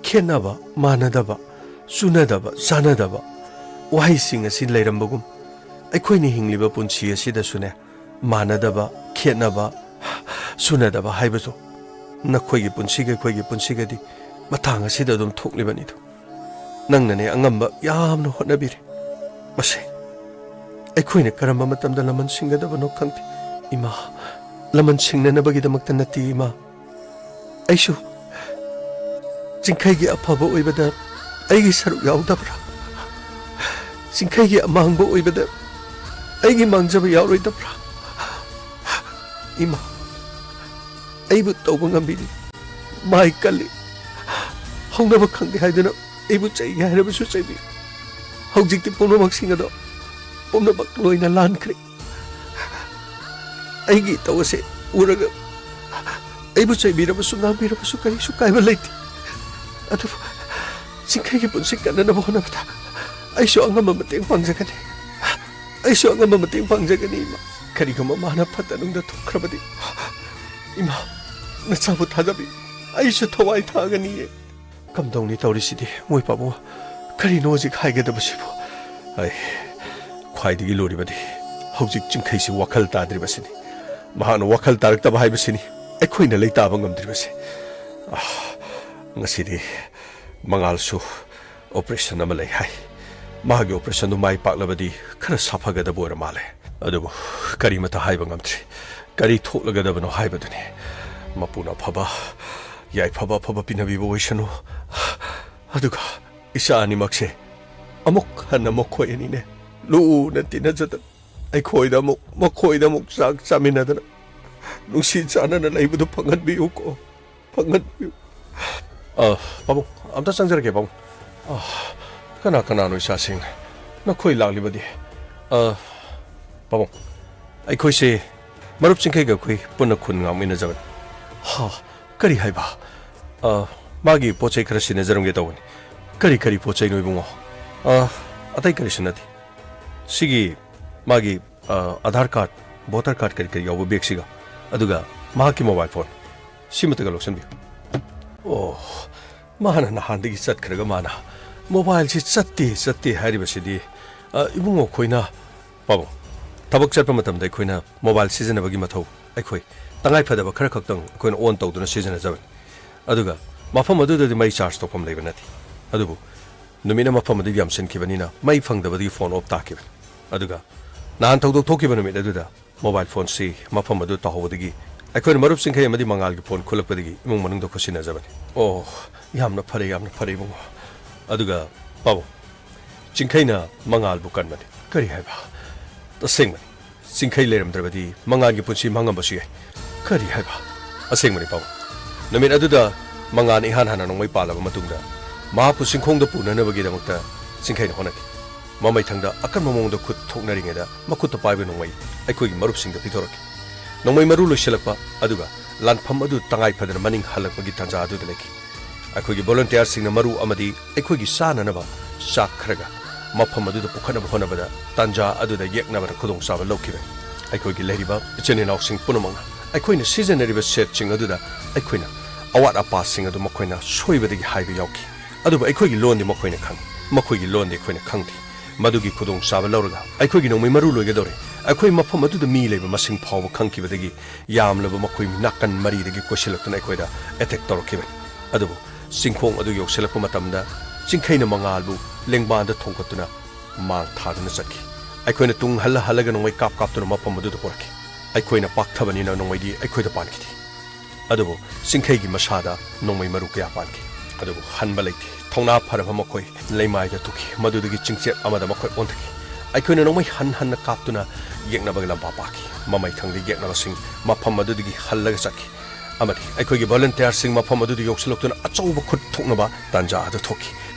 ꯈꯦꯠꯅꯕ, ꯃꯥꯟꯅꯗꯕ, ꯆꯨꯅꯗꯕ, ꯆꯥꯅꯗꯕ ꯋꯥꯍꯩꯁꯤꯡ ꯑꯁꯤ ꯂꯩꯔꯝꯕꯒꯨꯝ, ꯑꯩꯈꯣꯏꯅ ꯍꯤꯡꯂꯤꯕ ꯄꯨꯟꯁꯤ ꯑꯁꯤꯗꯁꯨꯅꯦ, ꯃꯥꯟꯅꯗꯕ, ꯈꯦꯠꯅꯕ, ꯆꯨꯅꯗꯕ ꯍꯥꯏꯕꯁꯨ ꯅꯈꯣꯏꯒꯤ ꯄꯨꯟꯁꯤꯒ ꯑꯩꯈꯣꯏꯒꯤ ꯄꯨꯟꯁꯤꯒꯗꯤ ꯃꯇꯥꯡ ꯑꯁꯤꯗ ꯑꯗꯨꯝ ꯊꯣꯛꯂꯤꯕꯅꯤꯗꯣ꯫ ꯅꯪꯅꯅꯦ ꯑꯉꯝꯕ ꯌꯥꯝꯅ ꯍꯣꯠꯅꯕꯤꯔꯦ꯫ ꯃꯁꯦ ꯑꯩꯈꯣꯏꯅ ꯀꯔꯝꯕ ꯃꯇꯝꯗ ꯂꯃꯟ ꯁꯤꯡꯒꯗꯕꯅꯣ ꯈꯪꯗꯦ꯫ ꯏꯃꯥ, ꯂꯃꯟ ꯁꯤꯡꯅꯅꯕꯒꯤꯗꯃꯛꯇ ꯅꯠꯇꯦ, ꯏꯃꯥ꯫ ꯑꯩꯁꯨ ꯆꯤꯡꯈꯩꯒꯤ ꯑꯐꯕ ꯑꯣꯏꯕꯗ ꯑꯩꯒꯤ ꯁꯔꯨꯛ ꯌꯥꯎꯗꯕ꯭ꯔꯥ? ꯆꯤꯡꯈꯩꯒꯤ ꯑꯃꯥꯡꯕ ꯑꯣꯏꯕꯗ ꯑꯩꯒꯤ ꯃꯥꯡꯖꯕ ꯌꯥꯎꯔꯣꯏꯗꯕ꯭ꯔꯥ? ꯏꯃꯥ, ꯑꯩꯕꯨ ꯇꯧꯕ ꯉꯝꯕꯤꯅꯤ꯫ ꯃꯥꯏ ꯀꯜꯂꯤ꯫ ꯍꯧꯅꯕ ꯈꯪꯗꯦ ꯍꯥꯏꯗꯨꯅ ꯑꯩꯕꯨ ꯆꯩꯒꯦ ꯍꯥꯏꯔꯕꯁꯨ ꯆꯩꯕꯤ꯫ ꯍꯧꯖꯤꯛꯇꯤ ꯄꯨꯝꯅꯃꯛꯁꯤꯡ ꯑꯗꯣ ꯄꯨꯝꯅꯃꯛ ꯂꯣꯏꯅ ꯂꯥꯟꯈ꯭ꯔꯦ꯫ ꯑꯩꯒꯤ ꯏꯇꯧ ꯑꯁꯦ ꯎꯔꯒ ꯑꯩꯕꯨ ꯆꯩꯕꯤꯔꯕꯁꯨ ꯉꯥꯡꯕꯤꯔꯕꯁꯨ ꯀꯔꯤꯁꯨ ꯀꯥꯏꯕ ꯂꯩꯇꯦ꯫ ꯑꯗꯨꯕꯨ ꯆꯤꯡꯈꯩꯒꯤ ꯄꯨꯟꯁꯤ ꯀꯟꯅꯅꯕ ꯍꯣꯠꯅꯕꯗ ꯑꯩꯁꯨ ꯑꯉꯝꯕ ꯃꯇꯦꯡ ꯄꯥꯡꯖꯒꯅꯤ꯫ ꯑꯩꯁꯨ ꯑꯉꯝꯕ ꯃꯇꯦꯡ ꯄꯥꯡꯖꯒꯅꯤ, ꯏꯃꯥ꯫ ꯀꯔꯤꯒꯨꯝꯕ ꯃꯥꯅ ꯐꯠꯇ ꯅꯨꯡꯗ ꯊꯣꯛꯈ꯭ꯔꯕꯗꯤ, ꯏꯃꯥ, ꯅꯆꯥꯕꯨ ꯊꯥꯖꯕꯤ, ꯑꯩꯁꯨ ꯊꯋꯥꯏ ꯊꯥꯒꯅꯤꯌꯦ꯫ ꯀꯝꯗꯧꯅꯤ ꯇꯧꯔꯤꯁꯤꯗꯤ, ꯃꯣꯏ ꯄꯥꯕꯨꯡ? ꯀꯔꯤꯅꯣ ꯍꯧꯖꯤꯛ ꯍꯥꯏꯒꯗꯕꯁꯤꯕꯨ? ꯑꯩ, ꯈ꯭ꯋꯥꯏꯗꯒꯤ ꯂꯨꯔꯤꯕꯗꯤ ꯍꯧꯖꯤꯛ ꯆꯤꯡꯈꯩꯁꯤ ꯋꯥꯈꯜ ꯇꯥꯗ꯭ꯔꯤꯕꯁꯤꯅꯤ꯫ ꯃꯍꯥꯛꯅ ꯋꯥꯈꯜ ꯇꯥꯔꯛꯇꯕ ꯍꯥꯏꯕꯁꯤꯅꯤ ꯑꯩꯈꯣꯏꯅ ꯂꯩꯇꯥꯕ ꯉꯝꯗ꯭ꯔꯤꯕꯁꯦ꯫ ꯑꯥ, ꯉꯁꯤꯗꯤ ꯃꯉꯥꯜꯁꯨ operation ꯑꯃ ꯂꯩ ꯍꯥꯏ꯫ ꯃꯥꯒꯤ operationꯗꯨ ꯃꯥꯏ ꯄꯥꯛꯂꯕꯗꯤ ꯈꯔ ꯁꯥꯐꯒꯗꯕ ꯑꯣꯏꯔ ꯃꯥꯜꯂꯦ꯫ ꯑꯗꯨꯕꯨ ꯀꯔꯤꯃꯇ ꯍꯥꯏꯕ ꯉꯝꯗ꯭ꯔꯤ꯫ ꯀꯔꯤ ꯊꯣꯛꯂꯒꯗꯕꯅꯣ ꯍꯥꯏꯕꯗꯨꯅꯤ꯫ ꯃꯄꯨꯅ ꯑꯐꯕ, ꯌꯥꯏꯐꯕ ꯑꯐꯕ ꯄꯤꯅꯕꯤꯕ ꯑꯣꯏꯁꯅꯨ꯫ ꯑꯗꯨꯒ ꯏꯆꯥ ꯑꯅꯤꯃꯛꯁꯦ ꯑꯃꯨꯛ ꯍꯟꯅ ꯃꯈꯣꯏ ꯑꯅꯤꯅꯦ ꯂꯨꯅ ꯇꯤꯟꯅꯖꯗꯅ, ꯑꯩꯈꯣꯏꯗ ꯑꯃꯨꯛ, ꯃꯈꯣꯏꯗ ꯑꯃꯨꯛ ꯆꯥꯛ ꯆꯥꯃꯤꯟꯅꯗꯅ ꯅꯨꯡꯁꯤ ꯆꯥꯟꯅꯅ ꯂꯩꯕꯗꯨ ꯐꯪꯍꯟꯕꯤꯌꯨꯀꯣ꯫ ꯐꯪꯍꯟꯕꯤꯌꯨ꯫ ꯑ, ꯄꯥꯕꯨꯡ, ꯑꯝꯇ ꯆꯪꯖꯔꯛꯀꯦ, ꯄꯥꯕꯨꯡ꯫ ꯑ, ꯀꯅꯥ ꯀꯅꯥꯅꯣ ꯏꯆꯥꯁꯤꯡ? ꯅꯈꯣꯏ ꯂꯥꯛꯂꯤꯕꯗꯤ? ꯑ, ꯄꯥꯕꯨꯡ, ꯑꯩꯈꯣꯏꯁꯦ ꯃꯔꯨꯞ ꯆꯤꯡꯈꯩꯒ ꯑꯩꯈꯣꯏ ꯄꯨꯟꯅ ꯈꯨꯟ ꯉꯥꯛꯃꯤꯟꯅꯖꯕꯅꯤ꯫ ꯍꯥ, ꯀꯔꯤ ꯍꯥꯏꯕ? ꯑ, ꯃꯥꯒꯤ ꯄꯣꯠ ꯆꯩ ꯈꯔ ꯁꯤꯟꯅꯖꯔꯝꯒꯦ ꯇꯧꯕꯅꯤ꯫ ꯀꯔꯤ ꯀꯔꯤ ꯄꯣꯠ ꯆꯩꯅꯣ, ꯏꯕꯨꯡꯉꯣ? ꯑ, ꯑꯇꯩ ꯀꯔꯤꯁꯨ ꯅꯠꯇꯦ꯫ ꯁꯤꯒꯤ ꯃꯥꯒꯤ, ꯑ, ꯑꯙꯥꯔ ꯀꯥꯔꯗ, ꯚꯣꯇꯔ ꯀꯥꯔꯗ ꯀꯔꯤ ꯀꯔꯤ ꯌꯥꯎꯕ ꯕꯦꯒꯁꯤꯒ, ꯑꯗꯨꯒ ꯃꯍꯥꯛꯀꯤ mobile phone, ꯁꯤꯃꯇꯒ ꯂꯧꯁꯤꯟꯕꯤꯌꯨ꯫ ꯑꯣ, ꯃꯥꯅ ꯅꯍꯥꯟꯗꯒꯤ ꯆꯠꯈ꯭ꯔꯒ ꯃꯥꯅ ꯃꯣꯕꯥꯏꯜꯁꯤ ꯆꯠꯇꯦ, ꯆꯠꯇꯦ ꯍꯥꯏꯔꯤꯕꯁꯤꯗꯤ, ꯑ, ꯏꯕꯨꯡꯉꯣ ꯑꯩꯈꯣꯏꯅ, ꯄꯥꯕꯨꯡ, ꯊꯕꯛ ꯆꯠꯄ ꯃꯇꯝꯗ ꯑꯩꯈꯣꯏꯅ ꯃꯣꯕꯥꯏꯜ ꯁꯤꯖꯤꯟꯅꯕꯒꯤ ꯃꯊꯧ ꯑꯩꯈꯣꯏ ꯇꯉꯥꯏ ꯐꯗꯕ ꯈꯔ ꯈꯛꯇꯪ ꯑꯩꯈꯣꯏꯅ ꯑꯣꯟ ꯇꯧꯗꯨꯅ ꯁꯤꯖꯤꯟꯅꯖꯕꯅꯤ꯫ ꯑꯗꯨꯒ ꯃꯐꯝ ꯑꯗꯨꯗꯗꯤ ꯃꯩ ꯆꯥꯔꯖ ꯇꯧꯐꯝ ꯂꯩꯕ ꯅꯠꯇꯦ꯫ ꯑꯗꯨꯕꯨ ꯅꯨꯃꯤꯠ ꯑꯃ ꯃꯐꯝ ꯑꯗꯨ ꯌꯥꯝꯁꯤꯟꯈꯤꯕꯅꯤꯅ ꯃꯩ ꯐꯪꯗꯕꯗꯒꯤ ꯐꯣꯟ ꯑꯣꯐ ꯇꯥꯈꯤꯕꯅꯤ꯫ ꯑꯗꯨꯒ ꯅꯍꯥꯟ ꯊꯧꯗꯣꯛ ꯊꯣꯛꯈꯤꯕ ꯅꯨꯃꯤꯠ ꯑꯗꯨꯗ ꯃꯣꯕꯥꯏꯜ ꯐꯣꯟꯁꯤ ꯃꯐꯝ ꯑꯗꯨ ꯇꯥꯍꯧꯕꯗꯒꯤ ꯑꯩꯈꯣꯏꯅ ꯃꯔꯨꯞ ꯆꯤꯡꯈꯩ ꯑꯃꯗꯤ ꯃꯉꯥꯜꯒꯤ ꯐꯣꯟ ꯈꯨꯜꯂꯛꯄꯗꯒꯤ ꯏꯃꯨꯡ ꯃꯅꯨꯡꯗ ꯈꯨꯠꯁꯤꯟꯅꯖꯕꯅꯤ꯫ ꯑꯣ, ꯌꯥꯝꯅ ꯐꯔꯦ, ꯌꯥꯝꯅ ꯐꯔꯦ ꯏꯕꯨꯡꯉꯣ꯫ ꯑꯗꯨꯒ ꯄꯥꯕꯨꯡ, ꯆꯤꯡꯈꯩꯅ ꯃꯉꯥꯜꯕꯨ ꯀꯟꯕꯅꯤ꯫ ꯀꯔꯤ ꯍꯥꯏꯕ? ꯇꯁꯦꯡꯕꯅꯤ꯫ ꯆꯤꯡꯈꯩ ꯂꯩꯔꯝꯗ꯭ꯔꯕꯗꯤ ꯃꯉꯥꯜꯒꯤ ꯄꯨꯟꯁꯤ ꯃꯥꯡꯉꯝꯕꯁꯨ ꯌꯥꯏ꯫ ꯀꯔꯤ ꯍꯥꯏꯕ? ꯑꯁꯦꯡꯕꯅꯤ ꯄꯥꯕꯨꯡ꯫ ꯅꯨꯃꯤꯠ ꯑꯗꯨꯗ ꯃꯉꯥꯜ ꯏꯍꯥꯟ ꯍꯥꯟꯅ ꯅꯣꯡꯃꯩ ꯄꯥꯜꯂꯕ ꯃꯇꯨꯡꯗ ꯃꯍꯥꯛꯄꯨ ꯆꯤꯡꯈꯣꯡꯗ ꯄꯨꯅꯅꯕꯒꯤꯗꯃꯛꯇ ꯆꯤꯡꯈꯩꯅ ꯍꯣꯠꯅꯈꯤ꯫ ꯃꯃꯩꯊꯪꯗ ꯑꯀꯟꯕ ꯃꯑꯣꯡꯗ ꯈꯨꯠ ꯊꯣꯛꯅꯔꯤꯉꯩꯗ ꯃꯈꯨꯠꯇ ꯄꯥꯏꯕ ꯅꯣꯡꯃꯩ ꯑꯩꯈꯣꯏꯒꯤ ꯃꯔꯨꯞꯁꯤꯡꯗ ꯄꯤꯊꯣꯔꯛꯈꯤ꯫ ꯅꯣꯡꯃꯩ ꯃꯔꯨ ꯂꯣꯏꯁꯤꯜꯂꯛꯄ ꯑꯗꯨꯒ ꯂꯥꯟꯐꯝ ꯑꯗꯨ ꯇꯉꯥꯏ ꯐꯗꯅ ꯃꯅꯤꯡ ꯍꯜꯂꯛꯄꯒꯤ ꯇꯥꯟꯖꯥ ꯑꯗꯨꯗ ꯂꯩꯈꯤ꯫ ꯑꯩꯈꯣꯏꯒꯤ ꯚꯣꯂꯨꯟꯇꯤꯌꯥꯔꯁꯤꯡꯅ ꯃꯔꯨ ꯑꯃꯗꯤ ꯑꯩꯈꯣꯏꯒꯤ ꯆꯥꯅꯅꯕ ꯆꯥꯛ ꯈꯔꯒ ꯃꯐꯝ ꯑꯗꯨꯗ ꯄꯨꯈꯠꯅꯕ ꯍꯣꯠꯅꯕꯗ ꯇꯥꯟꯖꯥ ꯑꯗꯨꯗ ꯌꯦꯛꯅꯕꯅ ꯈꯨꯗꯣꯡꯆꯥꯕ ꯂꯧꯈꯤꯕꯅꯤ꯫ ꯑꯩꯈꯣꯏꯒꯤ ꯂꯩꯔꯤꯕ ꯏꯆꯤꯟ ꯏꯅꯥꯎꯁꯤꯡ ꯄꯨꯝꯅꯃꯛꯅ ꯑꯩꯈꯣꯏꯅ ꯁꯤꯖꯤꯟꯅꯔꯤꯕ ꯁꯦꯠꯁꯤꯡ ꯑꯗꯨꯗ ꯑꯩꯈꯣꯏꯅ ꯑꯋꯥꯠ ꯑꯄꯥꯁꯤꯡ ꯑꯗꯨ ꯃꯈꯣꯏꯅ ꯁꯣꯏꯕꯗꯒꯤ ꯍꯥꯏꯕ ꯌꯥꯎꯈꯤ꯫ ꯑꯗꯨꯕꯨ ꯑꯩꯈꯣꯏꯒꯤ ꯂꯣꯟꯗꯤ ꯃꯈꯣꯏꯅ ꯈꯪꯏ, ꯃꯈꯣꯏꯒꯤ ꯂꯣꯟꯗꯤ ꯑꯩꯈꯣꯏꯅ ꯈꯪꯗꯦ꯫ ꯃꯗꯨꯒꯤ ꯈꯨꯗꯣꯡꯆꯥꯕ ꯂꯧꯔꯒ ꯑꯩꯈꯣꯏꯒꯤ ꯅꯣꯡꯃꯩ ꯃꯔꯨ ꯂꯣꯏꯒꯗꯧꯔꯦ꯫ ꯑꯩꯈꯣꯏ ꯃꯐꯝ ꯑꯗꯨꯗ ꯃꯤ ꯂꯩꯕ ꯃꯁꯤꯡ ꯐꯥꯎꯕ ꯈꯪꯈꯤꯕꯗꯒꯤ ꯌꯥꯝꯂꯕ ꯃꯈꯣꯏ ꯅꯥꯀꯟ ꯃꯔꯤꯗꯒꯤ ꯀꯣꯏꯁꯤꯜꯂꯛꯇꯨꯅ ꯑꯩꯈꯣꯏꯗ ꯑꯦꯇꯦꯛ ꯇꯧꯔꯛꯈꯤꯕꯅꯤ꯫ ꯑꯗꯨꯕꯨ ꯆꯤꯡꯈꯣꯡ ꯑꯗꯨ ꯌꯧꯁꯤꯜꯂꯛꯄ ꯃꯇꯝꯗ ꯆꯤꯡꯈꯩꯅ ꯃꯉꯥꯜꯕꯨ ꯂꯦꯡꯕꯥꯟꯗ ꯊꯣꯡꯒꯠꯇꯨꯅ ꯃꯥꯡ ꯊꯥꯗꯨꯅ ꯆꯠꯈꯤ꯫ ꯑꯩꯈꯣꯏꯅ ꯇꯨꯡ ꯍꯜꯂ ꯍꯜꯂꯒ ꯅꯣꯡꯃꯩ ꯀꯥꯞ ꯀꯥꯞꯇꯨꯅ ꯃꯐꯝ ꯑꯗꯨꯗ ꯄꯨꯔꯛꯈꯤ꯫ ꯑꯩꯈꯣꯏꯅ ꯄꯥꯛꯊꯕꯅꯤꯅ ꯅꯣꯡꯃꯩꯗꯤ ꯑꯩꯈꯣꯏꯗ ꯄꯥꯟꯈꯤꯗꯦ꯫ ꯑꯗꯨꯕꯨ ꯆꯤꯡꯈꯩꯒꯤ ꯃꯁꯥꯗ ꯅꯣꯡꯃꯩ ꯃꯔꯨ ꯀꯌꯥ ꯄꯥꯟꯈꯤ꯫ ꯑꯗꯨꯕꯨ ꯍꯟꯕ ꯂꯩꯇꯦ꯫ ꯊꯧꯅꯥ ꯐꯔꯕ ꯃꯈꯣꯏ ꯂꯩꯃꯥꯏꯗ ꯊꯨꯈꯤ꯫ ꯃꯗꯨꯗꯒꯤ ꯆꯤꯡꯆꯦꯠ ꯑꯃꯗ ꯃꯈꯣꯏ ꯑꯣꯟꯊꯈꯤ꯫ ꯑꯩꯈꯣꯏꯅ ꯅꯣꯡꯃꯩ ꯍꯟ ꯍꯟꯅ ꯀꯥꯞꯇꯨꯅ ꯌꯦꯛꯅꯕꯒꯤ ꯂꯝꯄꯥꯛ ꯄꯥꯛꯈꯤ꯫ ꯃꯃꯩꯊꯪꯗ ꯌꯦꯛꯅꯕꯁꯤꯡ ꯃꯐꯝ ꯑꯗꯨꯗꯒꯤ ꯍꯜꯂꯒ ꯆꯠꯈꯤ꯫ ꯑꯃꯗꯤ ꯑꯩꯈꯣꯏꯒꯤ ꯚꯣꯂꯨꯟꯇꯤꯌꯥꯔꯁꯤꯡ ꯃꯐꯝ ꯑꯗꯨꯗ ꯌꯧꯁꯤꯜꯂꯛꯇꯨꯅ ꯑꯆꯧꯕ ꯈꯨꯠ ꯊꯣꯛꯅꯕ ꯇꯥꯟꯖꯥ ꯑꯗꯨ ꯊꯣꯛꯈꯤ꯫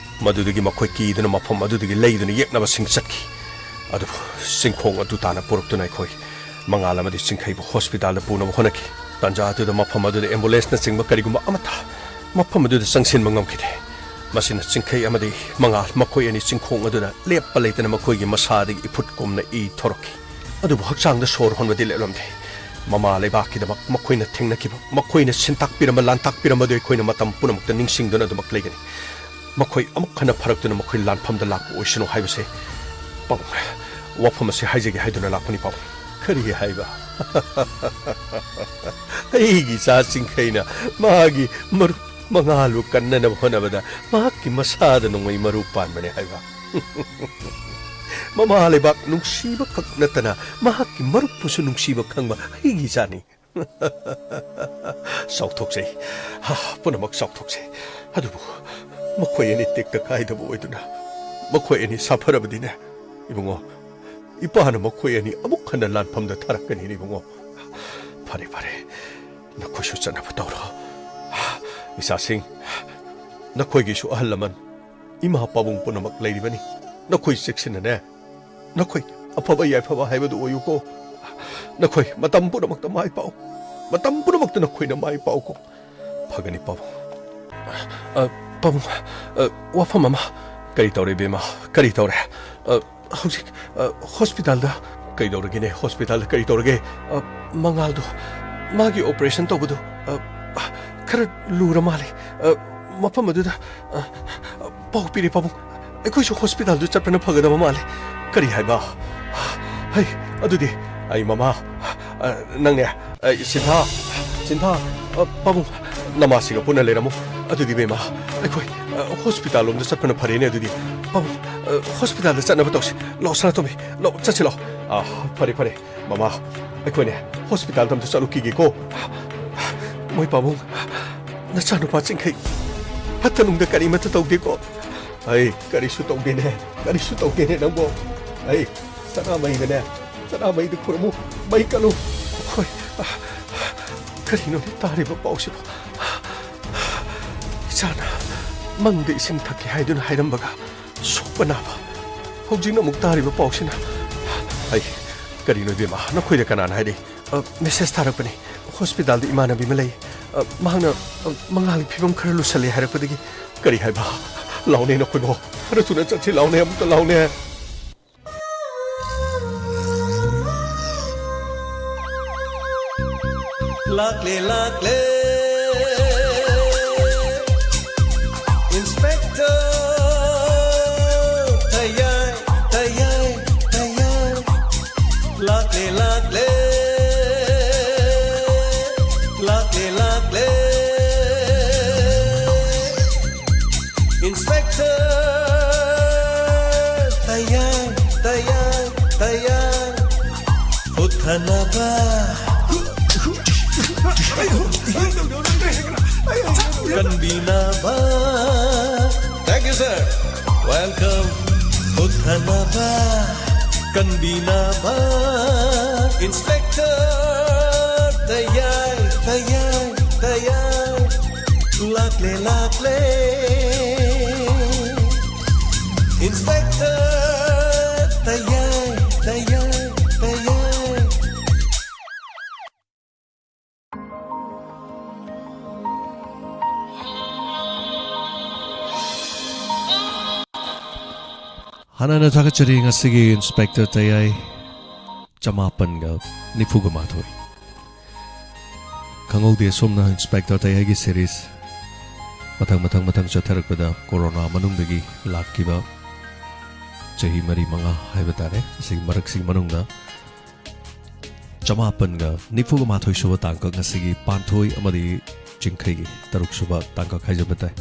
ꯃꯗꯨꯗꯒꯤ ꯃꯈꯣꯏ ꯀꯤꯗꯨꯅ ꯃꯐꯝ ꯑꯗꯨꯗꯒꯤ ꯂꯩꯗꯨꯅ ꯌꯦꯛꯅꯕꯁꯤꯡ ꯆꯠꯈꯤ꯫ ꯑꯗꯨꯕꯨ ꯆꯤꯡꯈꯣꯡ ꯑꯗꯨ ꯇꯥꯟꯅ ꯄꯨꯔꯛꯇꯨꯅ ꯑꯩꯈꯣꯏ ꯃꯉꯥꯜ ꯑꯃꯗꯤ ꯆꯤꯡꯈꯩꯕꯨ ꯍꯣꯁꯄꯤꯇꯥꯜꯗ ꯄꯨꯅꯕ ꯍꯣꯠꯅꯈꯤ꯫ ꯇꯥꯟꯖꯥ ꯑꯗꯨꯗ ꯃꯐꯝ ꯑꯗꯨꯗ ꯑꯦꯝꯕꯨꯂꯦꯟꯁꯅꯆꯤꯡꯕ ꯀꯔꯤꯒꯨꯝꯕ ꯑꯃꯠꯇ ꯃꯐꯝ ꯑꯗꯨꯗ ꯆꯪꯁꯤꯟꯕ ꯉꯝꯈꯤꯗꯦ꯫ ꯃꯁꯤꯅ ꯆꯤꯡꯈꯩ ꯑꯃꯗꯤ ꯃꯉꯥꯜ ꯃꯈꯣꯏ ꯑꯅꯤ ꯆꯤꯡꯈꯣꯡ ꯑꯗꯨꯗ ꯂꯦꯞꯄ ꯂꯩꯇꯅ ꯃꯈꯣꯏꯒꯤ ꯃꯁꯥꯗꯒꯤ ꯏꯐꯨꯠ ꯀꯨꯝꯅ ꯏ ꯊꯣꯔꯛꯈꯤ꯫ ꯑꯗꯨꯕꯨ ꯍꯛꯆꯥꯡꯗ ꯁꯣꯔ ꯍꯣꯟꯕꯗꯤ ꯂꯦꯞꯂꯝꯗꯦ꯫ ꯃꯃꯥ ꯂꯩꯕꯥꯛꯀꯤꯗꯃꯛ ꯃꯈꯣꯏꯅ ꯊꯦꯡꯅꯈꯤꯕ, ꯃꯈꯣꯏꯅ ꯁꯤꯟꯇꯥꯛꯄꯤꯔꯝꯕ, ꯂꯥꯟꯇꯥꯛꯄꯤꯔꯝꯕꯗꯨ ꯑꯩꯈꯣꯏꯅ ꯃꯇꯝ ꯄꯨꯝꯅꯃꯛꯇ ꯅꯤꯡꯁꯤꯡꯗꯨꯅ ꯑꯗꯨꯃꯛ ꯂꯩꯒꯅꯤ꯫ ꯃꯈꯣꯏ ꯑꯃꯨꯛ ꯍꯟꯅ ꯐꯔꯛꯇꯨꯅ ꯃꯈꯣꯏ ꯂꯥꯟꯐꯝꯗ ꯂꯥꯛꯄ ꯑꯣꯏꯁꯅꯨ ꯍꯥꯏꯕꯁꯦ, ꯄꯥꯕꯨꯡ, ꯋꯥꯐꯝ ꯑꯁꯤ ꯍꯥꯏꯖꯒꯦ ꯍꯥꯏꯗꯨꯅ ꯂꯥꯛꯄꯅꯤ, ꯄꯥꯕꯨꯡ꯫ ꯀꯔꯤ ꯍꯥꯏꯕ? ꯑꯩꯒꯤ ꯏꯆꯥ ꯆꯤꯡꯈꯩꯅ ꯃꯥꯒꯤ ꯃꯔꯨꯞ ꯃꯉꯥꯜꯕꯨ ꯀꯟꯅꯅꯕ ꯍꯣꯠꯅꯕꯗ ꯃꯍꯥꯛꯀꯤ ꯃꯁꯥꯗ ꯅꯣꯡꯃꯩ ꯃꯔꯨ ꯄꯥꯟꯕꯅꯦ ꯍꯥꯏꯕ? ꯃꯃꯥ ꯂꯩꯕꯥꯛ ꯅꯨꯡꯁꯤꯕ ꯈꯛ ꯅꯠꯇꯅ ꯃꯍꯥꯛꯀꯤ ꯃꯔꯨꯞꯄꯨꯁꯨ ꯅꯨꯡꯁꯤꯕ ꯈꯪꯕ ꯑꯩꯒꯤ ꯏꯆꯥꯅꯤ꯫ ꯆꯥꯎꯊꯣꯛꯆꯩ꯫ ꯍꯥ, ꯄꯨꯝꯅꯃꯛ ꯆꯥꯎꯊꯣꯛꯆꯩ꯫ ꯑꯗꯨꯕꯨ ꯃꯈꯣꯏ ꯑꯅꯤ ꯇꯦꯛꯇ ꯀꯥꯏꯗꯕ ꯑꯣꯏꯗꯨꯅ ꯃꯈꯣꯏ ꯑꯅꯤ ꯁꯥꯐꯔꯕꯗꯤꯅꯦ, ꯏꯕꯨꯡꯉꯣ, ꯏꯄꯥꯅ ꯃꯈꯣꯏ ꯑꯅꯤ ꯑꯃꯨꯛ ꯍꯟꯅ ꯂꯥꯟꯐꯝꯗ ꯊꯥꯔꯛꯀꯅꯤꯅꯦ, ꯏꯕꯨꯡꯉꯣ꯫ ꯐꯔꯦ, ꯐꯔꯦ, ꯅꯈꯣꯏꯁꯨ ꯆꯠꯅꯕ ꯇꯧꯔꯣ꯫ ꯏꯆꯥꯁꯤꯡ, ꯅꯈꯣꯏꯒꯤꯁꯨ ꯑꯍꯜ ꯂꯃꯟ, ꯏꯃꯥ ꯄꯥꯕꯨꯡ ꯄꯨꯝꯅꯃꯛ ꯂꯩꯔꯤꯕꯅꯤ꯫ ꯅꯈꯣꯏ ꯆꯦꯛꯁꯤꯟꯅꯅꯦ꯫ ꯅꯈꯣꯏ ꯑꯐꯕ ꯌꯥꯏꯐꯕ ꯍꯥꯏꯕꯗꯨ ꯑꯣꯏꯌꯨꯀꯣ꯫ ꯅꯈꯣꯏ ꯃꯇꯝ ꯄꯨꯝꯅꯃꯛꯇ ꯃꯥꯏ ꯄꯥꯛꯎ꯫ ꯃꯇꯝ ꯄꯨꯝꯅꯃꯛꯇ ꯅꯈꯣꯏꯅ ꯃꯥꯏ ꯄꯥꯛꯎꯀꯣ꯫ ꯐꯒꯅꯤ, ꯄꯥꯕꯨꯡ꯫ ꯑ, ꯄꯥꯕꯨꯡ, ꯑ, ꯋꯥꯐꯝ ꯑꯃ꯫ ꯀꯔꯤ ꯇꯧꯔꯦ, ꯏꯕꯦꯝꯃ? ꯀꯔꯤ ꯇꯧꯔꯦ? ꯑ, ꯍꯧꯖꯤꯛ, ꯑ, ꯍꯣꯁꯄꯤꯇꯥꯜꯗ ꯀꯩꯗꯧꯔꯒꯦꯅꯦ? ꯍꯣꯁꯄꯤꯇꯥꯜꯗ ꯀꯔꯤ ꯇꯧꯔꯒꯦ? ꯑ, ꯃꯉꯥꯜꯗꯣ, ꯃꯥꯒꯤ ꯑꯣꯄꯔꯦꯁꯟ ꯇꯧꯕꯗꯣ, ꯑ, ꯈꯔ ꯂꯨꯔ ꯃꯥꯜꯂꯦ꯫ ꯑ, ꯃꯐꯝ ꯑꯗꯨꯗ, ꯑ, ꯄꯥꯎ ꯄꯤꯔꯦ, ꯄꯥꯕꯨꯡ꯫ ꯑꯩꯈꯣꯏꯁꯨ ꯍꯣꯁꯄꯤꯇꯥꯜꯗꯨ ꯆꯠꯄꯅ ꯐꯒꯗꯕ ꯃꯥꯜꯂꯦ꯫ ꯀꯔꯤ ꯍꯥꯏꯕ? ꯍꯩ, ꯑꯗꯨꯗꯤ ꯑꯩ ꯃꯃꯥ, ꯑ, ꯅꯪꯅꯦ, ꯑ, ꯁꯤꯟꯊꯥ, ꯁꯤꯟꯊꯥ, ꯑ, ꯄꯥꯕꯨꯡ, ꯅꯃꯥꯁꯤꯒ ꯄꯨꯟꯅ ꯂꯩꯔꯝꯃꯨ꯫ ꯑꯗꯨꯗꯤ ꯏꯕꯦꯝꯃ, ꯑꯩꯈꯣꯏ, ꯑ, ꯍꯣꯁꯄꯤꯇꯥꯜ ꯂꯣꯝꯗ ꯆꯠꯄꯅ ꯐꯔꯦꯅꯦ꯫ ꯑꯗꯨꯗꯤ ꯄꯥꯕꯨꯡ, ꯑ, ꯍꯣꯁꯄꯤꯇꯥꯜꯗ ꯆꯠꯅꯕ ꯇꯧꯁꯤ꯫ ꯂꯥꯛꯑꯣ, ꯁꯅꯥꯇꯣꯝꯕꯤ, ꯂꯥꯛꯑꯣ, ꯆꯠꯁꯤ ꯂꯥꯛꯑꯣ꯫ ꯑ, ꯐꯔꯦ, ꯐꯔꯦ꯫ ꯃꯃꯥ, ꯑꯩꯈꯣꯏꯅꯦ ꯍꯣꯁꯄꯤꯇꯥꯜꯗ ꯑꯝꯇ ꯆꯠꯂꯨꯈꯤꯒꯦꯀꯣ꯫ ꯃꯣꯏ ꯄꯥꯕꯨꯡ, ꯅꯆꯥꯅꯨꯄꯥ ꯆꯤꯡꯈꯩ ꯐꯠꯇ ꯅꯨꯡꯗ ꯀꯔꯤꯃꯠꯇ ꯇꯧꯗꯦꯀꯣ? ꯑꯩ ꯀꯔꯤꯁꯨ ꯇꯧꯗꯦꯅꯦ, ꯀꯔꯤꯁꯨ ꯇꯧꯗꯦꯅꯦ ꯅꯪꯕꯣ꯫ ꯑꯩ ꯁꯅꯥꯃꯍꯤꯗꯅꯦ, ꯁꯅꯥꯃꯍꯤꯗ ꯈꯨꯔꯨꯝꯃꯨ, ꯃꯩ ꯀꯜꯂꯨ꯫ ꯍꯣꯏ, ꯀꯔꯤꯅꯣꯅꯦ ꯇꯥꯔꯤꯕ ꯄꯥꯎꯁꯤꯕꯣ? ꯏꯆꯥꯅ ꯃꯪꯗ ꯏꯁꯤꯡ ꯊꯛꯀꯦ ꯍꯥꯏꯗꯨꯅ ꯍꯥꯏꯔꯝꯕꯒ ꯁꯣꯛꯄ ꯅꯥꯕ꯫ ꯍꯧꯖꯤꯛꯅ ꯑꯃꯨꯛ ꯇꯥꯔꯤꯕ ꯄꯥꯎꯁꯤꯅ꯫ ꯑꯩ, ꯀꯔꯤꯅꯣ ꯏꯕꯦꯝꯃ, ꯅꯈꯣꯏꯗ ꯀꯅꯥꯅ ꯍꯥꯏꯔꯤ? ꯑ, ꯃꯦꯁꯦꯖ ꯊꯥꯔꯛꯄꯅꯤ꯫ ꯍꯣꯁꯄꯤꯇꯥꯜꯗ ꯏꯃꯥꯟꯅꯕꯤ ꯑꯃ ꯂꯩ꯫ ꯑ, ꯃꯍꯥꯛꯅ, ꯑ, ꯃꯉꯥꯜꯒꯤ ꯐꯤꯕꯝ ꯈꯔ ꯂꯨꯁꯜꯂꯦ ꯍꯥꯏꯔꯛꯄꯗꯒꯤ꯫ ꯀꯔꯤ ꯍꯥꯏꯕ? ꯂꯥꯎꯅꯦ ꯅꯈꯣꯏꯕꯣ꯫ ꯈꯔ ꯊꯨꯅ ꯆꯠꯁꯤ, ꯂꯥꯎꯅꯦ, ꯑꯃꯨꯛꯇ ꯂꯥꯎꯅꯦ꯫ ꯂꯥꯛꯂꯦ, ꯂꯥꯛꯂꯦ, Inspector ꯇꯌꯥꯏ, ꯇꯌꯥꯏ, ꯇꯌꯥꯏ꯫ ꯂꯥꯛꯂꯦ, ꯂꯥꯛꯂꯦ, ꯂꯥꯛꯂꯦ, ꯂꯥꯛꯂꯦ, Inspector ꯇꯌꯥꯏ, ꯇꯌꯥꯏ, ꯇꯌꯥꯏ꯫ ꯍꯨꯠꯊꯅꯕ, ꯀꯟꯕꯤꯅꯕ꯫ Thank you, sir. Welcome. ꯍꯨꯠꯊꯅꯕ, ꯀꯟꯕꯤꯅꯕ꯫ Inspector ꯇꯌꯥꯏ, ꯇꯌꯥꯏ, ꯇꯌꯥꯏ꯫ ꯂꯥꯛꯂꯦ, ꯂꯥꯛꯂꯦ, Inspector ꯇꯌꯥꯏ, ꯇꯌꯥꯏ, ꯇꯌꯥꯏ꯫ ꯍꯥꯟꯅ ꯊꯥꯒꯠꯆꯔꯤ ꯉꯁꯤꯒꯤ Inspector ꯇꯌꯥꯏ ꯆꯃꯥꯄꯟꯒ ꯅꯤꯐꯨꯒ ꯃꯥꯊꯣꯏ꯫ ꯈꯪꯍꯧꯗꯦ ꯑꯁꯣꯝꯅ Inspector ꯇꯌꯥꯏꯒꯤ series ꯃꯊꯪ ꯃꯊꯪ ꯃꯊꯪ ꯆꯠꯊꯔꯛꯄꯗ ꯀꯣꯔꯣꯅꯥ ꯃꯅꯨꯡꯗꯒꯤ ꯂꯥꯛꯈꯤꯕ ꯆꯍꯤ ꯃꯔꯤ ꯃꯉꯥ ꯍꯥꯏꯕ ꯇꯥꯔꯦ, ꯑꯁꯤꯒꯤ ꯃꯔꯛꯁꯤꯒꯤ ꯃꯅꯨꯡꯗ ꯆꯃꯥꯄꯟꯒ ꯅꯤꯐꯨꯒ ꯃꯥꯊꯣꯏ ꯁꯨꯕ ꯇꯥꯡꯀꯛ ꯉꯁꯤꯒꯤ ꯄꯥꯟꯊꯣꯏ ꯑꯃꯗꯤ ꯆꯤꯡꯈꯩꯒꯤ ꯇꯔꯨꯛ ꯁꯨꯕ ꯇꯥꯡꯀꯛ ꯍꯥꯏꯖꯕ ꯇꯥꯏ꯫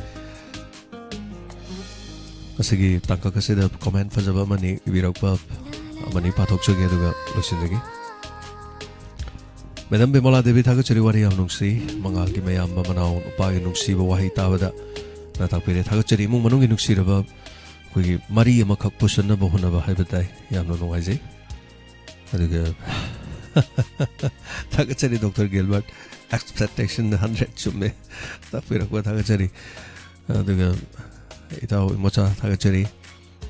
ꯉꯁꯤꯒꯤ ꯇꯥꯡꯀꯛ ꯑꯁꯤꯗ comment ꯐꯖꯕ ꯑꯃꯅꯤ ꯏꯕꯤꯔꯛꯄ ꯑꯃꯅꯤ ꯄꯥꯊꯣꯛꯆꯒꯦ, ꯑꯗꯨꯒ ꯂꯣꯏꯁꯤꯟꯖꯒꯦ꯫ Madam ꯕꯤꯃꯣꯂꯥ ꯗꯦꯕꯤ, ꯊꯥꯒꯠꯆꯔꯤ, ꯋꯥꯔꯤ ꯌꯥꯝ ꯅꯨꯡꯁꯤ꯫ ꯃꯉꯥꯜꯒꯤ ꯃꯌꯥꯝꯕ ꯃꯅꯥꯎ ꯅꯨꯄꯥꯒꯤ ꯅꯨꯡꯁꯤꯕ ꯋꯥꯍꯩ ꯇꯥꯕꯗ ꯅ ꯇꯥꯛꯄꯤꯔꯦ꯫ ꯊꯥꯒꯠꯆꯔꯤ, ꯏꯃꯨꯡ ꯃꯅꯨꯡꯒꯤ ꯅꯨꯡꯁꯤꯔꯕ ꯑꯩꯈꯣꯏꯒꯤ ꯃꯔꯤ ꯑꯃꯈꯛ ꯄꯨꯁꯟꯅꯕ ꯍꯣꯠꯅꯕ ꯍꯥꯏꯕ ꯇꯥꯏ꯫ ꯌꯥꯝꯅ ꯅꯨꯡꯉꯥꯏꯖꯩ꯫ ꯑꯗꯨꯒ ꯊꯥꯒꯠꯆꯔꯤ Doctor Gilbert, expectation hundred ꯆꯨꯝꯃꯦ꯫ ꯇꯥꯛꯄꯤꯔꯛꯄ ꯊꯥꯒꯠꯆꯔꯤ꯫ ꯑꯗꯨꯒ ꯏꯇꯥꯎ ꯏꯃꯣꯆꯥ ꯊꯥꯒꯠꯆꯔꯤ꯫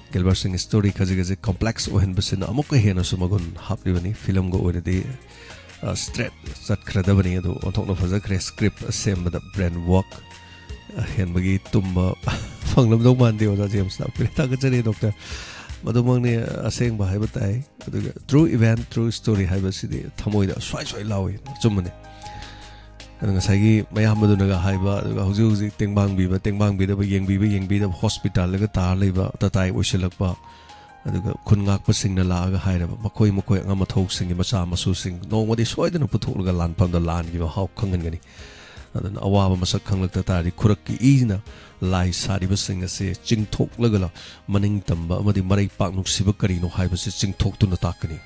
Gilbert ꯁꯤꯡ story ꯈꯖꯤꯛ ꯈꯖꯤꯛ complex ꯑꯣꯏꯍꯟꯕꯁꯤꯅ ꯑꯃꯨꯛꯀ ꯍꯦꯟꯅꯁꯨ ꯃꯒꯨꯟ ꯍꯥꯞꯂꯤꯕꯅꯤ꯫ Film ꯒ ꯑꯣꯏꯔꯗꯤ, ꯑ, straight ꯆꯠꯈ꯭ꯔꯗꯕꯅꯤ, ꯑꯗꯨ ꯑꯣꯟꯊꯣꯛꯅ ꯐꯖꯈ꯭ꯔꯦ꯫ Script ꯁꯦꯝꯕꯗ brain work ꯍꯦꯟꯕꯒꯤ ꯇꯨꯝꯕ ꯐꯪꯂꯝꯗꯧ ꯃꯥꯟꯗꯦ꯫ ꯑꯣꯖꯥ ꯖꯦꯝꯁ ꯂꯥꯛꯄꯤꯔꯦ, ꯊꯥꯒꯠꯆꯔꯤ Doctor꯫ ꯃꯗꯨꯃꯛꯅꯤ ꯑꯁꯦꯡꯕ ꯍꯥꯏꯕ ꯇꯥꯏ꯫ ꯑꯗꯨꯒ true event, true story ꯍꯥꯏꯕꯁꯤꯗꯤ ꯊꯃꯣꯏꯗ ꯁ꯭ꯋꯥꯏ ꯁ꯭ꯋꯥꯏ ꯂꯥꯎꯏ꯫ ꯑꯆꯨꯝꯕꯅꯤ꯫ ꯑꯗ ꯉꯁꯥꯏꯒꯤ ꯃꯌꯥꯝꯕꯗꯨꯅꯒ ꯍꯥꯏꯕ, ꯑꯗꯨꯒ ꯍꯧꯖꯤꯛ ꯍꯧꯖꯤꯛ ꯇꯦꯡꯕꯥꯡꯕꯤꯕ, ꯇꯦꯡꯕꯥꯡꯕꯤꯗꯕ, ꯌꯦꯡꯕꯤꯕ, ꯌꯦꯡꯕꯤꯗꯕ, ꯍꯣꯁꯄꯤꯇꯥꯜꯗꯒ ꯇꯥꯔ ꯂꯩꯕ, ꯇꯇꯥꯏ ꯑꯣꯏꯁꯤꯜꯂꯛꯄ, ꯑꯗꯨꯒ ꯈꯨꯟ ꯉꯥꯛꯄꯁꯤꯡꯅ ꯂꯥꯛꯑꯒ ꯍꯥꯏꯔꯕ, ꯃꯈꯣꯏ ꯃꯈꯣꯏ ꯑꯉꯝ ꯑꯊꯧꯁꯤꯡꯒꯤ ꯃꯆꯥ ꯃꯁꯨꯁꯤꯡ ꯅꯣꯡꯃꯗꯤ ꯁꯣꯏꯗꯅ ꯄꯨꯊꯣꯛꯂꯒ ꯂꯥꯟꯐꯝꯗ ꯂꯥꯟꯒꯤ ꯃꯍꯥꯎ ꯈꯪꯍꯟꯒꯅꯤ꯫ ꯑꯗꯨꯅ ꯑꯋꯥꯕ ꯃꯁꯛ ꯈꯪꯂꯛꯇ ꯇꯥꯔꯗꯤ ꯈꯨꯔꯛꯀꯤ ꯏꯅ ꯂꯥꯏ ꯁꯥꯔꯤꯕꯁꯤꯡ ꯑꯁꯤ ꯆꯤꯡꯊꯣꯛꯂꯒ ꯃꯅꯤꯡ ꯇꯝꯕ ꯑꯃꯗꯤ ꯃꯔꯩ ꯄꯥꯛ ꯅꯨꯡꯁꯤꯕ ꯀꯔꯤꯅꯣ ꯍꯥꯏꯕꯁꯤ ꯆꯤꯡꯊꯣꯛꯇꯨꯅ ꯇꯥꯛꯀꯅꯤ꯫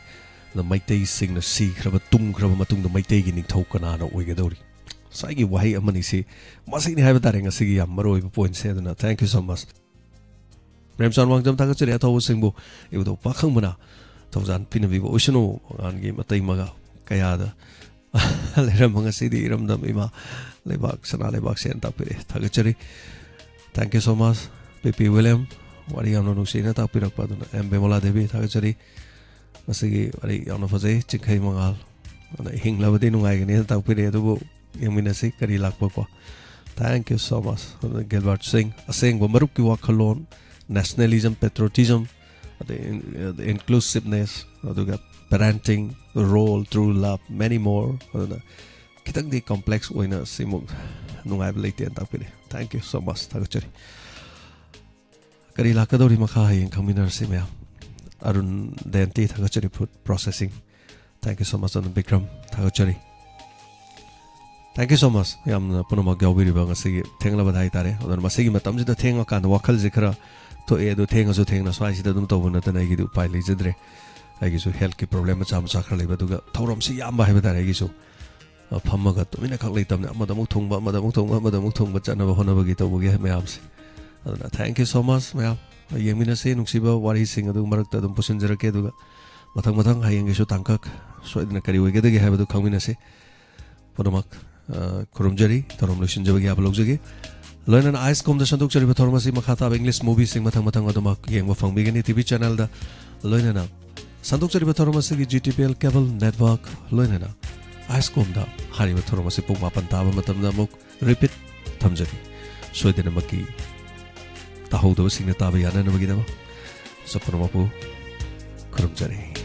ꯑꯗ ꯃꯩꯇꯩꯁꯤꯡꯅ ꯁꯤꯈ꯭ꯔꯕ, ꯇꯨꯝꯈ꯭ꯔꯕ ꯃꯇꯨꯡꯗ ꯃꯩꯇꯩꯒꯤ ꯅꯤꯡꯊꯧ ꯀꯅꯥꯅ ꯑꯣꯏꯒꯗꯧꯔꯤ? ꯉꯁꯥꯏꯒꯤ ꯋꯥꯍꯩ ꯑꯃꯅꯤ ꯁꯤ, ꯃꯁꯤꯅꯤ ꯍꯥꯏꯕ ꯇꯥꯔꯦ ꯉꯁꯤꯒꯤ ꯌꯥꯝ ꯃꯔꯨ ꯑꯣꯏꯕ ꯄꯣꯏꯟꯠꯁꯦ꯫ ꯑꯗꯨꯅ thank you so much꯫ ꯄ꯭ꯔꯦꯝꯆꯥꯟ ꯋꯥꯡꯖꯝ ꯊꯥꯒꯠꯆꯔꯤ, ꯑꯊꯧꯕꯁꯤꯡꯕꯨ ꯏꯕꯨꯙꯧ ꯄꯥꯈꯪꯕꯅ ꯊꯧꯖꯥꯟ ꯄꯤꯅꯕꯤꯕ ꯑꯣꯏꯁꯅꯨ꯫ ꯃꯉꯥꯜꯒꯤ ꯃꯇꯩ ꯃꯒ ꯀꯌꯥꯗ ꯂꯩꯔꯝꯕ ꯉꯁꯤꯗꯤ ꯏꯔꯝꯗꯝ ꯏꯃꯥ ꯂꯩꯕꯥꯛ ꯁꯅꯥ ꯂꯩꯕꯥꯛꯁꯦꯅ ꯇꯥꯛꯄꯤꯔꯛꯑꯦ, ꯊꯥꯒꯠꯆꯔꯤ꯫ Thank you so much꯫ P P William, ꯋꯥꯔꯤ ꯌꯥꯝꯅ ꯅꯨꯡꯁꯤꯅ ꯇꯥꯛꯄꯤꯔꯛꯄ꯫ ꯑꯗꯨꯅ ꯑꯦꯝ ꯕꯤꯃꯣꯂꯥ ꯗꯦꯕꯤ, ꯊꯥꯒꯠꯆꯔꯤ꯫ ꯃꯁꯤꯒꯤ ꯋꯥꯔꯤ ꯌꯥꯝꯅ ꯐꯖꯩ꯫ ꯆꯤꯡꯈꯩ ꯃꯉꯥꯜ ꯑꯗꯨꯅ ꯍꯤꯡꯂꯕꯗꯤ ꯅꯨꯡꯉꯥꯏꯒꯅꯤꯅ ꯇꯥꯛꯄꯤꯔꯛꯑꯦ, ꯑꯗꯨꯕꯨ ꯌꯦꯡꯃꯤꯟꯅꯁꯤ ꯀꯔꯤ ꯂꯥꯛꯄꯀꯣ꯫ Thank you so much꯫ ꯑꯗꯨꯅ ꯒꯤꯜꯕꯔꯠ ꯁꯤꯡ, ꯑꯁꯦꯡꯕ ꯃꯔꯨꯞꯀꯤ ꯋꯥꯈꯜꯂꯣꯟ, nationalism, patriotism, ꯑꯗꯩ in-, inclusiveness, ꯑꯗꯨꯒ parenting, role, true love, many more꯫ ꯑꯗꯨꯅ ꯈꯤꯇꯪꯗꯤ ꯀꯣꯝꯄ꯭ꯂꯦꯛꯁ ꯑꯣꯏꯅ ꯁꯤꯃꯨꯛ ꯅꯨꯡꯉꯥꯏꯕ ꯂꯩꯇꯦꯅ ꯇꯥꯛꯄꯤꯔꯛꯑꯦ꯫ Thank you so much꯫ ꯊꯥꯒꯠꯆꯔꯤ꯫ ꯀꯔꯤ ꯂꯥꯛꯀꯗꯧꯔꯤ ꯃꯈꯥ ꯍꯌꯦꯡ ꯈꯪꯃꯤꯟꯅꯔꯁꯤ ꯃꯌꯥꯝ꯫ ꯑꯔꯨꯟ ꯗꯌꯟꯇꯤ, ꯊꯥꯒꯠꯆꯔꯤ꯫ Food processing, thank you so much꯫ Arun Bikram, ꯊꯥꯒꯠꯆꯔꯤ꯫ Thank you so much ꯌꯥꯝꯅ ꯄꯨꯝꯅꯃꯛ ꯌꯥꯎꯕꯤꯔꯤꯕ ꯉꯁꯤꯒꯤ ꯊꯦꯡꯂꯕꯗ ꯍꯥꯏꯇꯥꯔꯦ꯫ ꯑꯗꯨꯅ ꯃꯁꯤꯒꯤ ꯃꯇꯝꯁꯤꯗ ꯊꯦꯡꯉꯀꯥꯟꯗ ꯋꯥꯈꯜꯁꯦ ꯈꯔ ꯊꯣꯛꯑꯦ, ꯑꯗꯨ ꯊꯦꯡꯉꯁꯨ ꯊꯦꯡꯅ ꯁ꯭ꯋꯥꯏꯁꯤꯗ ꯑꯗꯨꯝ ꯇꯧꯕ ꯅꯠꯇꯅ ꯑꯩꯒꯤꯗꯤ ꯎꯄꯥꯏ ꯂꯩꯖꯗ꯭ꯔꯦ꯫ ꯑꯩꯒꯤꯁꯨ ꯍꯦꯜꯠꯀꯤ ꯄ꯭ꯔꯣꯕ꯭ꯂꯦꯝ ꯃꯆꯥ ꯃꯆꯥ ꯈꯔ ꯂꯩꯕ, ꯑꯗꯨꯒ ꯊꯧꯔꯝꯁꯤ ꯌꯥꯝꯕ ꯍꯥꯏꯕ ꯇꯥꯔꯦ꯫ ꯑꯩꯒꯤꯁꯨ ꯑ, ꯐꯝꯃꯒ ꯇꯨꯃꯤꯟꯅ ꯈꯛ ꯂꯩꯇꯕꯅꯤ, ꯑꯃꯗ ꯑꯃꯨꯛ ꯊꯣꯡꯕ, ꯑꯃꯗ ꯑꯃꯨꯛ ꯊꯣꯡꯕ, ꯑꯃꯗ ꯑꯃꯨꯛ ꯊꯣꯡꯕ ꯆꯠꯅꯕ ꯍꯣꯠꯅꯕꯒꯤ ꯇꯧꯕꯒꯤ ꯃꯌꯥꯝꯁꯦ꯫ ꯑꯗꯨꯅ thank you so much ꯃꯌꯥꯝ꯫ ꯌꯦꯡꯃꯤꯟꯅꯁꯤ, ꯅꯨꯡꯁꯤꯕ ꯋꯥꯔꯤꯁꯤꯡ ꯑꯗꯨ ꯃꯔꯛꯇ ꯑꯗꯨꯝ ꯄꯨꯁꯤꯟꯖꯔꯛꯀꯦ, ꯑꯗꯨꯒ ꯃꯊꯪ ꯃꯊꯪ ꯍꯌꯦꯡꯒꯤꯁꯨ ꯇꯥꯡꯀꯛ ꯁꯣꯏꯗꯅ ꯀꯔꯤ ꯑꯣꯏꯒꯗꯒꯦ ꯍꯥꯏꯕꯗꯨ ꯈꯪꯃꯤꯟꯅꯁꯤ꯫ ꯄꯨꯝꯅꯃꯛ, ꯑ, ꯈꯨꯔꯨꯝꯖꯔꯤ, ꯊꯧꯔꯝ ꯂꯣꯏꯁꯤꯟꯖꯕꯒꯤ ꯌꯥꯕ ꯂꯧꯖꯒꯦ꯫ ꯂꯣꯏꯅꯅ ꯑꯥꯏꯁꯀꯣꯝꯗ ꯁꯟꯗꯣꯛꯆꯔꯤꯕ ꯊꯧꯔꯝ ꯑꯁꯤ ꯃꯈꯥ ꯇꯥꯕ ꯏꯪꯂꯤꯁ ꯃꯨꯚꯤꯁꯤꯡ ꯃꯊꯪ ꯃꯊꯪ ꯑꯗꯨꯃꯛ ꯌꯦꯡꯕ ꯐꯪꯕꯤꯒꯅꯤ ꯇꯤ ꯚꯤ ꯆꯦꯅꯦꯜꯗ꯫ ꯂꯣꯏꯅꯅ ꯁꯟꯗꯣꯛꯆꯔꯤꯕ ꯊꯧꯔꯝ ꯑꯁꯤꯒꯤ G T P L cable network ꯂꯣꯏꯅꯅ ꯑꯥꯏꯁꯀꯣꯝꯗ ꯍꯥꯏꯔꯤꯕ ꯊꯧꯔꯝ ꯑꯁꯤ ꯄꯨꯡ ꯃꯥꯄꯟ ꯇꯥꯕ ꯃꯇꯝꯗ ꯑꯃꯨꯛ repeat ꯊꯝꯖꯔꯤ꯫ ꯁꯣꯏꯗꯅꯃꯛꯀꯤ ꯇꯥꯍꯧꯗꯕꯁꯤꯡꯅ ꯇꯥꯕ ꯌꯥꯅꯅꯕꯒꯤꯗꯃꯛ ꯁꯣꯝ ꯄꯨꯝꯅꯃꯛꯄꯨ ꯈꯨꯔꯨꯝꯖꯔꯤ꯫